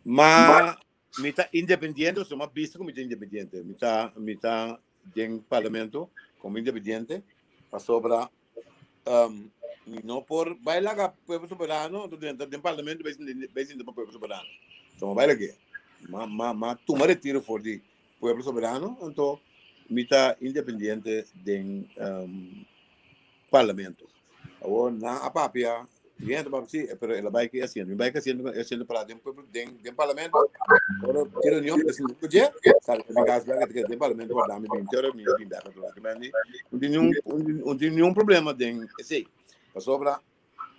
Ma mi ta independiente, so ma bisa ku mi ta independiente. Mi ta mi ta den parlamento komo independiente pasobra um, mi no por bai laga Pueblo Soberano, anto drenta den parlamento bai sinta bai sinta pa Pueblo Soberano. So ma bai lag'é. Ma ma ma tuma retiro for di Pueblo Soberano, anto mi ta independiente den um, parlamento. Awor nan a papia, bien ta papia, sí, pero el a bai ki asiento. Mi bai ki asiento, asiento para den pueblo, den, den parlamento. Ora ti reunión, mi sinti kuje, sabe, mi gas bai que den parlamento guarda mi 20 ora, mi bin back otro lado. Mi no tin niun, no tin niun problema den esei. Pasobra,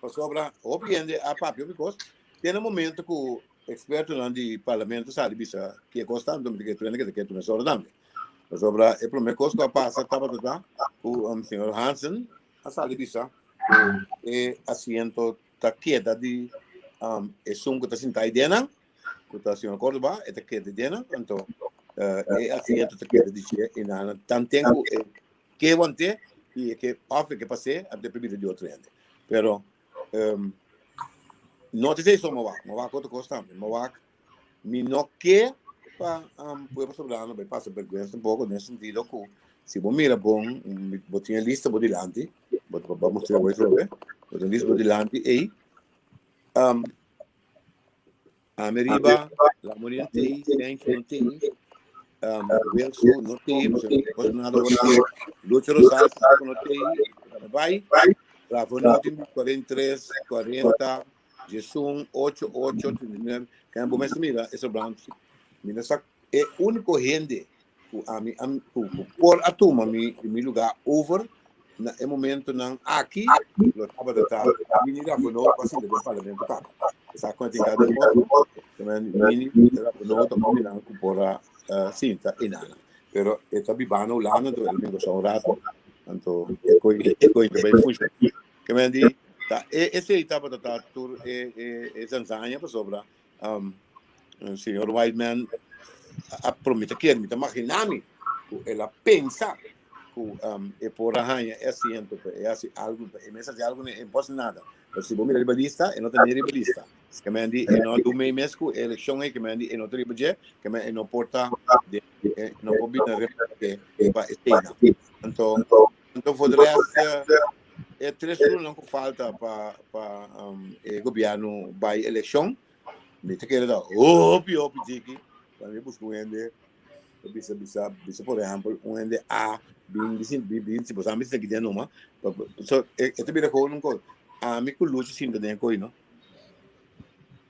pasobra, hopi hende a papia hopi kos, Te na momento ku ekspertonan di parlamento sa di bisa ke kos ta, anto mi ta kere tur hende ke ta kere tur mesora tambe. Pasobra e promé kos ku a pasa tabata ta ku señor Hansen a sali bisa ku e asiento ta keda di esun ku ta sinta ei den nan, ku ta señor Cordoba, e ta keda den nan, anto e asiento ta keda di dje i nan tanten ku e ke want'é i e ke òf e ke pas'é, anto e por bira di otro hende. Pero Um, no te sei so mawak, mawak otro kos tambe. Mawak, mi no ke pa um, pueblo soberano bai pasa vergüenza un poco, den sentido ku si bo mira bon, bo tin e lista bo dilanti, bo bo mostra bo trobe, bo tin lista bo dilanti ei, um, ami riba, Lamorin tei, Sencho no tei, um, Wilson no tei, bo nada ora tei, Lucho Rosales tampoco no tei, bai, Rafa no tin 43, 40, 11, 8, 8, 39, kan bo mester mira e sobrante. Mi no sa e único hende ku ami am ku ku por a tuma mi mi lugá over na e momentonan aki lo tabata ta Mini Rafonó ku a sinta den parlamento kaba. Sa ku a tin kada den otro, tamen Mini Rafonó ta un di nan ku por a sinta einan. Pero e ta biba na Hulanda anto el bin gosa un rato, anto e koi e koi ta bai funshoná. Ke men di ta e esei tabata ta tur e e e zanzaña pasobra Señor Whiteman a promete kier, mi ta magina mi ku el a pensa ku e por a haña e asiento pa e hasi algu, pa e mes hasi algu e no hasi nada. Pero si bo mira riba lista, e no ta ni riba lista. Ke men di e no a du mei mes ku e elekshon ei, ke men di e no ta riba dje, ke men e no por ta den, e no por bini represente pa eseinan. Anto, anto for de rest e tres lunanan ku falta pa pa e gobièrnu bai elekshon, mi ta kere ta hopi hopi tiki pa mi buska un hende pa bisa bisa bisa por ehèmpel un hende A bin bin bin bin si bo sa mi sinta aki den numa so e ta bira koe un kos ami ku Lucho sinta den e koi no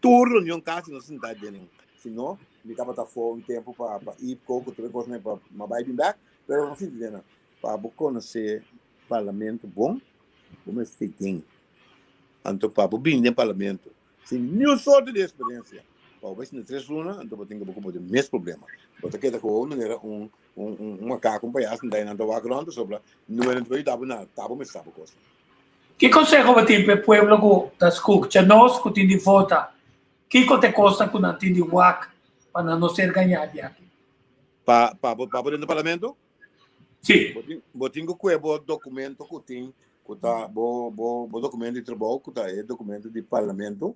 tur reunion kasi nos sinta den si no mi tabata afó un tempu pa pa ipco ku tur e kosnan pa mi a bai bin bèk pero no sinti den nan pa bo konosé. parlamento bon, bo mester den. Anto pa bo bini den parlamento sin niun sorto di experiencia, pa bo bai sinta tres luna, anto bo tin ku bo ku bo tin mes problema. Bo ta keda ku manera un un un un makaku, un payaso, nta nan ta wak rond pasobra no nan ta por yuda bo nada, ta bo mester sa bo kos. Ki konseho bo tin pa e pueblo ku ta skucha nos ku tin di vota? Kiko ta e kosnan ku nan tin di wak pa nan no ser gañá di aki? Pa pa bo pa bo den parlamento? Sí. Bo tin bo tin ku kue bo dokumento ku tin ku ta bo bo bo dokumento di trabou ku ta e dokumento di parlamento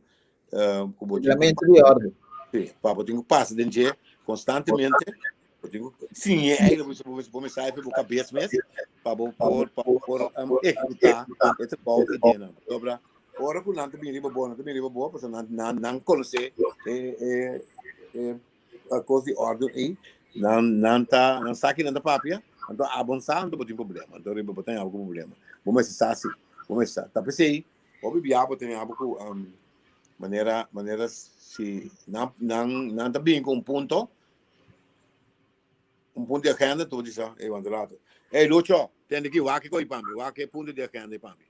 eh, ku bo tin ku Reglamento di orde. Sí, pa bo tin ku pasa den dje konstantemente. Bo tin ku siñ'é eigenlijk bo bo bo mester haife bo kabes mes pa bo por pa bo por um, ehekutá e trabou i denan. Pasobra ora ku nan ta bini riba bo, nan ta bini riba bo pasobra nan nan nan konosé e e e a kos di orden ei, nan nan ta nan sa ki nan ta papia, anto abo no sa, anto bo tin problema, anto riba bo ta haña bo ku problema. Bo mester sa si, bo mester sa. Ta p'esei hopi bia bo ta haña bo ku manera manera si nan nan nan ta bini ku un punto, un punto di agenda, tur di sa, ey wanta rato, ey Lucho, tende aki, wak e koi pa mi, wak e punto di agenda ei pa mi.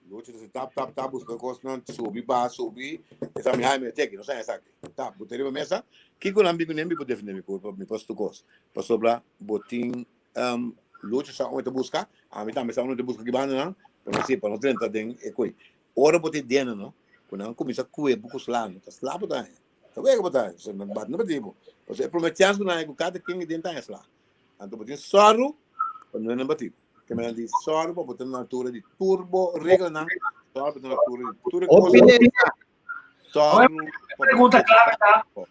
Lucho ta tap tap tap buska kosnan, subi baha subi, e sa mi Jaime teki, no sa esaki. Tap, bo ta riba mesa, kiko nan bin kuné mi por defendé mi kurpa, mi por haci tur kos. Pasobra bo tin um, Lucho sa unda ta buska, ami tambe sa unda ta buska ki bandanan, pero si pa no drenta den e koi. Ora bo ta dena no, ku nan kuminsa kue bo ku sla no, ta sla bo ta haña. Ta wega bo ta haña, so nan bati no bati bo. Pasobra e promé chèns ku nan haña ku kada ken den ta haña sla. Anto bo tin sòru pa no nan bati. Ke men di sòru pa bo ta na altura di tur bo reglanan, sòru pa ta na altura di tur e Hopi kosnan, neta. sòru pa bo Pregunta klave ta, bo.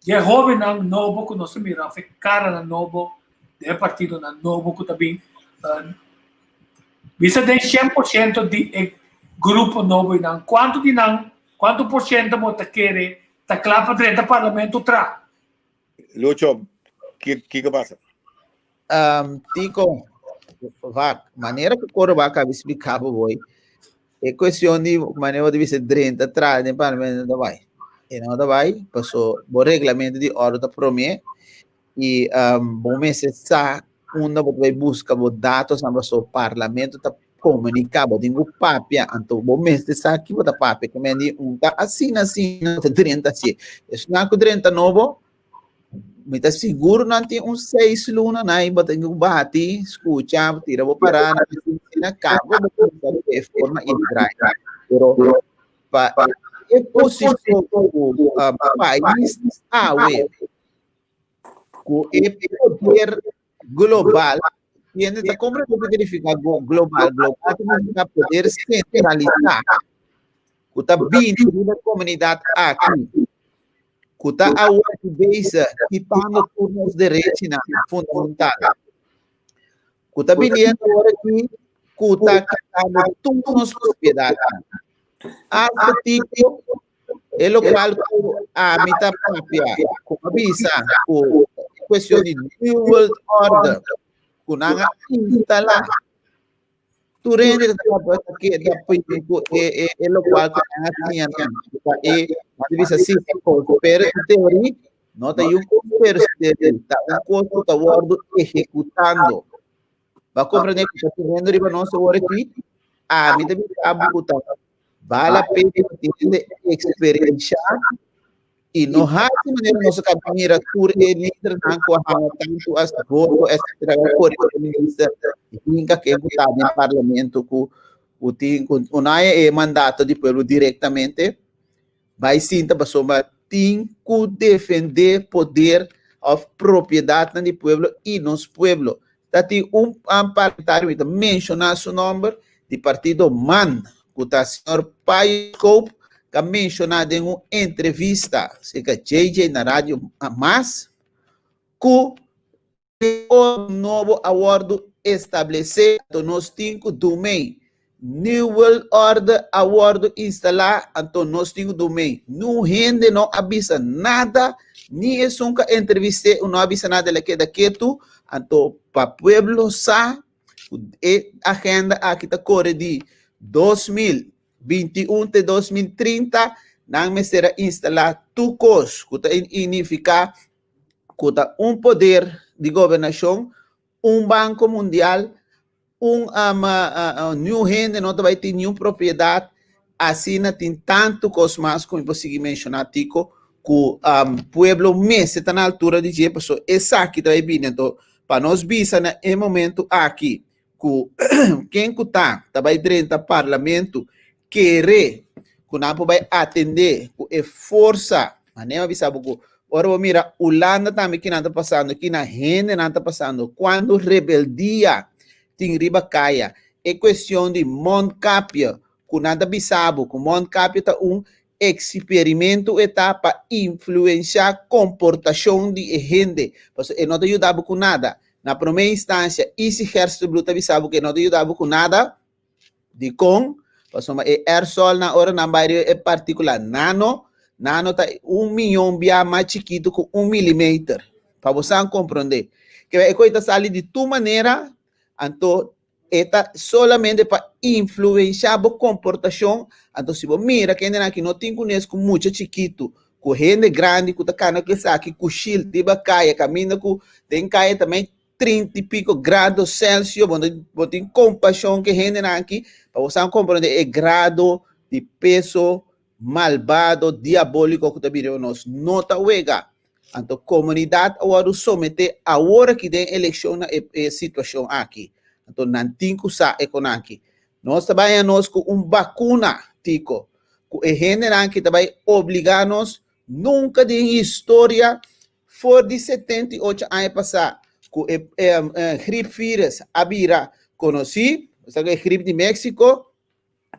di e hóbennan nobo ku nos ta mira òf e karanan nobo den e partidonan nobo ku ta bin, bisa den 100% di e grupo nobo einan, kuantu di nan, kuantu por siento bo ta kere ta kla pa drenta parlamento tra? Lucho, kiko pasa? Um, Tico, wak, manera ku Córdoba acaba de explicar bo boy, e cuestión di manera bo bisa drenta tra den parlamento no ta bai. E no ta bai, paso bo reglamento di orde ta prome y um, bo mester sa unda bo ta bai busca bo datos nan paso parlamento ta comunica, bo tin ku papia, anto bo mester sa ki bo ta papia, ke men di un ta asina asina bo ta drenta asi. Esnan ku drenta nobo, mi ta sigur nan tin un seis luna nan i bo tin ku bati, skucha, tira bo pará, nan asina kaba bo kuminsá ku e forma i draai. Pero pa e posishon ku pais awe ku e poder global tiene ta comprende lo que significa global. Global significa poder centralizar ku ta bini riba comunidad aki ku ta awor bezig kitando tur nos derechinan fundamental ku ta biniendo awor aki ku ta kitando tur nos propiedadnan. Hasta Tito E lokual ku ami ta papia, ku a bisa ku e kuestion di New World Order ku nan a instalá, tur hende ta papia ta keda pidi ku e e e lokual ku nan a siña nan, ku ta e, nan ta bisa si, conspiracy theory, no ta un conspiracy theory, ta un kos ku ta wòrdu ehekutando. Bo a komprendé ku ta poniendo riba nos awor aki? Ami ta bisa bo ku ta Bal la pena pa tin hende eksperenshá i no hasi manera nos a kaba mira tur e lidernan ku a haña tantu as voto etcetera a kore ku e minister hinka ken ku ta den parlamento ku ku tin ku no haña e mandato di pueblo direktamente bai sinta pasobra tin ku defendé poder òf propiedatnan di pueblo i nos pueblo. Ta tin un parlamentario, mi ta menshoná su nòmber, di partido man, ku ta señor Payo Scope, ku a menshoná den un entrevista serka JJ na Radio Mas, ku e orden nobo a wòrdu establesé, anto nos tin ku dumei. New World Order a wòrdu instalá, anto nos tin ku dumei. Niun hende no a bisa nada, ni esun ku a entrevist'é no a bisa nada, el a keda ketu. Anto pa pueblo sa ku e agenda aki ta kore di 2021 te 2030, nan mester a instalá tur kos ku ta signifiká ku ta un poder di gobernashon, un banko mundial, Un um, niun hende no ta bai tin niun propiedat. Asina tin tantu kos mas ku mi por sigui menshoná, Tico, ku um, pueblo mester ta na altura di dje, paso esaki ta bai bini. Anto, pa nos bisa na e momento aki ku ken ku ta ta bai drenta parlamento kere ku nan por bai atendé ku e forsa, manera mi a bisa bo ku ora bo mira Hulanda tambe kinan ta pasando, kinan hendenan ta pasando, kuantu rebeldia tin riba kaya, e kuestion di mondkapje ku nan ta bisa bo ku mondkapje ta un eksperimento e ta pa influenshá komportashon di e hende, pasobra e no ta yuda bo ku nada. Na promé instansia, Isi Gerstenbluth ta bisa bo ku e no ta yuda bo ku nada. Dikon? Pasobra e aerosolnan ora nan bai riba e partíkula nano, nano ta un miyon bia mas chikitu ku un milimeter. Pa bo sa komprondé. Ke e kos ta sali di tur manera, anto e ta solamente pa influenshá bo komportashon. Anto si bo mira kendenan ki no tin kunes ku mucha chikitu, ku hende grandi ku ta kana ku esaki ku shil riba kaya, kaminda ku den kaya ta mei 30 y pico grado Celsius, bo, bo tin compasión que gente aquí, pa bo san comprende e grado di peso malvado, diabólico que ta bira nos no ta wega. Anto comunidad awor somete awor aki den eleccion na e, e situacion aki. Anto nan tin ku sa e kon aki. Nos ta bai nos ku un vacuna, Tico, ku e hendenan ki ta bai obliga nos nunca den historia For di 78 aña pasá ku e griepvirus a bira konosí, esta ku e griep di Mexico,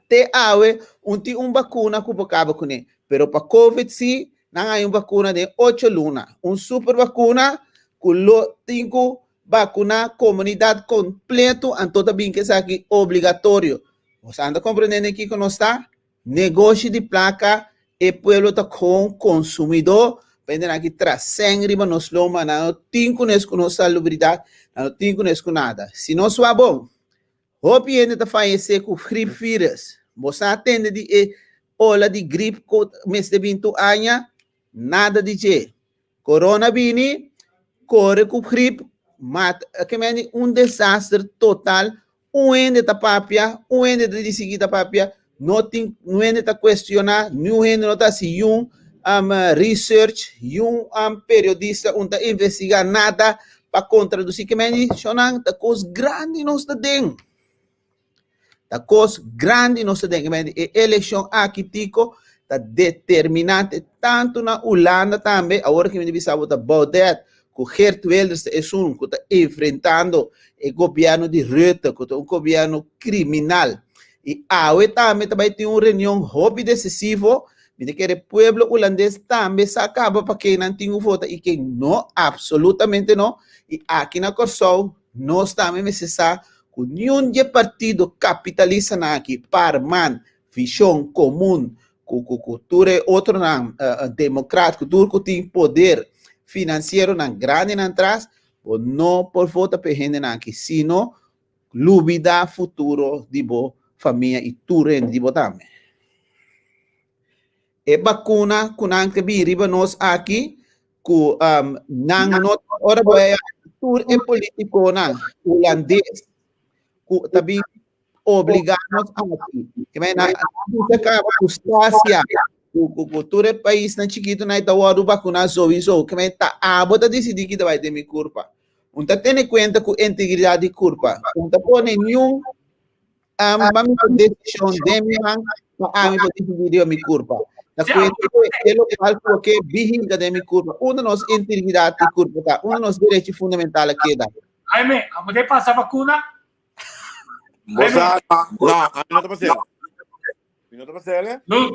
te awe un tin un bakuna ku por kaba kuné. Pero pa Covid sí, nan haña un bakuna den ocho luna. Un super bakuna ku lo tin ku bakuná komunidat kompleto, anto ta bin ku esaki obligatorio. Bo sa anda komprendé den kiko nos ta? Negoshi di plaka, e pueblo ta kon konsumidó, pende nan ki tra sèn riba nos lomba, nan no tin kunes ku nos salubridat, nan no tin kunes ku nada. Si nos wak bon, hopi hende ta fayesé ku grip virus. Bo sa tende di e ola di grip ku mester bin tur aña? Nada di dje. Corona bini, kore ku grip, mata, ke mende un desaster total. Un hende ta papia, un hende ta disigí ta papia, no tin, un hende ta kuestioná, niun hende no ta hasi yun um, research, yun um, periodista un ta investigá nada pa kontradusí. Ke mende, shonnan, ta kos grandi nos ta den. Ta kos grandi nos ta den. E elekshon aki, Tico, ta determinante tantu na Hulanda tambe. Awor ki mi ta bisa bo ta Baudet ku Geert Wilders ta esun ku ta enfrentando e gobièrnu di Rutte, ku ta un gobièrnu kriminal. I awe tambe ta bai tin un reunion hopi desisivo. Mi ta kere pueblo hulandes tambe sa kaba pa ken nan tin ku vota i ken no, absolutamente no. I aki na Kòrsou nos tambe mester sa ku niun di e partido kapitalistanan aki, par, man, Vishon Komun, ku ku ku tur e otronan demokrat, ku tur ku tin poder finansieronan grandinan tras, bo no por vota pa e hendenan aki, sino lubida futuro di bo famia i tur hende di bo tambe. E bakuna ku nan ke bin riba nos aki, ku um, nan no ora bo tur e politikonan hulandes ku ta bin obligá nos aki. Ke men nan bisa kaba ku Stasia, ku ku ku tur e paisnan chikitu nan ta wòrdu bakuná sowieso. Ke men ta abo ta disidí ki ta bai den mi kurpa. Un ta tene kuenta ku integridat di kurpa. Un ta pone niun Um, pa mi por decisión de mi man, pa ami por decidir de mi curpa. Ta cuenta que e local ku ke bihinga de mi curpa. Unda nos integridad di curpa ta, unda nos derecho fundamental queda. Jaime, a poder pasa vacuna? Bosa, no, a mi no ta pasel. Mi no ta pasel. No.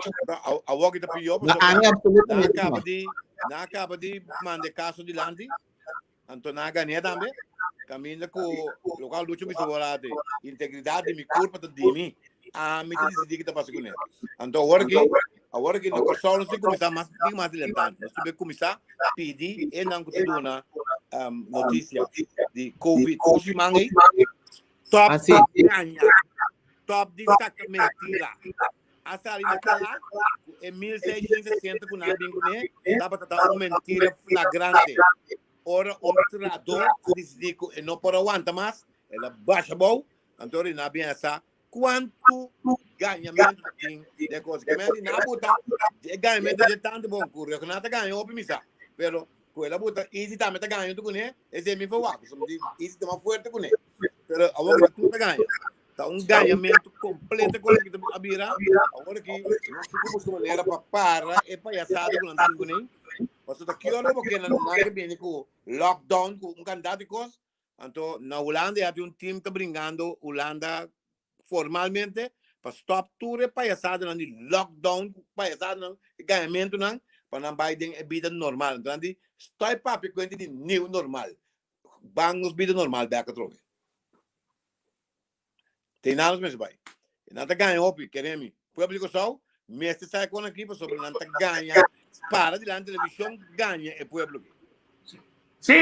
A wak ta pior. Na ami absolutamente Na acaba di, na acaba di mande caso dilanti. Anto nan a gané tambe. Caminda cu local Lucho mi soborate. Integridad di mi curpa ta di mi. A mi ta decidi ki ta pasa cu ne. Anto awor aki, awor aki na Corsou nos tin cuminsa mas, tin mas adelantá. Nos tin cuminsa pidi e nan cu ta duna um, noticia di COVID. Un siman ei, top Así. di gaña, top di saca mentira. A sali na kla ku e 1660 ku nan a bin kuné tabata ta un mentira flagrante. Ora un trahadó a disidí ku e no por a wanta mas, el a basha bou. Anto ri na bien sa kuantu gañamentu tin de kos. Ke men di na buta e gañamentu de tantu bon ku Reugnat ta gaña hopi mi sa. Pero ku el a buta Easy tambe ta gaña huntu kuné, esei mi verwagt. Pasobra mi di Easy ta mas fuerte kuné. Pero awor ku tur ta gaña. Ta un gañamentu kompleto ku aki a bira. Awor aki nos tin ku buska manera pa para e payasada ku nan ta bin kuné. Pasobra ta ki ora bo ke nan ke bini ku lockdown ku un kantidat di kos. Anto na Hulanda ya tin un team ta bringando Hulanda formalmente pa stop tur e payasadanan di lockdown ku payasadanan e gañamentunan pa nan bai den e bida normal. Anto nan di stop papia kuenta di new normal. Ban nos bida normal bek atrobe. Te nan nos mester bai. Nan ta gaña hopi, kere mi. Pueblo di Kòrsou mester sa e kon aki pasobra nan ta gaña para dilanti televishon gaña e pueblo aki. Sí,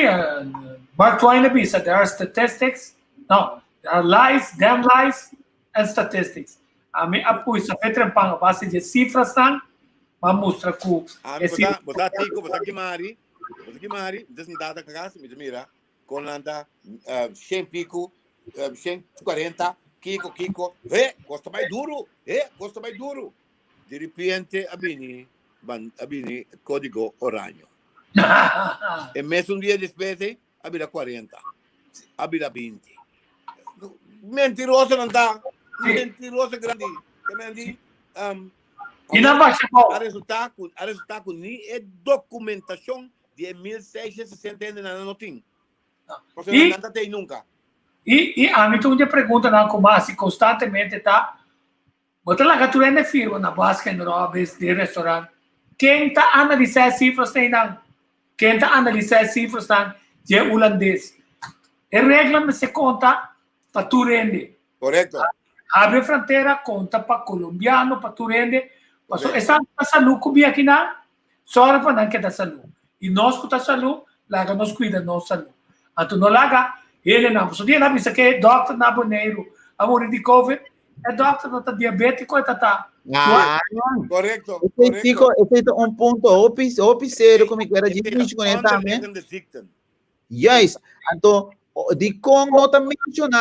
Mark Twain a bisa, there are statistics, no, there are lies, damn lies, and statistics. Ami a pui sa fe trempan a base di cifrasnan, ma mustra ku Ami e bo ta, bo ta tiko, bo ta kimari, bo ta kimari, mi ta sinta ta kas, mi ta mira kon nan ta shen piku, 140, kiko, kiko, he, kos ta bai duru, he, kos ta bai duru. Di repente a bini, ban, a bini kódigo oraño. E mesun dia despues ei, a bira 40, a bira 20. Mentiroso nan ta, mentiroso grandi. Ke men di, um, I nan basha bou. a resulta ku, a resulta ku ni e dokumentashon di e 1660 hendenan nan no tin. Pasobra I, nan ta tei nunka. i, i ami ta un di e preguntanan ku mi hasi konstantemente ta, bo ta laga tur hende firma na Baskin Robbins, den restaurant, ken ta analisá e sifras einan? Ken ta analisá e sifrasnan dje hulandes? E regla mester konta pa tur hende. Korekto. Habri e frontera konta pa kolombiano, pa tur hende. Pasobra esnan ku ta salú ku bin akinan, Sòru pa nan keda salú. I nos ku ta salú, laga nos kuida nos salú. Anto no laga hendenan, pasobra dia nan bisa ke e dòkter na Boneiru a muri di covid, e dòkter no ta diabétiko, e ta ta Ah, Korekto, Esei, korekto. Tico, esei ta un punto hopi, hopi serio ku mi kier a Esei djis ta mishi kuné tambe. onderliggende ziekten. Juist. Anto, di kon no ta menshoná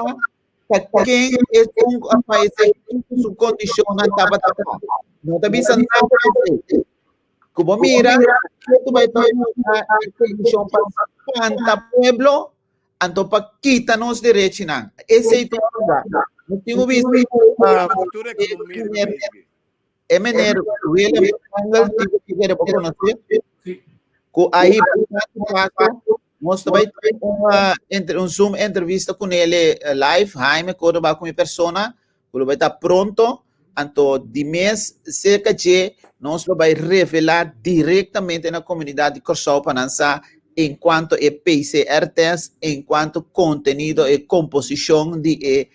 pa ken esun ku a fayesé kiko su kondishonnan tabata. No ta bisa nada esei. Ku bo mira, ketu bai ta usa e kondishon pa spanta pueblo, anto pa kita nos derechinan. Esei ta e lugar. Nos tin ku bisa Kultura ekonomia di país aki. e meneer Willem Engel, tin ku kere bo konosé, ku a hiba tantu paso, nos ta bai tin un, entre, un Zoom entrevista ku nele live, Jaime Cordoba ku mi persona, ku lo bai ta pronto, anto di mes serka dje nos lo bai revelá direktamente na komunidat di Kòrsou pa nan sa en kuanto e PCR test, en kuanto kontenido e komposishon di e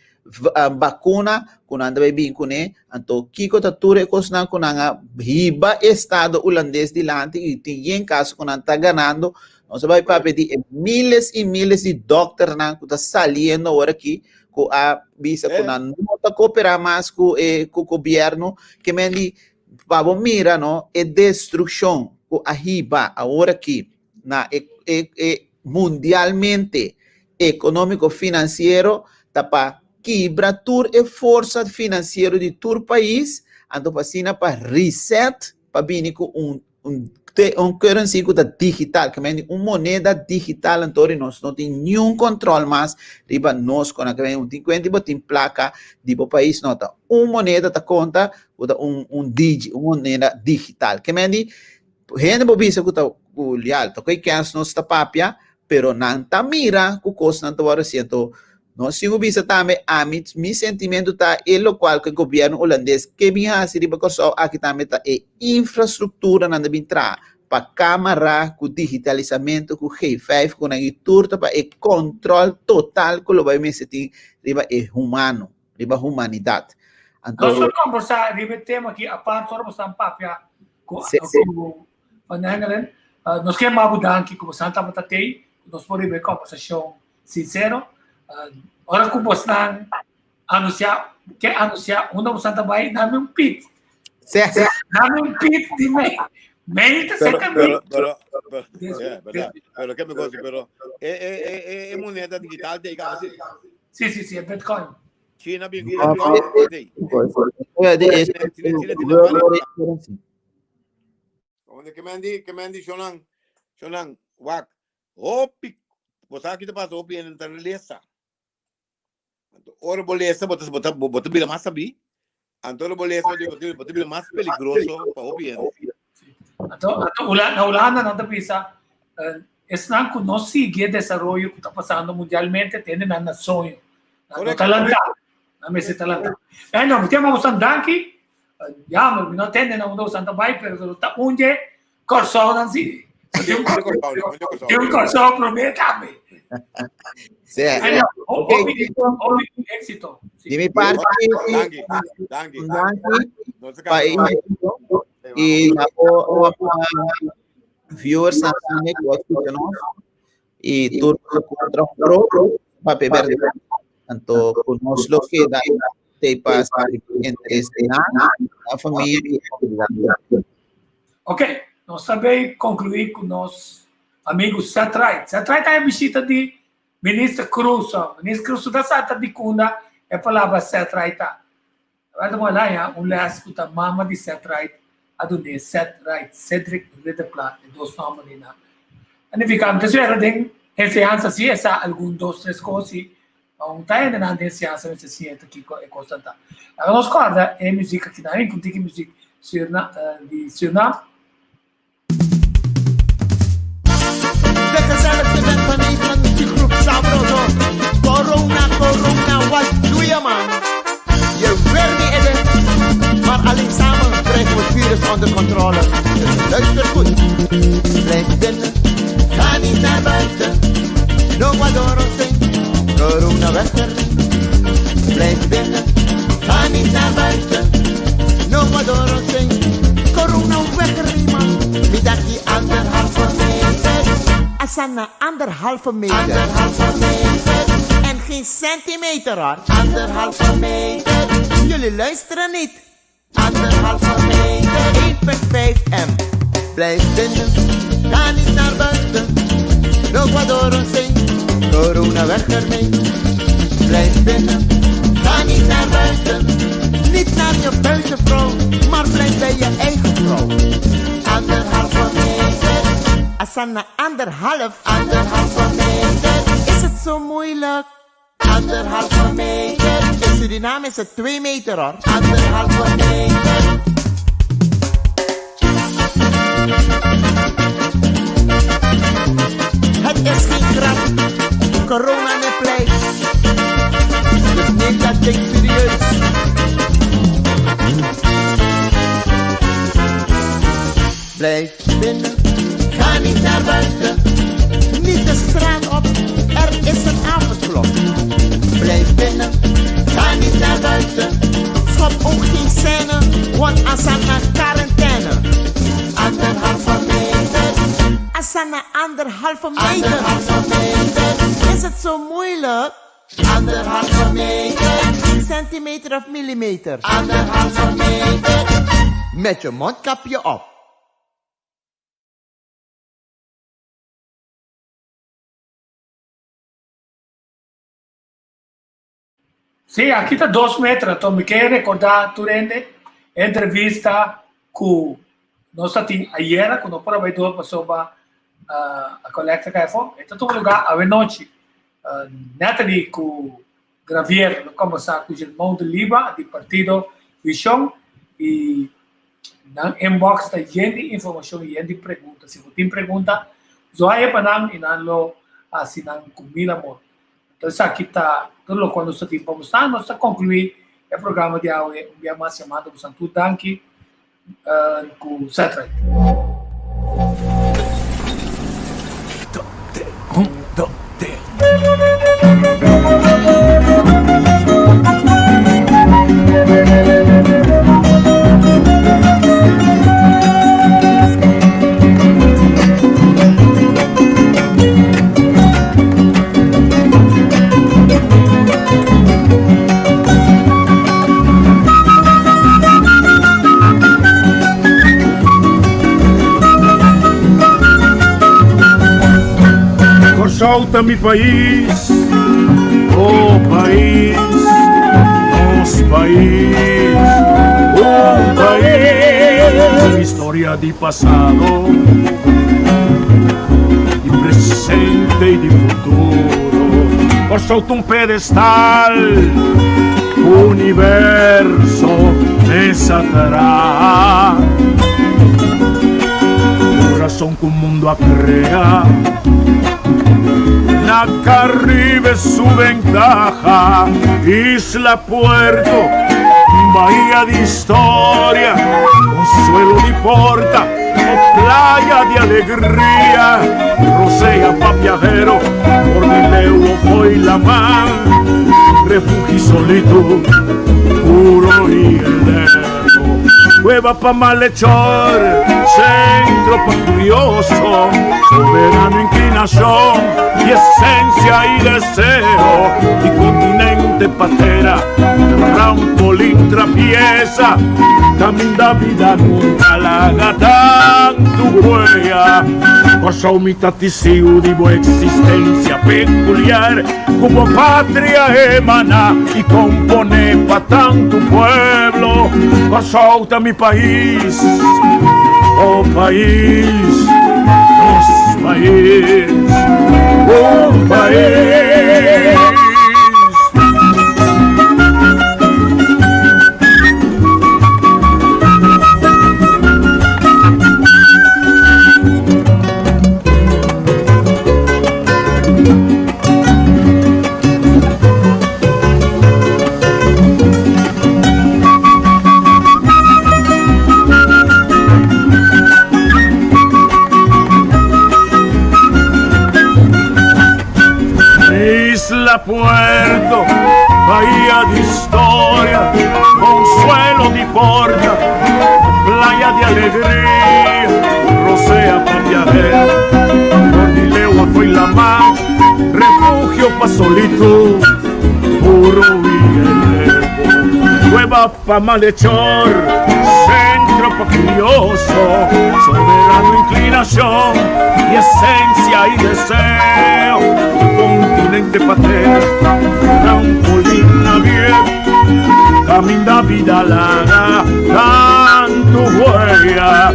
bakuna ku nan ta bai bin kuné, anto kiko ta tur e kosnan ku nan a hiba estado hulandes dilanti i tin yen kaso ku nan ta ganando, nos a bai papia di e miles i miles di dòkternan ku ta saliendo awor aki ku a bisa ku nan no ta koperá mas ku e ku gobièrnu, ke men di pa bo mira no e destrukshon ku a hiba awor aki na e e e mundialmente ekonómiko finansiero ta pa kibra tur e forsa finansiero di tur pais, anto pa asina pa reset pa bini ku un un un currency ku ta digital, ke men di un moneda digital anto ri nos no tin niun kontrol mas riba nos kon ke men tin kuenta bo tin plaka di bo pais no ta un moneda ta konta ku ta un un digi un moneda digital ke men di Hende por bisa ku ta ku leal, ta koe kens nos ta papia, pero nan ta mira ku kosnan ta wòrdu hasi. Anto nos tin ku bisa tambe, ami mi sentimentu ta e lokual ku e gobièrnu hulandes ke bin hasi riba Kòrsou aki tambe ta e infrastrukturanan ta bin traha pa kámara ku digitalisamentu ku G5 ku nan i tur ta pa e kòntròl total ku lo bai mester tin riba e humano, riba humanidat. Anto. Nos lo kombersá riba e tema aki apart ora bo stan papia ku ku Van Engelen. Nos ke mabu danki ku bosan tabata tei, ku nos por riba e kombersashon sinsero. Ora ku bosnan anunsiá, ke anunsiá unda bosan ta bai, dame un pit. Dame un pit di mei. Mei ta Pero, serka mi. pero, pero, pero, yeah, verdad. Pero ke me gozo, pero e, e, e, e, e moneda digital te casi. Sí, sí, sí, e Bitcoin. China bin ku No, pero e de es China, China, China, China. Onde que mendi, que mendi shonan, shonan, wak. Hopi, bo sa ki ta pasa hopi en ta lesa. Anto ora bo lesa, bo ta bo ta bo ta bira mas sabí. Anto ora bo lesa, bo ta bo ta bira mas peligroso pa hopi hende. Anto, anto Hula- na Hulanda nan ta bisa, eh, esnan ku no sigui e desaroyo ku ta pasando mundialmente, tende nan na soño. Nan no ta lantá. Nan mester ta lantá. Eh, no, mi te ama bosan danki. Eh, jammer, mi no tende na unda bosan ta bai, pero ta un dje Kòrsou nan si. Tin un Kòrsou promé tambe. Sí. Hopi, hopi éxito. Di mi parte, Danki, danki. danki pa e i na o viewers na tambe ku a skucha nos i tur ku kontra pro papia berdad. Anto ku nos lo keda te pa entre na famia i komunidat. Ok, nos ta bay conclui cu nos amigo Seth Wright. Seth Wright ta bishita di Minister Cruz. Minister Cruz ta sa ta di cunda e palabra Seth Wright ta. Awor ta mola ya un les cu ta mama di Seth Wright a dun'é Seth Wright, Cedric Ridderplaat, e dos nomber di nan. A nifica, mi ta spera den enseñansa si e sa algun dos tres cos si, pa un ta hende nan den enseñansa mester siña ta kico e cosnan ta. Laga nos corda e muziek aki nan, un tiki muziek Surna, di Surinam. De gezelligste band van Nederland, muziekgroep Sabroso. Corona, corona, wat doe je man? Je wil niet eten, maar alleen samen krijgen we het virus onder controle. Dus luister goed. Blijf binnen, ga niet naar buiten. No guadoro corona weg ermee. Blijf binnen, ga niet naar buiten. No guadoro corona weg ermee man. Mi daki anderhalve meter. Asana anderhalve meter. Anderhalve meter. En geen centimeter hoor. Anderhalve meter. Jullie luisteren niet. Anderhalve meter. 1,5 m. Blijf binnen, ga niet naar buiten. No guadoro corona weg ermee. Blijf binnen, ga niet naar buiten. Niet naar je buitenvrouw, maar blijf bij je eigen vrouw. Anderhalve meter. Asana anderhalf. Anderhalve meter. Is het zo moeilijk? Anderhalve meter. In Suriname is het 2 meter hoor. Anderhalve meter. Het is geen grap. Corona niet pleit. Dus neem dat ding serieus. Blijf binnen, ga niet naar buiten. Niet de straat op, er is een avondklok. Blijf binnen, ga niet naar buiten. Schop ook geen scène, want Asana quarantaine. Anderhalve meter. Asana anderhalve meter. Anderhalve meter. Is het zo moeilijk? Anderhalve meter. Centimeter of millimeter? Anderhalve meter. Met je mondkapje op. Sí, aki ta dos meter, anto mi ke rekordá tur hende e entrevista ku nos ta tin ayera ku no por a bai dor pasobra a kolekta kai afó. E ta tuma lugá awenochi. Natalie ku Gravier lo kombersá ku Germão de Liba di Partido Vishon i nan inbox ta yen di informashon, yen di pregunta. Si bo tin pregunta, zoaye pa nan i nan lo hasi nan ku mil amor. Anto esaki ta tur lokual nos ta tin pa boso. Nos ta konkluí e programa di awe un bia mas yamando boso tur danki ku Setright. Kòrsou ta mi pais, oh pais. País, un país, historia di pasado, di presente y di futuro. Kòrsou ta un pedestal, universo mes a traha. Kurason ku mundu a krea. Na Caribe su ventaha, Isla Puerto, bahía di historia, consuelo di porta o playa di alegria, rosea pa viajero, por di leu o fo'i laman, refugio y solitud, puro y eterno. Cueva pa malhechor, centro pa curioso, soberano inclinación y esencia y deseo, y continente patera, trampolín trapieza, caminda vida nunca laga tantu huella. Kòrsou mi ta tisiu di bo existencia peculiar. Ku bo patria emaná i komponé pa tantu pueblo. Kòrsou ta mi pais, oh pais, nos pais, un pais. Isla Puerto, bahía de historia, consuelo di porta, playa de alegría, rosea pa viajero, Ordileo fue la mar, refugio pa solitud, puro y eterno, cueva pa malhechor, centro pa curioso, soberano inclinación y esencia y deseo, continente patera, trampolín naviero, Caminda vida laga tantu huella.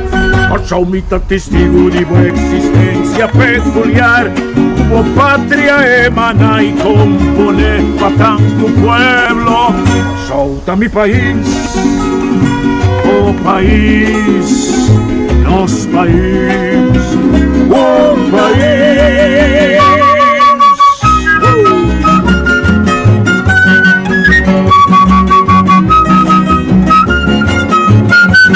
Kòrsou mi ta testigu di bo eksistensia pekuliar, ku bo patria emaná i komponé pa tantu pueblo. Kòrsou ta mi pais, oh pais, nos pais, un pais.